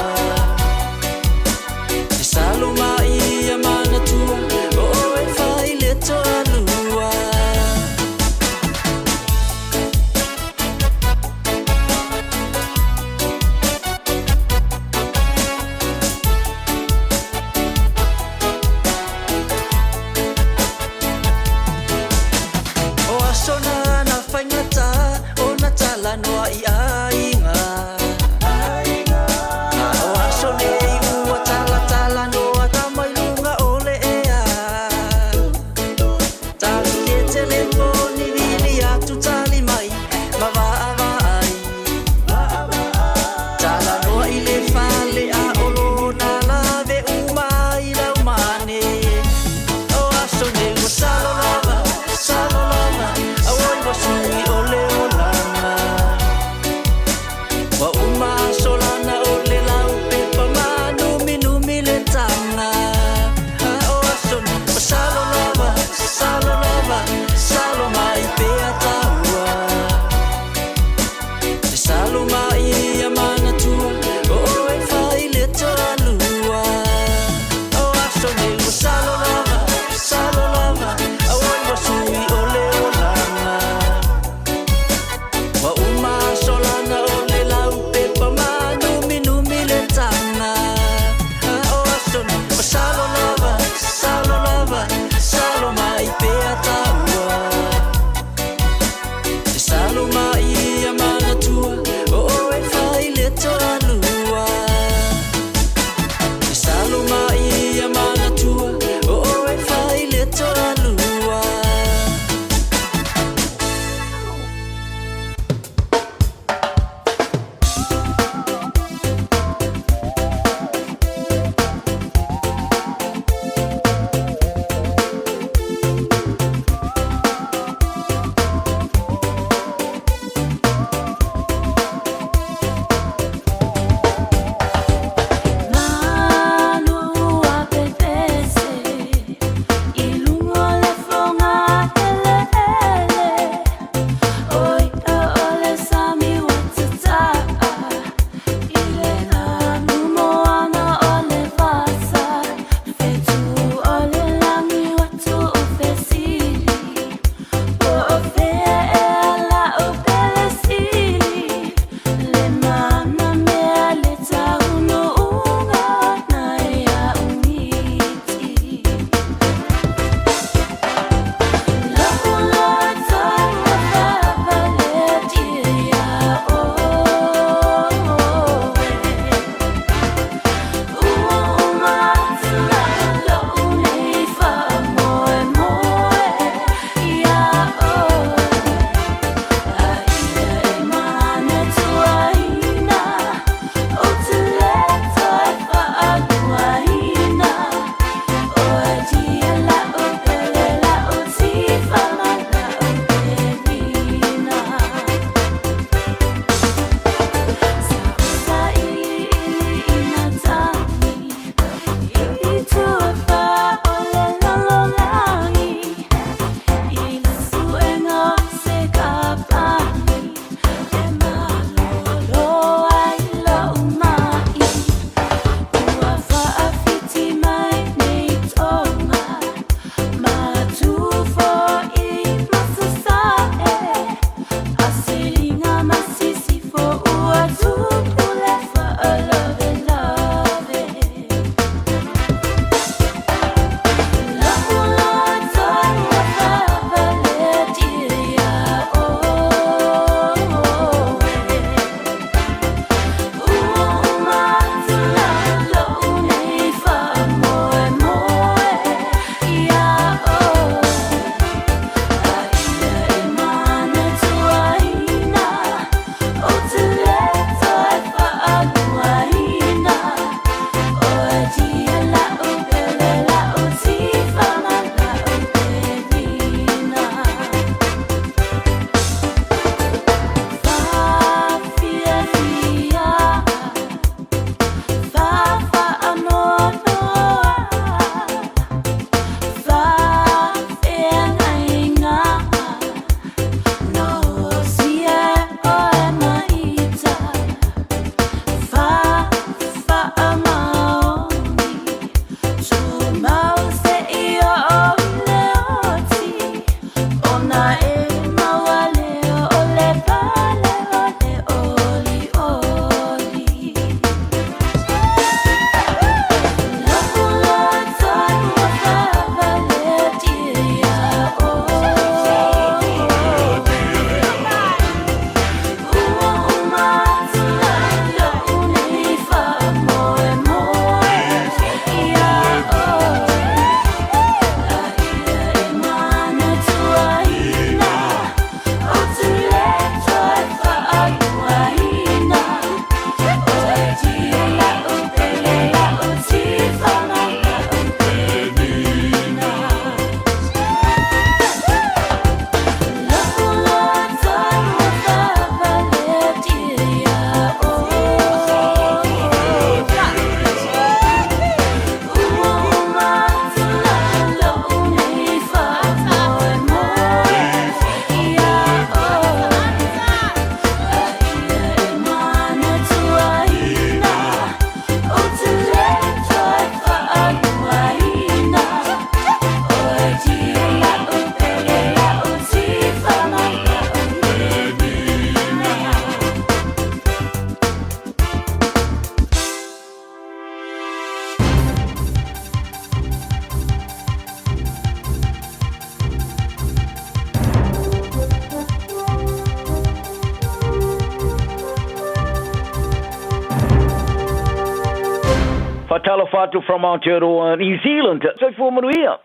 Faatalofa atu from Aotearoa New Zealand. Soifua manuia.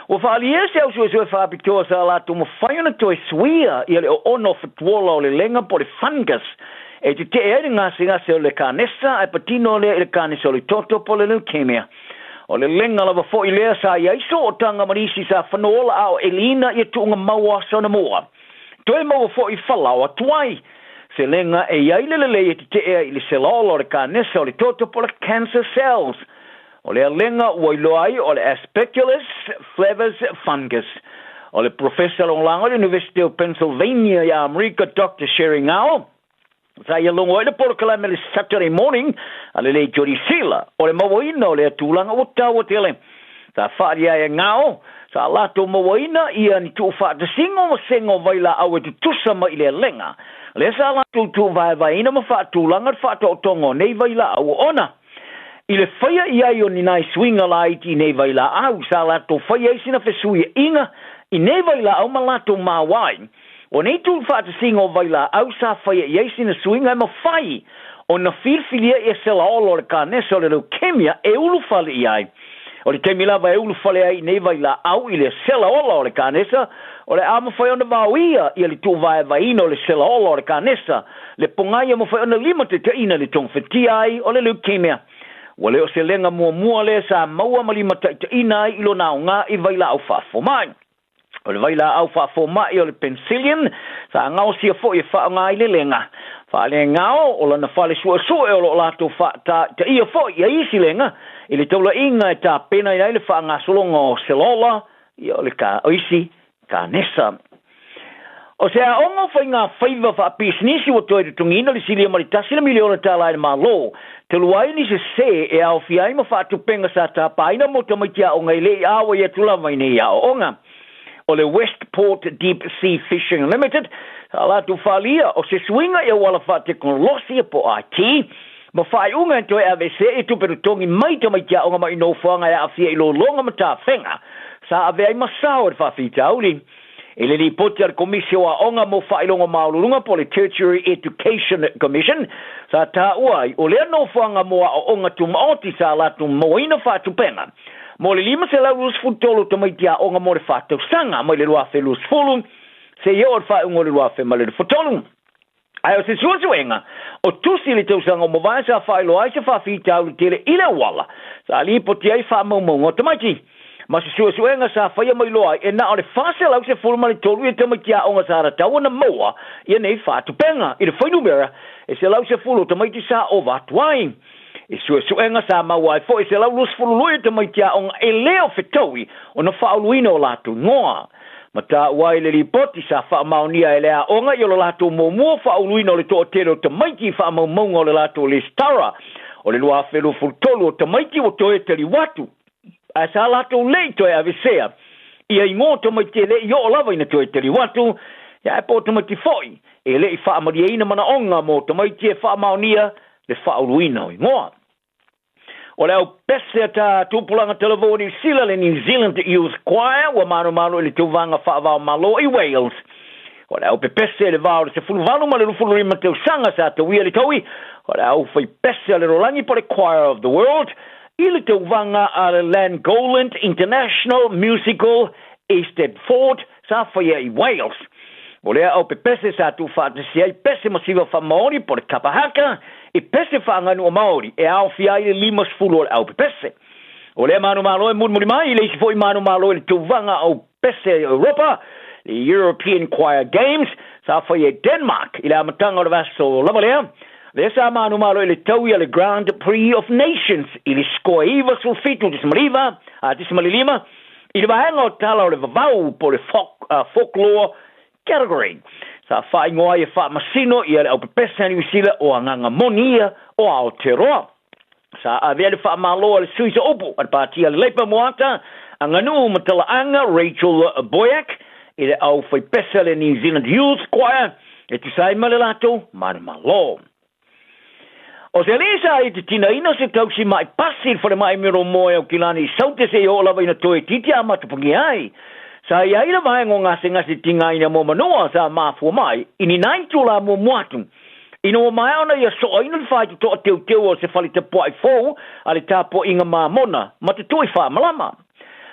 Ua faaalia se au suesue faapitoa sa latou mafai ona toe suia ia le oono fatuola o le lega po o le fungus e tetee ai le gasegase o le kanesa ae patino lea i le kanesa o le toto po o le leukemia. O le lega lava foi lea sa i ai sootaga ma nisi sa fanua ola a o eliina ia tuuga mau o aso anamua. Toe maua foi falaoa tuai se lega e i ai le lelei e tetee ai i le sela ola o le kanesa o le toto po o le cancer cells. O lea lega ua iloa ai o le Aspergillus flavus fungus. O le Profesa Lagolago i le Iunivesite o Pennsylvania ia Amerika Doctor Sherry Ngao, sa ia logo ai le polokalame le Saturday Morning a le Leitio Sila, o le mauaina o lea tulaga ua taua tele. Sa faaalia ai e Ngao, sa latou mauaina ia ni tuufaatasiga ma sega o vailaau e tutusa mai i le alega. Lea sa latou tuuvaevaeina ma faatulaga le faataotoga o nei vailaau ona i le faia i ai o ni nai suiga laiti i nei vailaau, sa latou faia ai sina fesuiaiga i nei vailaau ma latou maua ai. O nei tuufaatasiga o vailaau sa faia i ai sina suiga e mafai ona filifilia ia selaola o le kanesa o le leukemia e ulufale i ai. O le taimi lava e ulufale ai i nei vailaau i le selaola o le kanesa, o le a mafai ona vaoia ia le tuuvaevaeina o le selaola o le kanesa, le pogai e mafai ona limataitaiina le togafetia ai o le leukemia. Ua le o se lega muamua lea sa maua ma limataitaiina ai i lona aoga i vailaau faafomai. O le vailaau faafomai o le penicillin sa gaosia foi e faaaoga ai le lega faalegao o lana fale suesue o loo latou faataitaia foi ia isi lega i le taulaiga e tapenaina ai le faagasologa o selola ia o le ka o isi kanesa. O se aoga o faiga faiva faapisinisi ua toe totogiina le silia ma le $1 miliona i le Malo, talu ai ni sesē e aofia ai ma faatupega sa tapaina mo tamaiti aoga e le i auai atu lava i nei aoaoga. O le Westport Deep Sea Fishing Limited sa latou faalia o se suiga i auala faatekonolosi po o IT ma faaiuga e toe aveesea i tupe totogi mai tamaiti aoga mai nofoaga e aafia i lologa ma tafega sa avea ai ma sao i le faafitauli. I le lipoti a le Komisi o Aoga mo Faailoga Maualuluga po o le Tertiary Education Commission, sa taua ai, o lea nofoaga mo aoaoga tumaoti sa latou mauaina faatupega mo le 523 o tamaiti aoga mo le faatausaga mai le 2020 seia oo i le faaiuga o le 2023. Ae o se suesuega o tusi i le tausaga ua mavae sa faailoa ai se faafitauli tele i le auala sa lipoti ai faamaumauga o tamaiti. Ma se suesuega sa faia ma iloa ai e na o le 413 ia tamaiti aoga sa tatau ona maua ia nei faatupega i le fuainumera e 110 o tamaiti sa ova atu ai. I suesuega sa maua ai foi e 122 ia tamaiti aoga e le o fetaui ona faauluina o latou igoa. Ma taua ai le lipoti sa faamaonia e le aoga i o le latou muamua faauluina o le toatele o tamaiti i faamaumauga o le latou lesitara o le 2023 o tamaiti ua toe taliu atu ae sa latou le i toe avesea ia igoa o tamaiti e le i oo lava ina toe taliu atu, ia ae po o tamaiti foi e le i faamalieina manaoga mo tamaiti e faamaonia le faauluina o igoa. O le au pese a ta tupulaga talavou o Niu Sila, le New Zealand Youth Choir, ua manumanu i le tauvaga faava-o-Malo i Wales. O le au pepese i le va o le 18 ma le 25 tausaga sa tauia le taui, o le au fai pese a le lalolagi po o le Choir of the World, i le tauvaga a le Llangollen International Musical Eisteddfod sa faia i Wales. O lea au pepese sa tuufaatasi ai pese masiva faamaoni po o le kapa haka i pese faaganuʻa Maori e aofia ai le 50 o le au pepese. O lea manumalo e mulimuli mai i le isi foi manumalo i le tauvaga au pese i Europa, le European Choir Games, sa faia i Denmark i le amataga o le vaiaso lava lea. Lea sa manumalo i le taui a le Grand Prix of Nations i le score e 97.9 a 5 i le vaega o tala o le vavau po o le folklore category. Sa faaigoa ai e faamasino ia le aupepese a Niu Sila o agaga moni ia o Aotearoa. Sa avea le faamalo a le sui sooupu a le Pāti a le Leipa Moata Aganuu ma Talaaga Rachel Boyack i le au faipese a le New Zealand Youth Choir e tusa ai ma le latou manumalo. O se alii sa i te tinaina o se tausi maʻi pasi i le falemai Miromoe o Kilani i Saute seia oo lava ina toe itiiti a matapagia ai. Sa i ai le vaega o gasegase tigaina mo Manoa sa mafua mai i ni nai itulā muamua atu. Ina ua maea ona ia soaina le faitotoa teuteu o se fale tapuai fou a le tapuaiga Mamona ma te tui faamalama.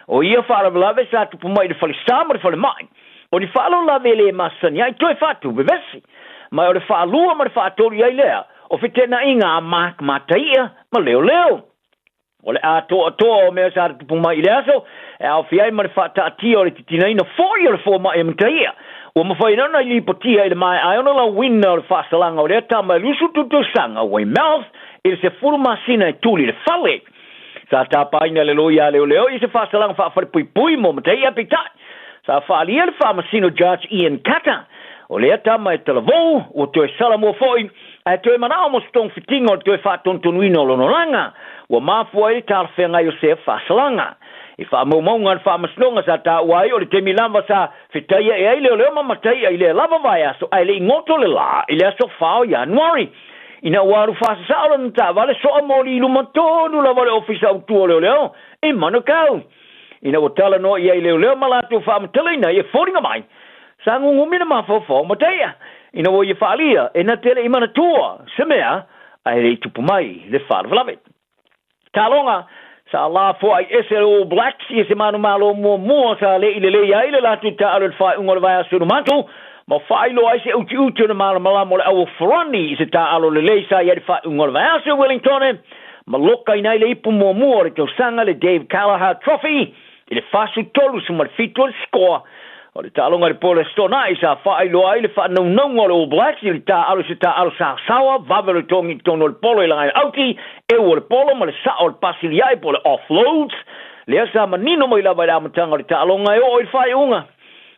O ia faalavelave sa tupu mai i le falesa ma le falemai, o ni faalavelave e le masani ai toe faatuvevesi. Ma o le faalua ma le faatolu i ai lea o feteenaiga a Mark Mataia ma Leoleo. O le atoatoa o mea sa tupu mai i le aso, e aofia ai ma le faataatia o le titinaina foi o le fomai e Mataia. Ua mafai ona lipotia i le maea ai ona lauina o le faasalaga o lea tama e 23 tausaga Weymouth i le 10 masina e tuli i le fale. Sa tapaina e le loia a leoleo i se faasalaga faafalepuipui mo Mataia, peitai sa faaalia le faamasino Judge Ian Carter o lea tama e talavou ua toe salamua foi ae toe manao mo se togafitiga o le toe faatonutonuina o lona olaga ua mafua ai le talafeagai o sea faasalaga. I faamaumauga a le faamasinoga sa taua ai o le taimi lava sa fetaia'i ai leoleo ma Mataia i lea lava vaiaso ae le i goto le lā i le aso 4 o Ianuari. Ina ua alu faasasao lana taavale soa moli i luma tonu lava o le ofisa autu o leoleo i Manukau. Ina ua talanoa i ai leoleo ma latou faamatalaina ia foliga mai, sa gugumi le mafaufau o Mataia ina ua ia faaalia e na te le i manatua se mea ae le i tupu mai le faalavelave. Taaloga, sa lafoai ese le All Blacks i se manumalo muamua sa le'i lelei ai le latou taaalo i le faaiuga o le vaiaso i luma atu, ma faailoa ai se utiuti o le malamalama o le au Farani i se taaalo lelei sa i ai le faaiuga o le vaiaso i Wellingtone, ma lokaina ai le ipu muamua o le tausaga le Dave Callagher Trophy i le 43-7 o le sikoa. O le taaloga i le po o le Aso Toonai sa faailoa ai le faanaunauga o le All Blacks i le taaalo i se taaalo saosaoa vave o le togi i totonu o le polo i lagaina auti, eu o le polo ma le sao o le pasiliai po o le offloads, lea sa manino mai lava i le amataga o le taaloga e oo i le faaiuga.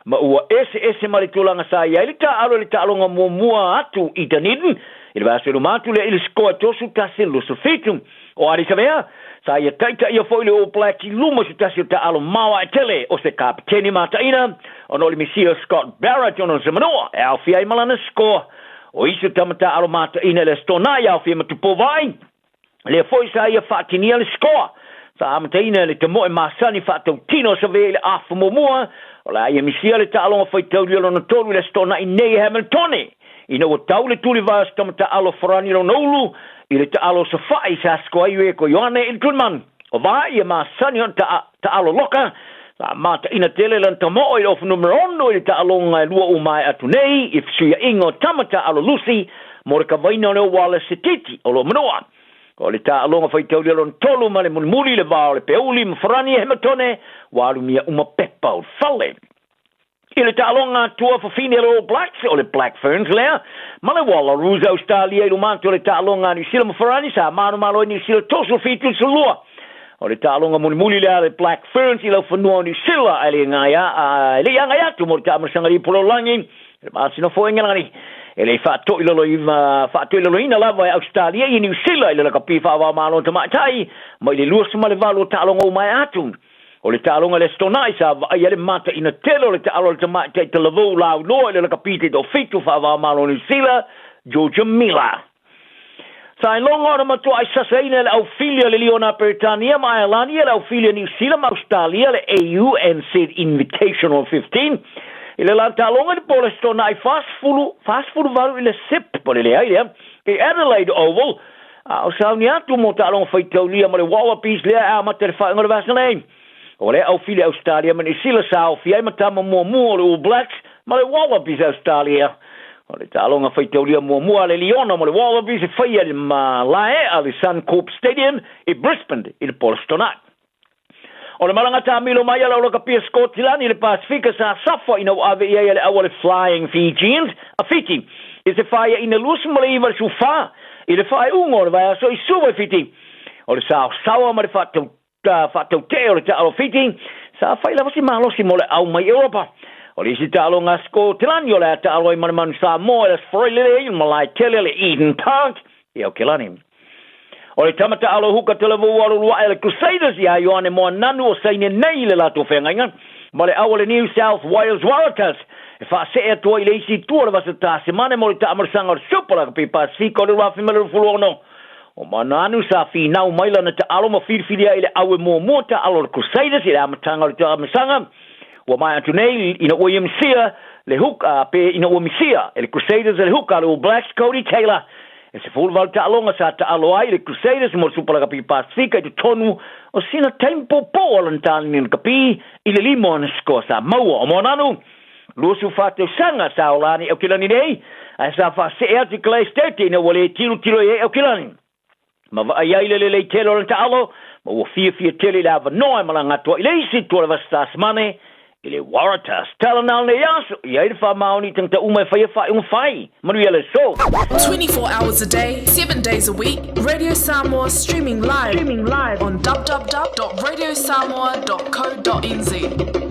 Ma ua eseese ma le tulaga sa i ai le taaalo i le taaloga muamua atu i Dunedin i le vaiaso i luma atu lea i le sikoa e 31-27. O Ardie Savea, sa ia taitaia foi le All Blacks i luma i se tasi o taaalo maoae tele o se kapeteni mataina ona o le misia Scott Barrett ona o se manoa e aofia ai ma lana sikoa. O isi o tama taaalo mataina i le Aso Toonai e aofia ma Tupou Vaai, lea foi sa ia faatinia le sikoa. Sa amataina e le tamoe masani faatautino o Savea i le afa muamua, o le a ia misia le taaloga faitaulia lona tolu i le Aso Toonai nei e Hamiltone. Ina ua tau le tulivae o se tama taaalo Farani lona ulu i le taaalo o Safa'i sa sikoa ai Ueko Ioane i le tulimanu. O Vaai ia masani ona taaalo loka, sa mataina tele lana tamo'o i le ofu numera 6 i le taaloga e lua uma atu nei i fesuia'iga o tama taaalo Lusi mo le kavaina o le Wallace Setiti o lo o manua. O le taaloga faitaulia lona tolu ma le mulimuli le va o le Peuli ma Farani e Hematone ua alumia uma pepa o le fale. I le taaloga atua fafine a le All Blacks, o le Black Ferns lea, ma le Wallaroos a Ausetalia i luma atu o le taaloga a Niu Sila ma Farani sa manumalo ai Niu Sila 37-2. O le taaloga mulimuli lea a le Black Ferns i laufanua o Niu Sila ae le i agai atu mo le taamilosaga i Ipololagi i le masina foi Engelani. E le i faatoilaloina lava e Ausetalia i Niu Sila i le lakapi faava-o-Malo tamaitai mai le 28 o taaloga uma ea atu. O le taaloga i le Aso Toonai sa vaaia le mataina tele o le taalo a le tamaitai talavou lauiloa i le lakapi taitoafitu faava-o-Malo o Niu Sila, Georgia Miller. Sa iloga ona matuai sasaina e le aufili a le Liona Peretania ma Aelani e le aufili a Niu Sila ma Ausetalia le AUNZ Invitational 15 i le la taaloga i le po o le Aso Toonai 40, 48 i le sip, po o le leai lea, i Adelaide Oval, a o sauni atu mo taaloga faitaulia ma le Wallabies lea e amata i le faaiuga o le vaiaso nei. O le aufili a Ausetalia ma Niu Sila sa aofia ai ma tama muamua o le All Blacks ma le Wallabies a Ausetalia. O le taaloga faitaulia muamua a le Liona ma le Wallabies e faia i le malae a le Suncorp Stadium i Brisbane i le po o le Aso Toonai. O le malaga taamilo mai a le Aulakapia Skotilani i le Pasefika sa safa ina ua ave i ai a le au a le Flying Fijians a Fiti i se faiaina 29 i le 14 i le faaiuga o le vaiaso i Suva i Fiti. O le saosaoa ma le faatautee o le taalo Fiti sa fai lava si malosi mo le au mai Europa. O le isi taaloga a Skotilani o le a taalo ai ma le Manu Samoa i le Aso Faraile i le malae tele le Eden Park i Aokelani. O le tama taalo huka talavou alualua'i a le Crusaders ia Ioane Moananu o saine nei i le latou feagaiga ma le au a le New South Wales Waratahs e faasee atu ai i le isi itu o le Vasa Tasemane mo le taamilosaga o le Super Rugby Pasefika o le 2026. O Moananu sa finau mai lana taalo ma filifilia i le au e muamua taalo o le Crusaders i le amataga o le taamilosaga. Ua maea atu nei ina ua ia misia le hooker pe ina ua misia e le Crusaders le hooker a le All Blacks Codie Taylor. E 18 taaloga sa taalo ai le Crusaders mo le Supa Lakapi Pasifika i totonu o sina taimi poupou o lana taleni lakapi i le lima o ana sikoa sa maua. O Moananu, 24 tausaga sa ola ane i Aukilani nei, ae sa faasee atu i Kalai State ina ua le tilotilo i ai Aukilani. Ma vaai ai le lelei tele o lana taalo, ma ua fiafia tele i le avanoa e malaga atu ai i le isi itu o le Vasa Tasmane i le Waratahs. Tala na o lenei aso, i ai le faamaoni i tagata uma e faia faaiuga fai. Manuia le aso! 24 hours a day, 7 days a week, Radio Samoa streaming live, streaming live on www.radiosamoa.co.nz.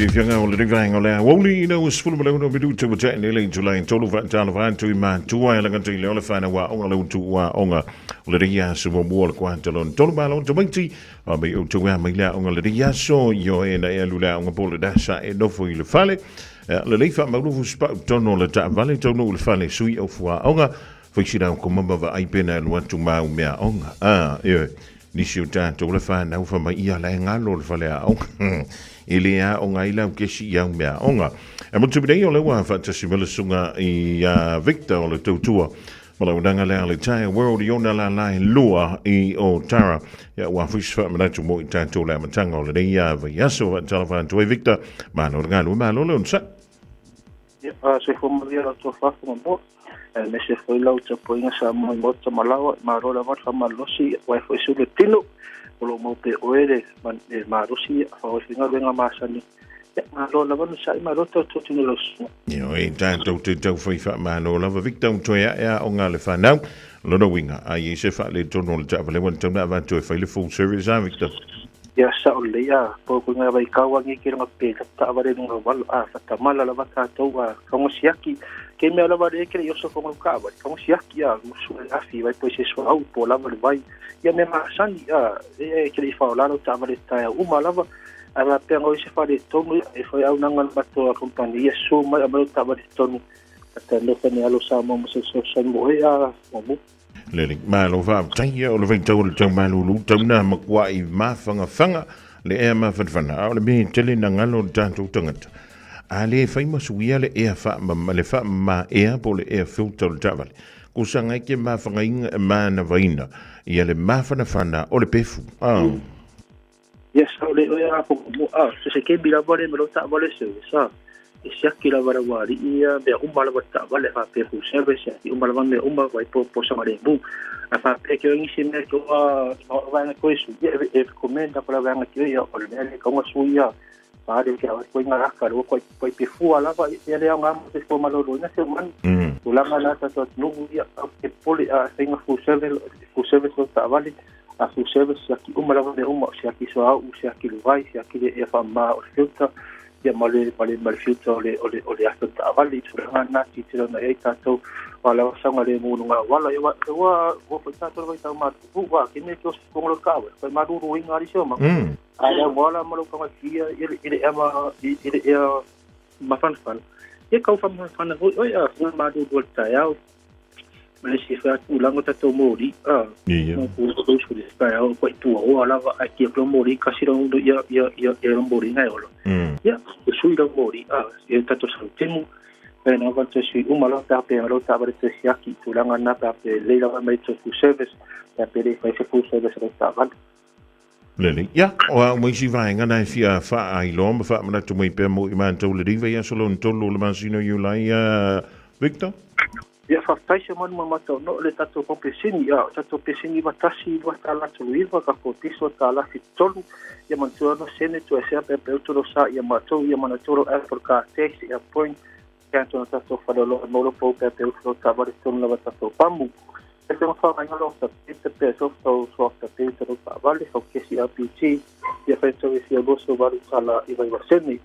le fianga o le rivaenga o le aoauli ina ua 16 minuta ua tea nei le itula e tolu faatalofa atu i matua e lagata i le o le whanau aoga le utu aoga o le rei aso muamua o le kuata lona tolu malo tamaiti a mai outou ea mai le aoga le rei aso i o e na e alu le aoga po le dasa e nofo i le fale. Lelei faamaulufu spau tonu o le taavale taunuu i le fale sui au fuaoga faisila au komama vaai pe na alu atu ma au mea aoga. A, ioe, nisi o tatou le whanau fa mai ia la e ngalo le fale aoga. E le aoga ai lau kesi i au mea aoga. E motu nei o le ua whaatasi mai le susuga i a Victor o le tautua ma launaga lea le Tire World i ona la la e lua i o Tara. Ia ua fuisi whaamanatu mo i tatou le amataga o lenei a vaiaso whaatalofa atu ai Victor. Malo le galue, malo le onosai. Ia, soifua manuia lau tofa Fagaloa, aemaise foi lau tapuaiga Samoa i Maota ma Laoa, malo lava le faamalolosi, aua e foi sulu le tino, o lo o mau pea oe le malosi faaauau ai foi galuega masani. Ia, malo lava le onosai, malo tautua tino i lau susuga. Ioe, tatou te taufai faamalo lava Victor ua toe ae aoga le fanau. Lona uiga, a i ai se faaletonu o le taavale ua tatau ona avatu e fai le full service a Victor? Ia sao lelei a pau ko nga vai kau angi ke nga pe ta avare nga wal a fatamala lava tatou a kaunga siaki ke mea lava le ke le yoso ko nga ka avare kaunga siaki a musu e afi vai po se so au po lava le vai ia me masani a e ke le fa ola ta avare ta uma lava a la pe ngoi se fale tonu e foi au nanga mato a kompani ia so mai a mai ta avare tonu ta no fa ne alo sa mo mo se so sa mo e a mo. Lele, malo faafetai ia o le faitau o le tau malulu tau na makuai mafagafaga le ea mafanafana a o le mea e tele na galo le tatou tagata a le fai ma suia le ea faamama le faamama ea po o le ea filter o le taavale kusaga ai ke mafagaina manavaina ia le mafanafana o le pefu a. Yes, o le oe a ko mo a se se ke bila vale me lo ta vale se sa e siaki lava la wali ia mea uma lava ta vale fa pe fu service i uma lava mea uma vai po po sa mare bu a fa pe ke ngi se mea ko a o va na ko su e e comenda pa la nga ke ia o le le ko su ia pa le ke a ko nga raka ro ko ko pe fu ala va ia le nga mo se fo malolo na se man tulaga la ta to nu ia ke poli a se nga fu service ta vale a full service siaki uma lava mea uma, o siaki suauu, siaki le vai, siaki le ea faamama o le filter, ia ma le, ma le, ma le filter o le, o le, o le afi o le taavale. I tulaga na tilotilo agai i ai tatou, aua lava saogalemu i luga auala. Ia ua, ua, ua foi tatou i le vaitau matutu, ua ke mea ke oso i totonu o le taavale, fai maluluina lava isi o manu. A le auala ma lou tagatia i le, i le ea ma, i, i le ea mafanafana, ia tau faamafanafana foi oe, a malulu o le taeao. Ma le isi foi tulaga o tatou moli, a. Ia. Mo ku ko su le taeao ko i tua oa lava ai kia ko moli kasi ro ia ia ia ia ro moli ngai olo. Ia, o sui ro moli a ia tatou sa temu. E na va te sui uma lo ta pe ro ta va te siaki tulaga na ta pe le lava mai te full service ta pe le fai se full service ro ta va. Lelei. Ia, o a uma isi vaega na e fia faailoa ma faamanatu mai pea mo i matou le riva i aso lona tolu o le masina o Iulai, Victor? Ia, faafetai se manu ma matau no le tatou pampeseni, a o tatou peseni 91 $2 39, tatou piso $1 73, ia manatua no sene tu e sea pe pe utu lo sa ia matou, ia manatua lo Apple car tax, ia point, ia tona tatou faleoloa e maua lo pou pe pe utu lo taavale tonu lava tatou pamu. E te whāinga lo sa te pe so so so sa te te lo taavale so kesi RPG, ia whai tau e fia loso waru tala i vai waseni.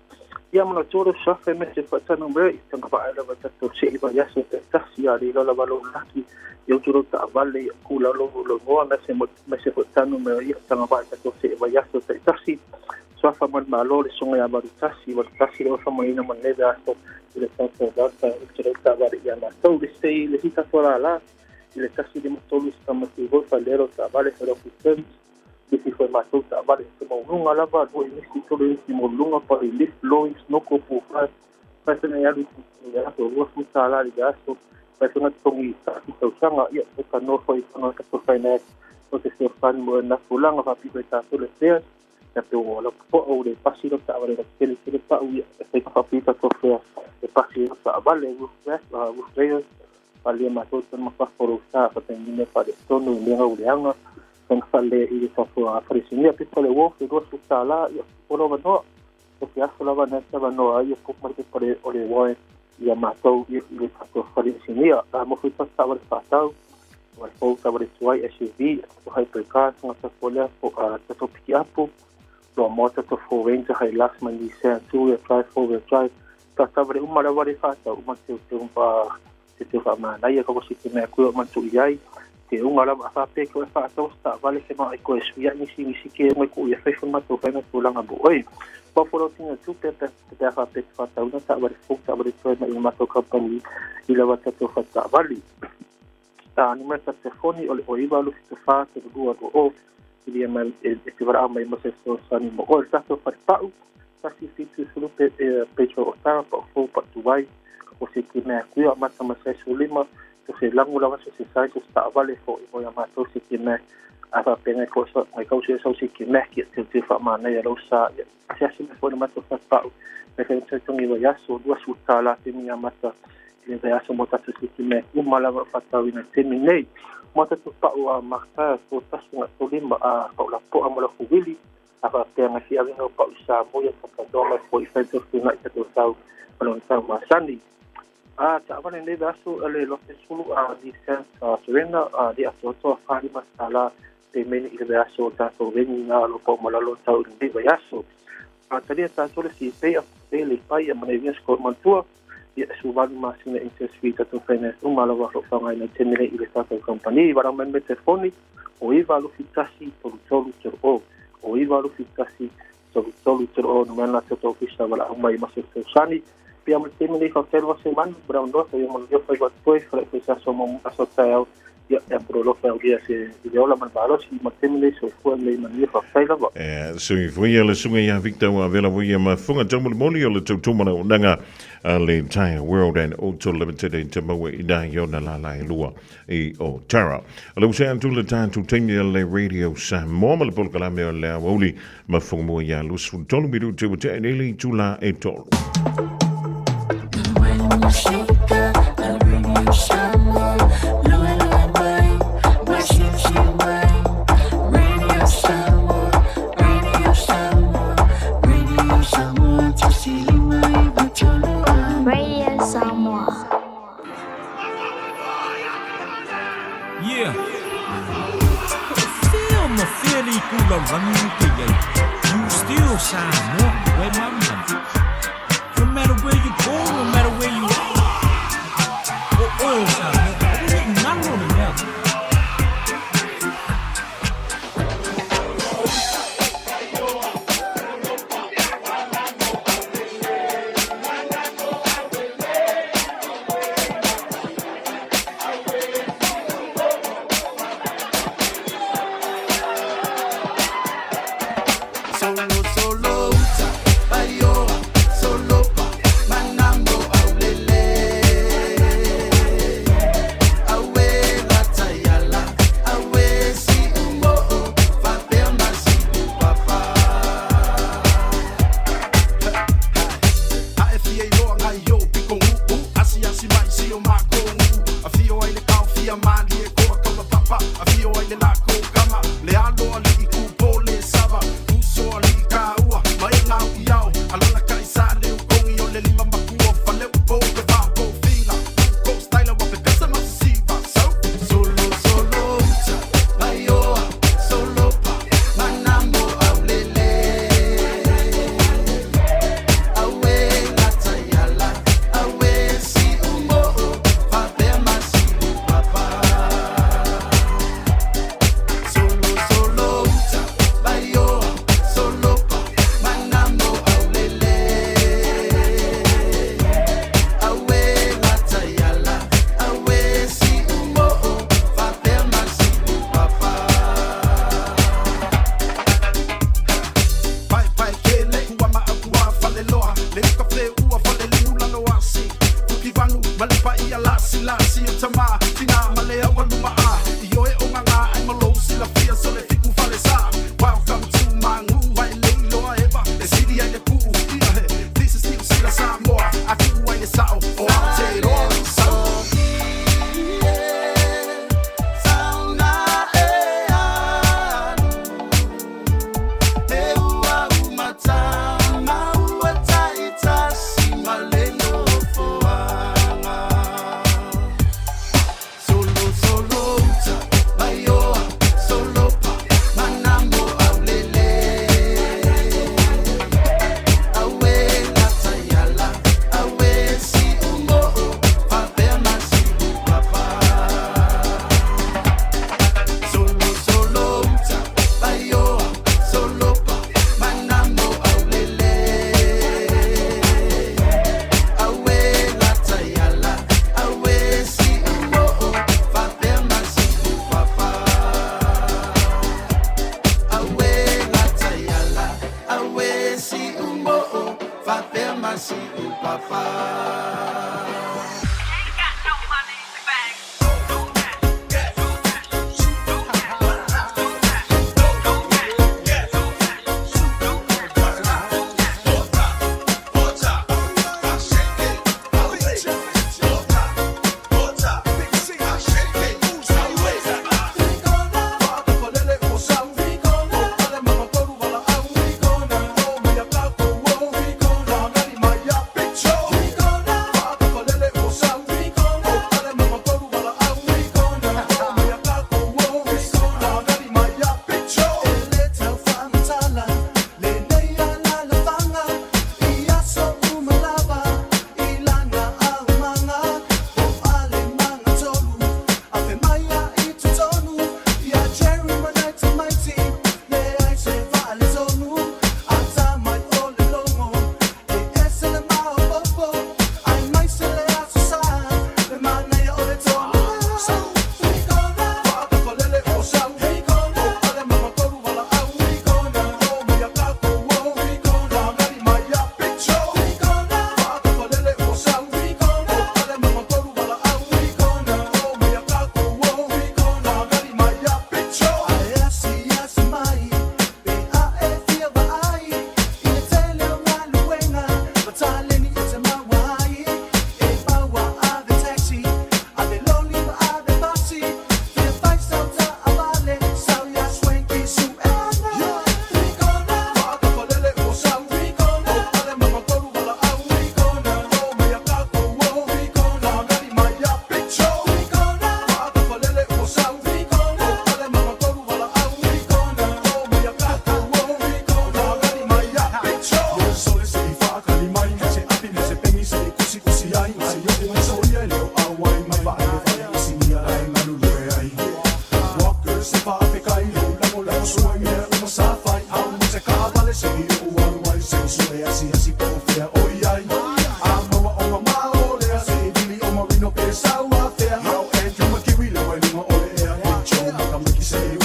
Ia mana toro sa whai me te whatanu me i tanga whaela wa tatou se i vai aso te tasi a le lala walo laki i utu lo taavale i kula lo lo ngoa me se me se whatanu me ia tanga whae tatou se i vai aso te tasi. Suafa man malo le songa ia waru tasi, waru tasi le ofa mai ina man neve aso i le tatou data i te rau taavale ia matou le sei le hita toa la la i le 153 se tamati hoi whalero taavale whare ofi service misi foi matou taavale se mauluga lava lua inisi tolu inisi mauluga pali lift lowing snoko po fai fai fena i alu i le aso $20 i le aso fai fena totogi tasi tausaga ia e tanoa foi tanga tatou finance o te feofani mo na tulaga faapito i tatou le fares ia pe ua lau popoa ua le pasi lau taavale lau tele tele pau ia e fai faapito tatou fare e pasi lau taavale roof rack roof rails falia matou tonu ma fafo lou sa faatainina faaletonu i mea uleaga fana fale i le tatou falesinia pepa le wolf e $20 ia o lo avanoa o ke aso lava na se avanoa ai e puka mai pepa le o le warrant ia matou i le tatou falesinia a mo foi tatou taavale faatau taavale fou taavale tuai SUV tatou hypercar tagata folea po a tatou pikiapu. Lo mo tatou Ford Ranger, Hilux ma Nissan, two wheel drive, four wheel drive, taavale uma lava le faatau uma teuteu pa teuteu faamanaia ka ko se te mea kui o mantu i ai te unga lava a faapea ke oe faatau se taavale ke ma ai koe suiaʻi nisi nisi ke unga i kuʻu ia fai matou faina tulaga mo oe mo folautiga tupe pe pe a faapea te faatauina taavale fou taavale toe mai i matou kampani i lava tatou fataavale. A numera ta telefoni o le o 9 8 7 4 3 2 2 o i lia mai e te valaau mai mo se fesoasoani mo oe. Le tatou falepau 170 pe Petro o Tara pa o fou pa tuai o se te mea kuia mata ma sai sulima to se langu lava se se sai se taavale fo i mo ia matou se te mea a faapea ngai ko sa ngai kau se sau se te mea ki te te whaamana ia lau sa ia ase ase me fo na matou falepau me whai te tongi wa yaso dua su tāla te mea mata i le vai aso mo tatou se te mea uma lava whatauina te mi nei mo tatou pau a marta to tasi nga to lima a paulapoa mo la fuwili a faapea ngai fi avinga o pau i sa mo ia takatoa mai fo i whai te nga i tatou sau malona sau masani. A taavale nei aso le lote sulu a Nissan Serena a le atoatoa whalima tala te mene i le aso o tātou vengi ngā lo pau malalo tau i nei vai aso. A talia tātou le si pei a pei le pai a mana i via sko mantua ia su valu masina interest free tātou finance uma lava lo whangai nei te mele i le tātou company. Wara mai me telefoni o iwa lufi tasi tolu tolu tolu o. O iwa lufi tasi tolu tolu tolu o. Numena tātou ofisa wala au mai maso sani. Pia mo te mele ka telo se man brown no ia mo yo fai wat toi fra foi sa so mo aso tae ia ia pro lo fa ia se i ola man balo si mo te mele so fu le man ia fa fai lava. E sui foi le sunga ia Victor wa vela foi ma funga taumoli moli o le tautumana o nanga a le Tire World and Auto Limited e te maua i nā iona la la e lua i o Tara. O le usea atu le tātou taimi o le Radio Samoa ma le polokalame o le aoauli ma funga mua ia 23 minuti ua tea nei le itula e tolu. Radio Samoa. Yeah. Feel my fairly cool running You still Samoa, where my money. No matter where you go, no matter where you are. Oh, oh, Samoa. Nalo le mea. Solo solo uta paioa solo pa manambo aulele awe latayala awe si umo faapea masi upapa a e fia iloa ngai o piko uu asiasi mai si o mako uu afio ai le kao fia mali e koa kapa papa afio ai le lako kama le alo alii kupo le sava uso alii kaua mai ngau i ao alala kai sa le ukongi o le lima makua fale upo pe vao po fila ko style wa pepesa masisiva so solo solo uta paioa solo pa manambo aulele awe latayala awe si umo faapea masi upapa.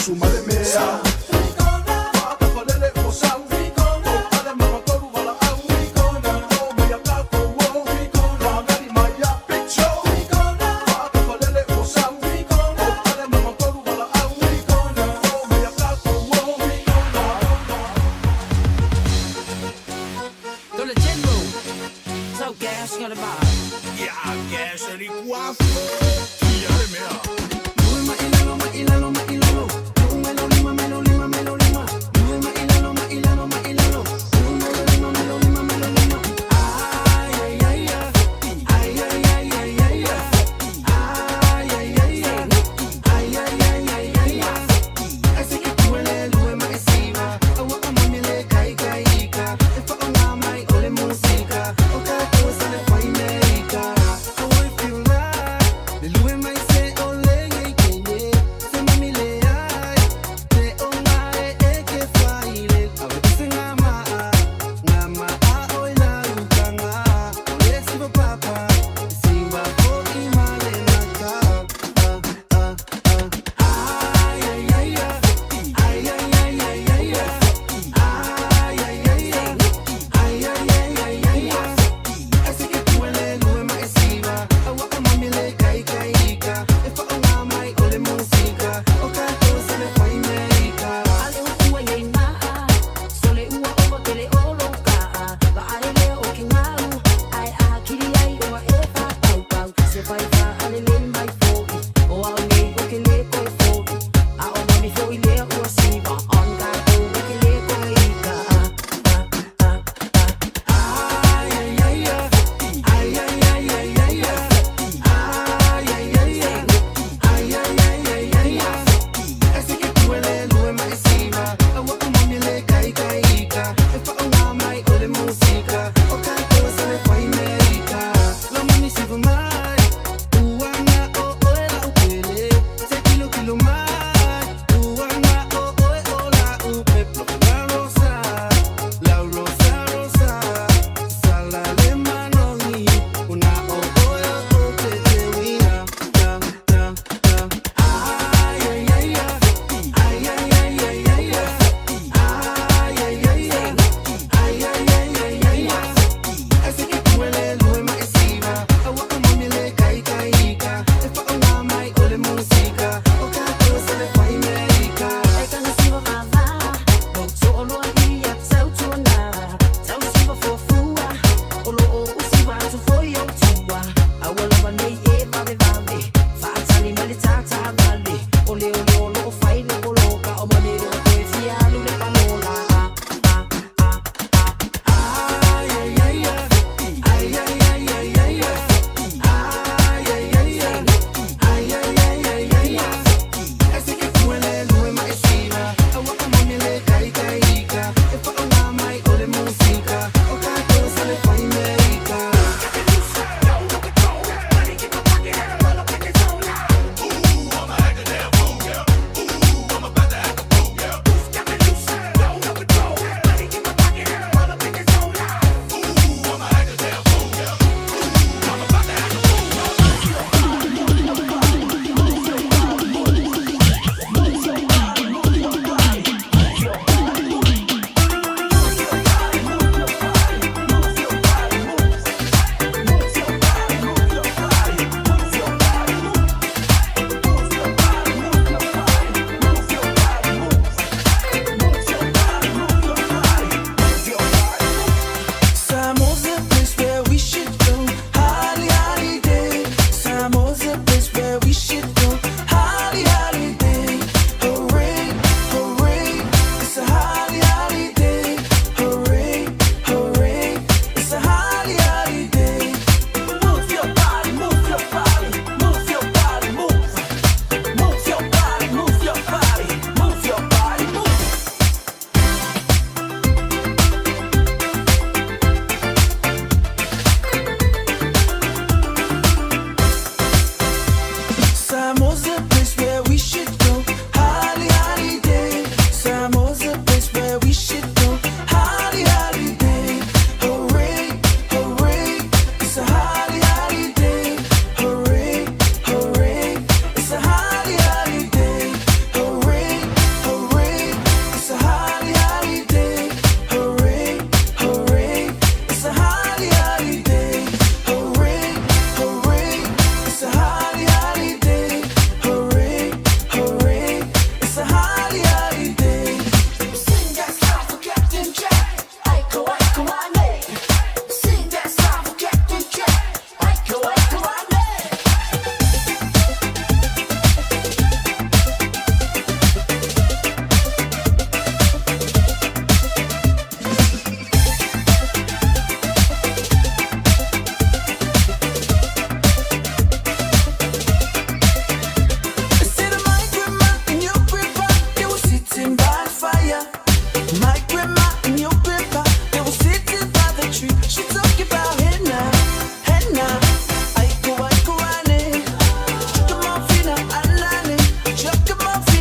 susu ma le mea. Faatafalele ua sau, o ale magatolu valaau. O mai a tatou o, fagali mai a Big Joe. Faatafalele ua sau, o ale magatolu valaau. O mai a tatou o. Dole General. So gas got a bar. Ia, gas e kuafu. Ia le mea.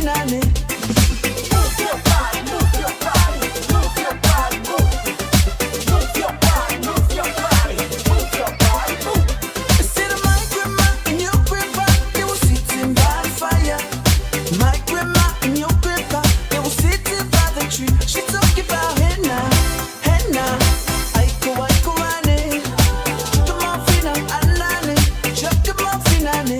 finane. Move your body, move your body, move your body, move. Move your body, move your body, move your body, move. Said my grandma and your grandpa, they were sitting by the fire. My grandma and your grandpa, they were sitting by the tree. She talking about henna, henna. Aiko aiko ane, chukamafina anane, chukamafina ane.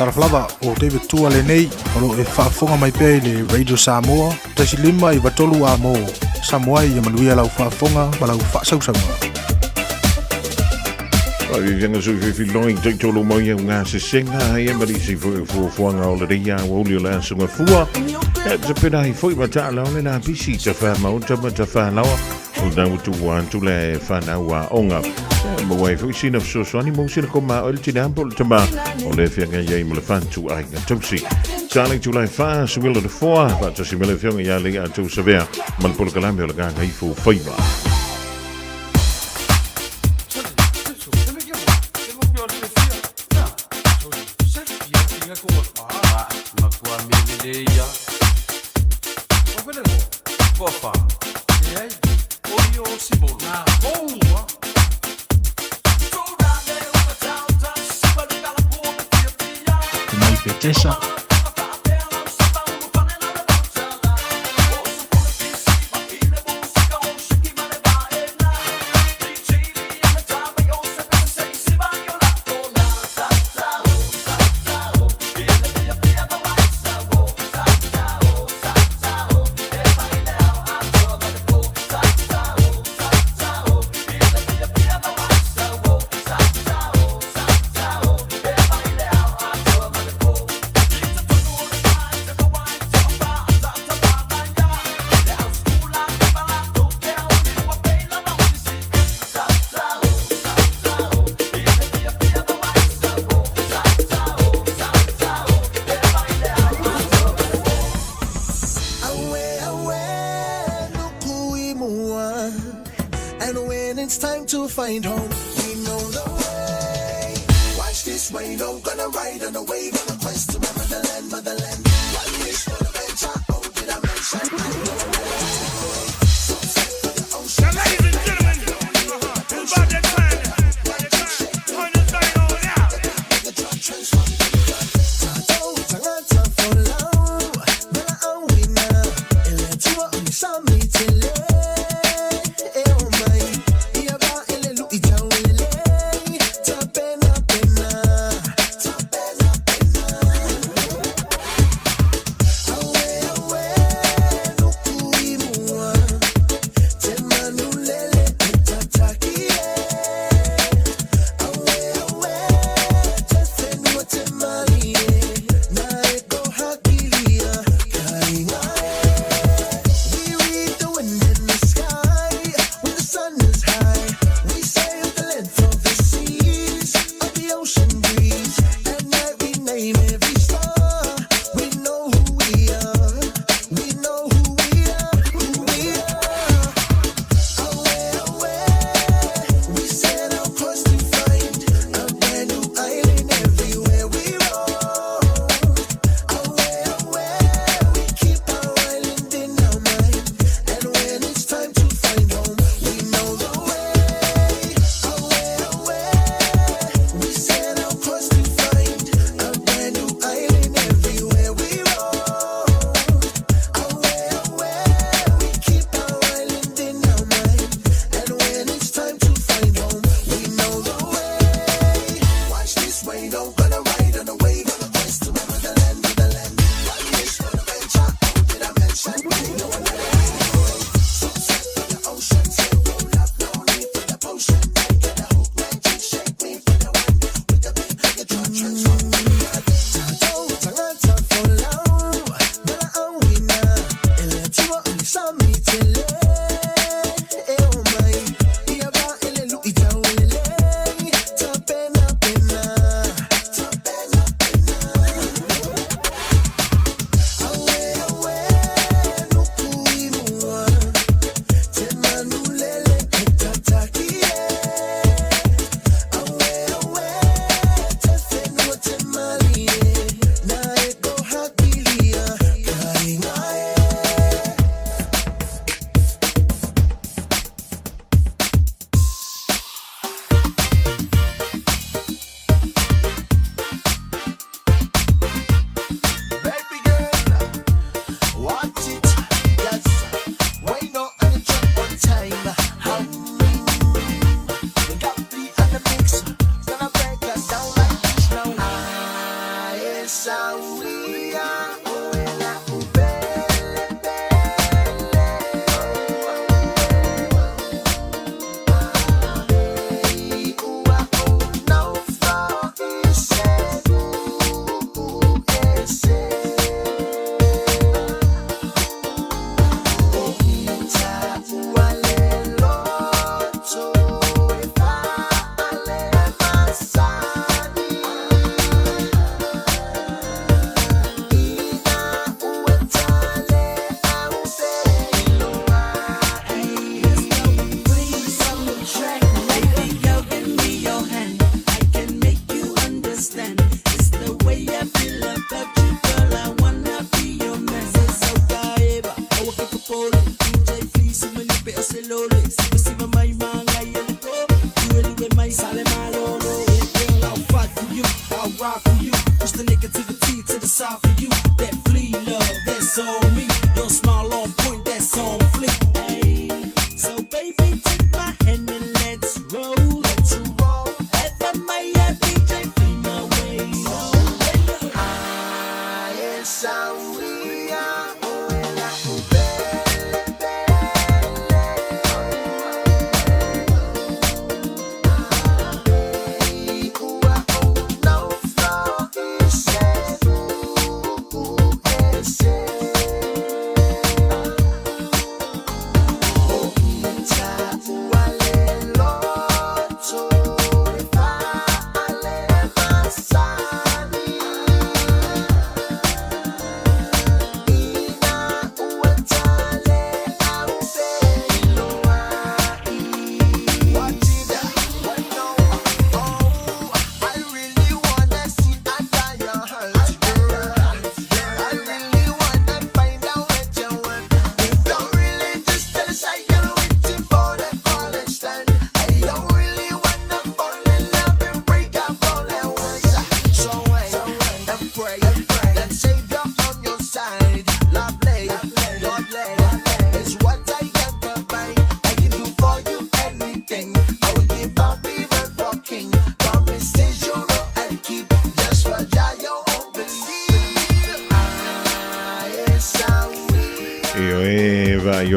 Talofa lava o David Tua lenei o loo e faafofoga mai pea i le Radio Samoa 1 5 93 amo. Samoa ia manuia lau faafofoga ma lau faasausauga. Ai vianga sui fi filoi te tolo mai au ngā sesenga ia marisi fo fo fuanga o le ria o le la sunga fua. E te pena i foi mata la ole la bisi te wha mauta ma te wha lawa o nau tu wan tu le whanau a onga. E mo wai foi sina fesoasoani mo sina ko ma o le tina po le tama o le fianga ia i mo le whantu ai ngā tausi. Tale tu lai wha suwila le foa pa tasi mele fianga ia le a tau savea ma le polokalame o le ngā ngaifo whaiva. Mai Petesa. Awe, nuku i mua. And when it's time to find home, we know the way. Watch this rain, oh, gonna ride on a wave on a quest to my motherland, motherland. One wish for the venture, oh, did I mention? I know Now, ladies and gentlemen, it's about that time. Turn this thing on out. Tagata folau, bala auina, ele tua o ni sami tele. E o mai, ia ba ele lu i tau lele. Ta pena pena, ta pena pena. Awe awe, nuku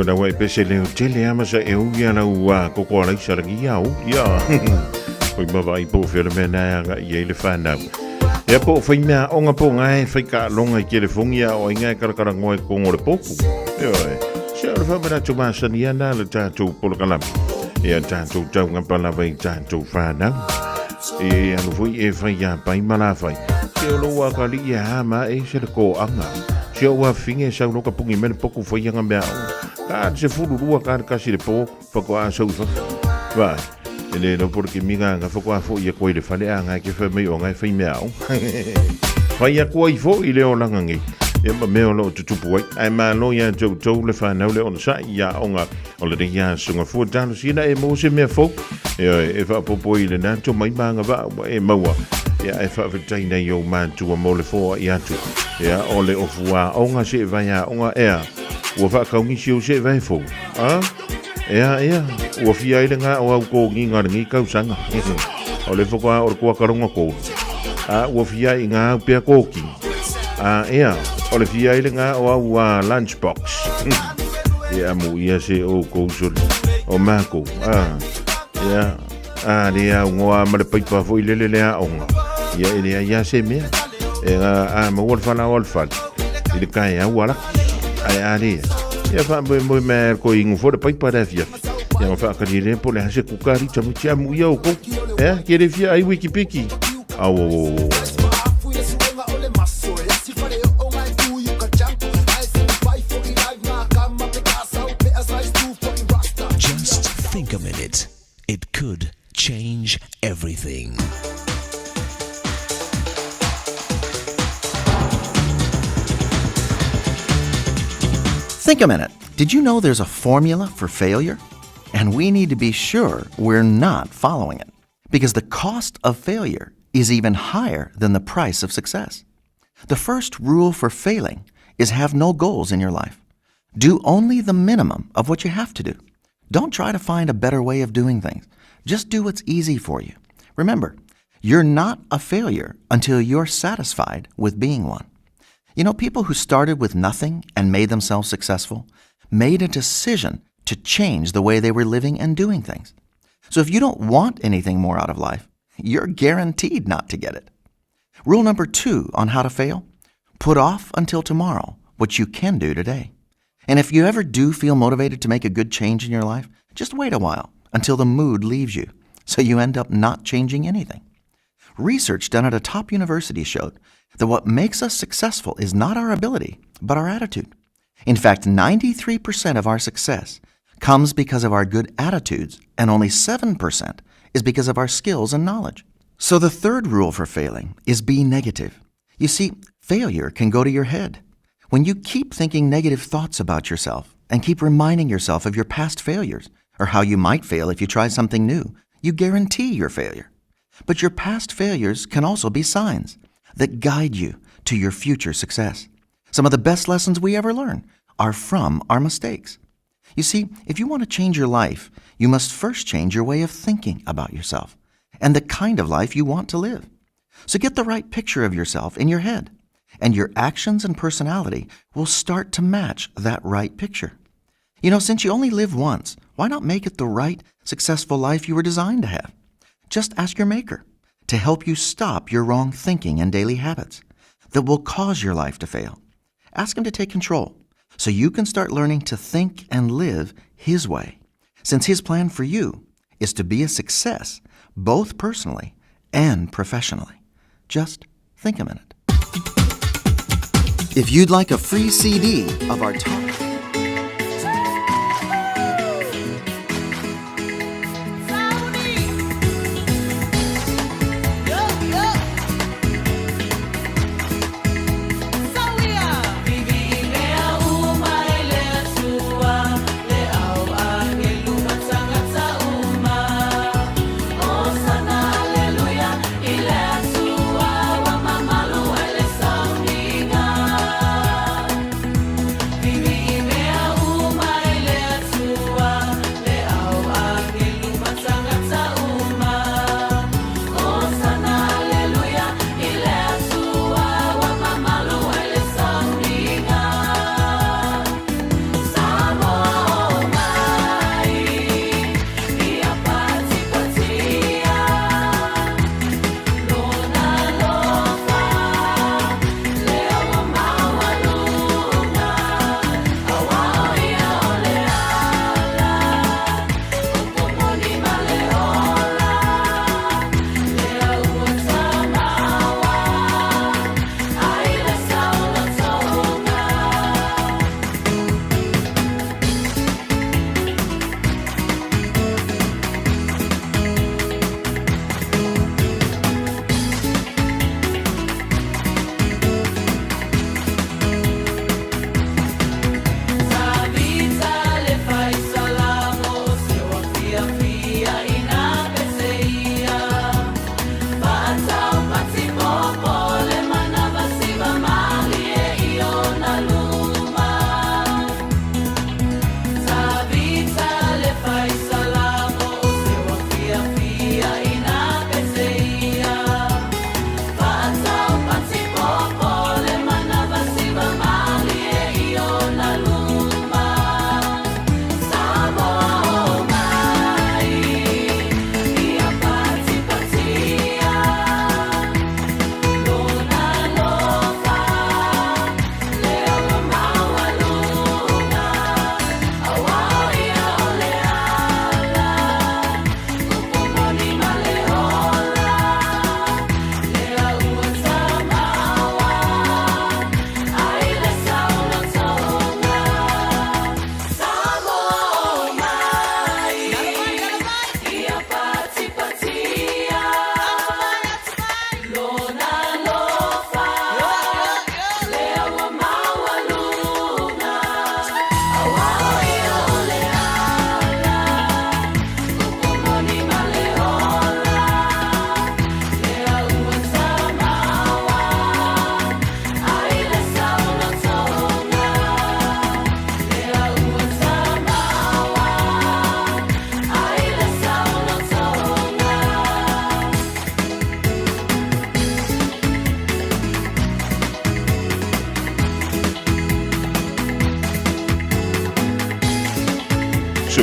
Io na wai pese leo tele ama sa e uia lau koko alaisa langi au. Ia. Oi mawa i po whiara mea nā anga i eile whānau. Ia po whai mea onga po ngai whai ka longa i kere fongia o inga e karakara ngoe kongo le poku. Io e. Se o le whamana tu māsani ana le tātou polokalama. Ia tātou tau ngapa lava i tātou whānau. E alu foi e whai a pai ma la whai. Se o loa ka li ia ha ma e se le ko anga. Se o a finge sau loka pungi mele poku whai anga mea o. Ka se furu rua ka kasi le po whako a sau wha. Vai. E le no por ki minga nga whako a fo ia koe le whale a ngai ke whai mai o ngai whai mea o. Whai a kua i fo i le o langa ngi. Ia ma mea o lo tutupu ai. Ai ma lo ia tau tau le whanau le ona sa ia onga o le ringa sunga fua talo sina e mo se mea fou. E oi, e whaapopo i le nāto mai maanga vaa ua e maua. Ia e whaawhetai nei o mātua mō le fōa i atu. Ia o le ofu a onga se e vai a onga ea. Ua whaakaungisi o se e vai fou. A? Ea, ea, ua fia i le ngā o au kō ngi ngā rangi kausanga. O le whakoa o le kua karonga kō. A, ua fia i ngā au pea kōki. A, ea, o le fia i le ngā o au a lunchbox. Ia mu ia se o kou soli. O mākou. A, ia, a le au ngoa ma le paipa fo i lele le a onga. Ia e le ia se mea. E ngā a ma ua le whala o le whala. I le kai au ala. Ai a le. Ia wha mo mo me ko ingu fo le paipa le fia. Ia ngā whaakari le po le hase kukari tamu tia mu ia o kou. Ea, ke le fia ai wiki piki. Au, au, au, au. Just think a minute. It could change everything. Think a minute. Did you know there's a formula for failure? And we need to be sure we're not following it because the cost of failure is even higher than the price of success. The first rule for failing is have no goals in your life. Do only the minimum of what you have to do. Don't try to find a better way of doing things. Just do what's easy for you. Remember, you're not a failure until you're satisfied with being one. You know, people who started with nothing and made themselves successful made a decision to change the way they were living and doing things. So if you don't want anything more out of life, you're guaranteed not to get it. Rule number two on how to fail put off until tomorrow what you can do today. And if you ever do feel motivated to make a good change in your life, just wait a while until the mood leaves you, so you end up not changing anything. Research done at a top university showed that what makes us successful is not our ability, but our attitude. In fact, 93% of our success comes because of our good attitudes, and only 7% is because of our skills and knowledge. So the third rule for failing is be negative. You see, failure can go to your head. When you keep thinking negative thoughts about yourself and keep reminding yourself of your past failures or how you might fail if you try something new, you guarantee your failure. But your past failures can also be signs that guide you to your future success. Some of the best lessons we ever learn are from our mistakes. You see, if you want to change your life, you must first change your way of thinking about yourself and the kind of life you want to live. So get the right picture of yourself in your head, and your actions and personality will start to match that right picture. You know, since you only live once, why not make it the right, successful life you were designed to have? Just ask your Maker to help you stop your wrong thinking and daily habits that will cause your life to fail. Ask Him to take control so you can start learning to think and live His way, since His plan for you is to be a success both personally and professionally. Just think a minute. If you'd like a free CD of our top Vivi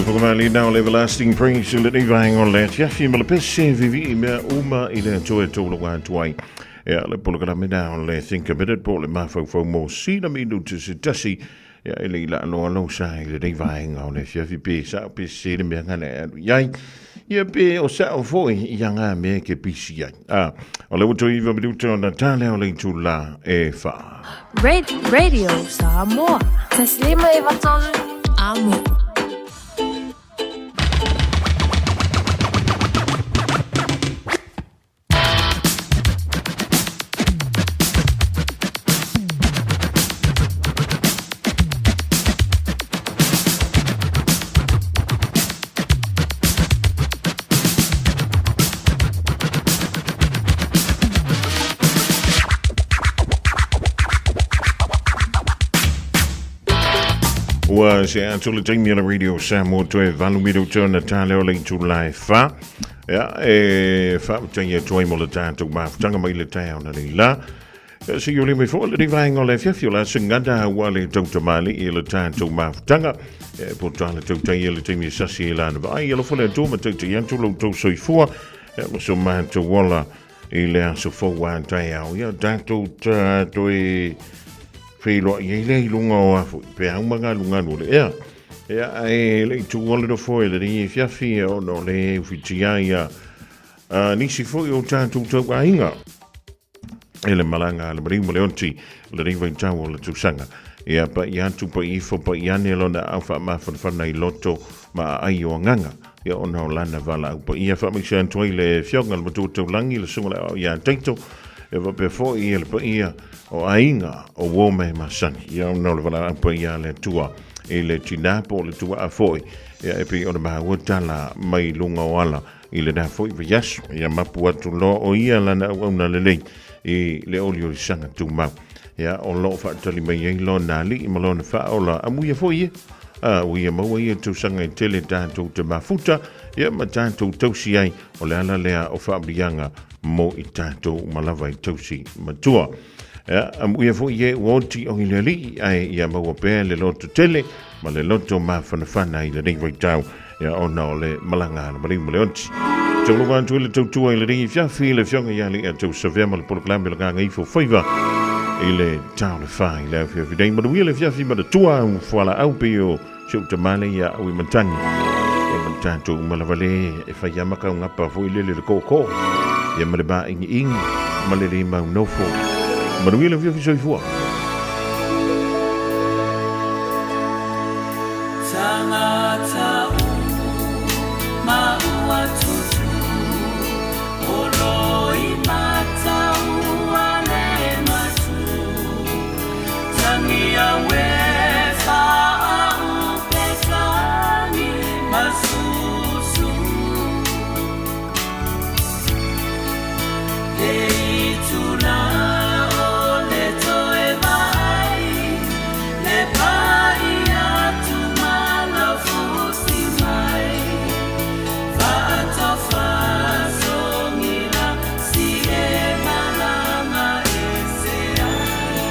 Sofokamali nao le Everlasting Praise i lenei vaega o le afiafi ma le pese vivii mea uma i le Atua e taualoga atu ai. Ia, le polokalame na o le Think a Minute po o le mafaufau mo sina minuti se tasi. Ia, e le i laaloa lou sa i lenei vaega o le afiafi pe sao pe sese le mea ngana e alu i ai. Ia pe o sao foi ia ngā mea e ke pisi ai. A, o le ua toe iva minuta ona tā lea o le itulā e wha. Radio Samoa. Taslima e vatolu. Amo. Ua se atu le taimi o le Radio Samoa toe valu minuta ona tā leo le itulā e wha. Ia, e whautaia atu ai mo le tātou mafutanga mai le taeao na nei la. Ia, se i ole mai foi lenei vaega o le afiafi o le a singana ua le tautamali i le tātou mafutaga. E po tā le tautaia le taimi e sasi e lana vaai. Alofa le Atua ma tautai atu lo outou soifua. Ia, ma so mātou ola i le aso fou a taeao. Ia, tātou tā toe feiloai ai lea i luga o afu. Pe au ma galugalu o le ea. Ia, e le i tuua le nofo e lenei afiafi ona o le ufitia ia a nisi foi o tātou tauaiga e le malaga a le maliu ma le oti lenei vaitau o le tausaga. Ia, paia atu, paia ifo, paia ane lona au faamafanafana i loto ma aai o agaga. Ia, ona o lana valaau paia faamaise atu ai le Afioga i le Matua Taulagi, le Susuga i le Aoao ia Taito, ia faapea foi le paia o aiga o uo mea masani. Ia, ona o le valaau paia a le Atua i le tinā po o le tuaa foi, ia e pei ona maua tala mai luga o ala i lena foi vaiaso. Ia mapu atu loa o ia lana auauna lelei i le oliolisaga tumau. Ia, o lo o faatali mai ai lona alii ma lona faaola amuia foi ia. A, ua ia maua ia tausaga e tele tatou te mafuta, ia ma tatou tausi ai, o le ala lea o faamanuiaga mo i tatou uma lava i tausi matua. Ia, amuia foi e ua oti o i le alii, ae ia maua pea le loto tele ma le loto mafanafana i lenei vaitau, ia ona o le malaga a le maliu ma le oti. Taulunga atu i le tautua i lenei afiafi, le Afioga ia Alii Tau Savea ma le polokalame o le Gagaifo Faiva i le tau le wha i le afiafi nei. Manuia le afiafi ma le tua au fualaau pe o se uta male ia au i matangi. E ma le tātou uma lava le e whai amaka o ngapa foi lele le kōkō. Ia ma le mā ingi ingi ma le le mau nofo. Manuia le afiafi soifua. Tangata uma ua tutu o loi matau a le matu Tangia we whaaupe tangi masusu Le itula o le toe vaai Le pai atu ma lau fusi mai Faatofa songila si e malama ese ai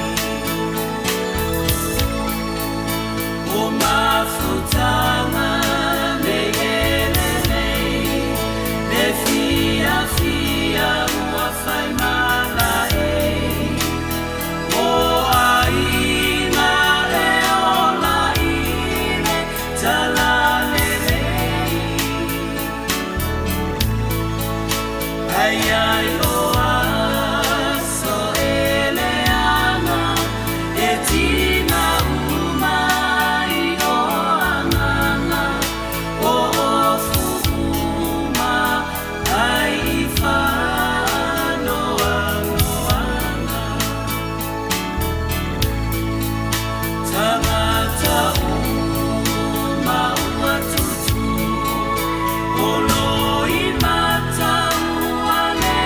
O mafutanga nei ele nei Le fiafia ua fai mala e O aiga e ola i le talalelei Ai ai o aso e leaga e tina uma i o agaga o ofu uma ai i faanoanoaga Tangata uma ua tutu o loi matau a le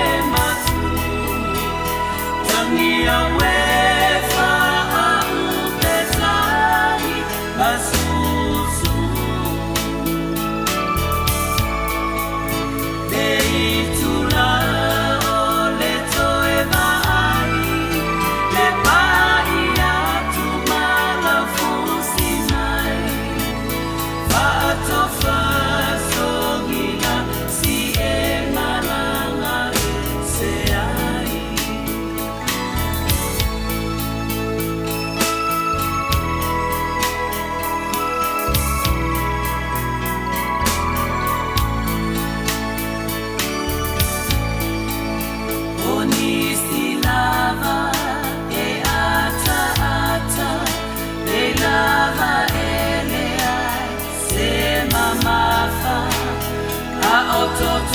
Au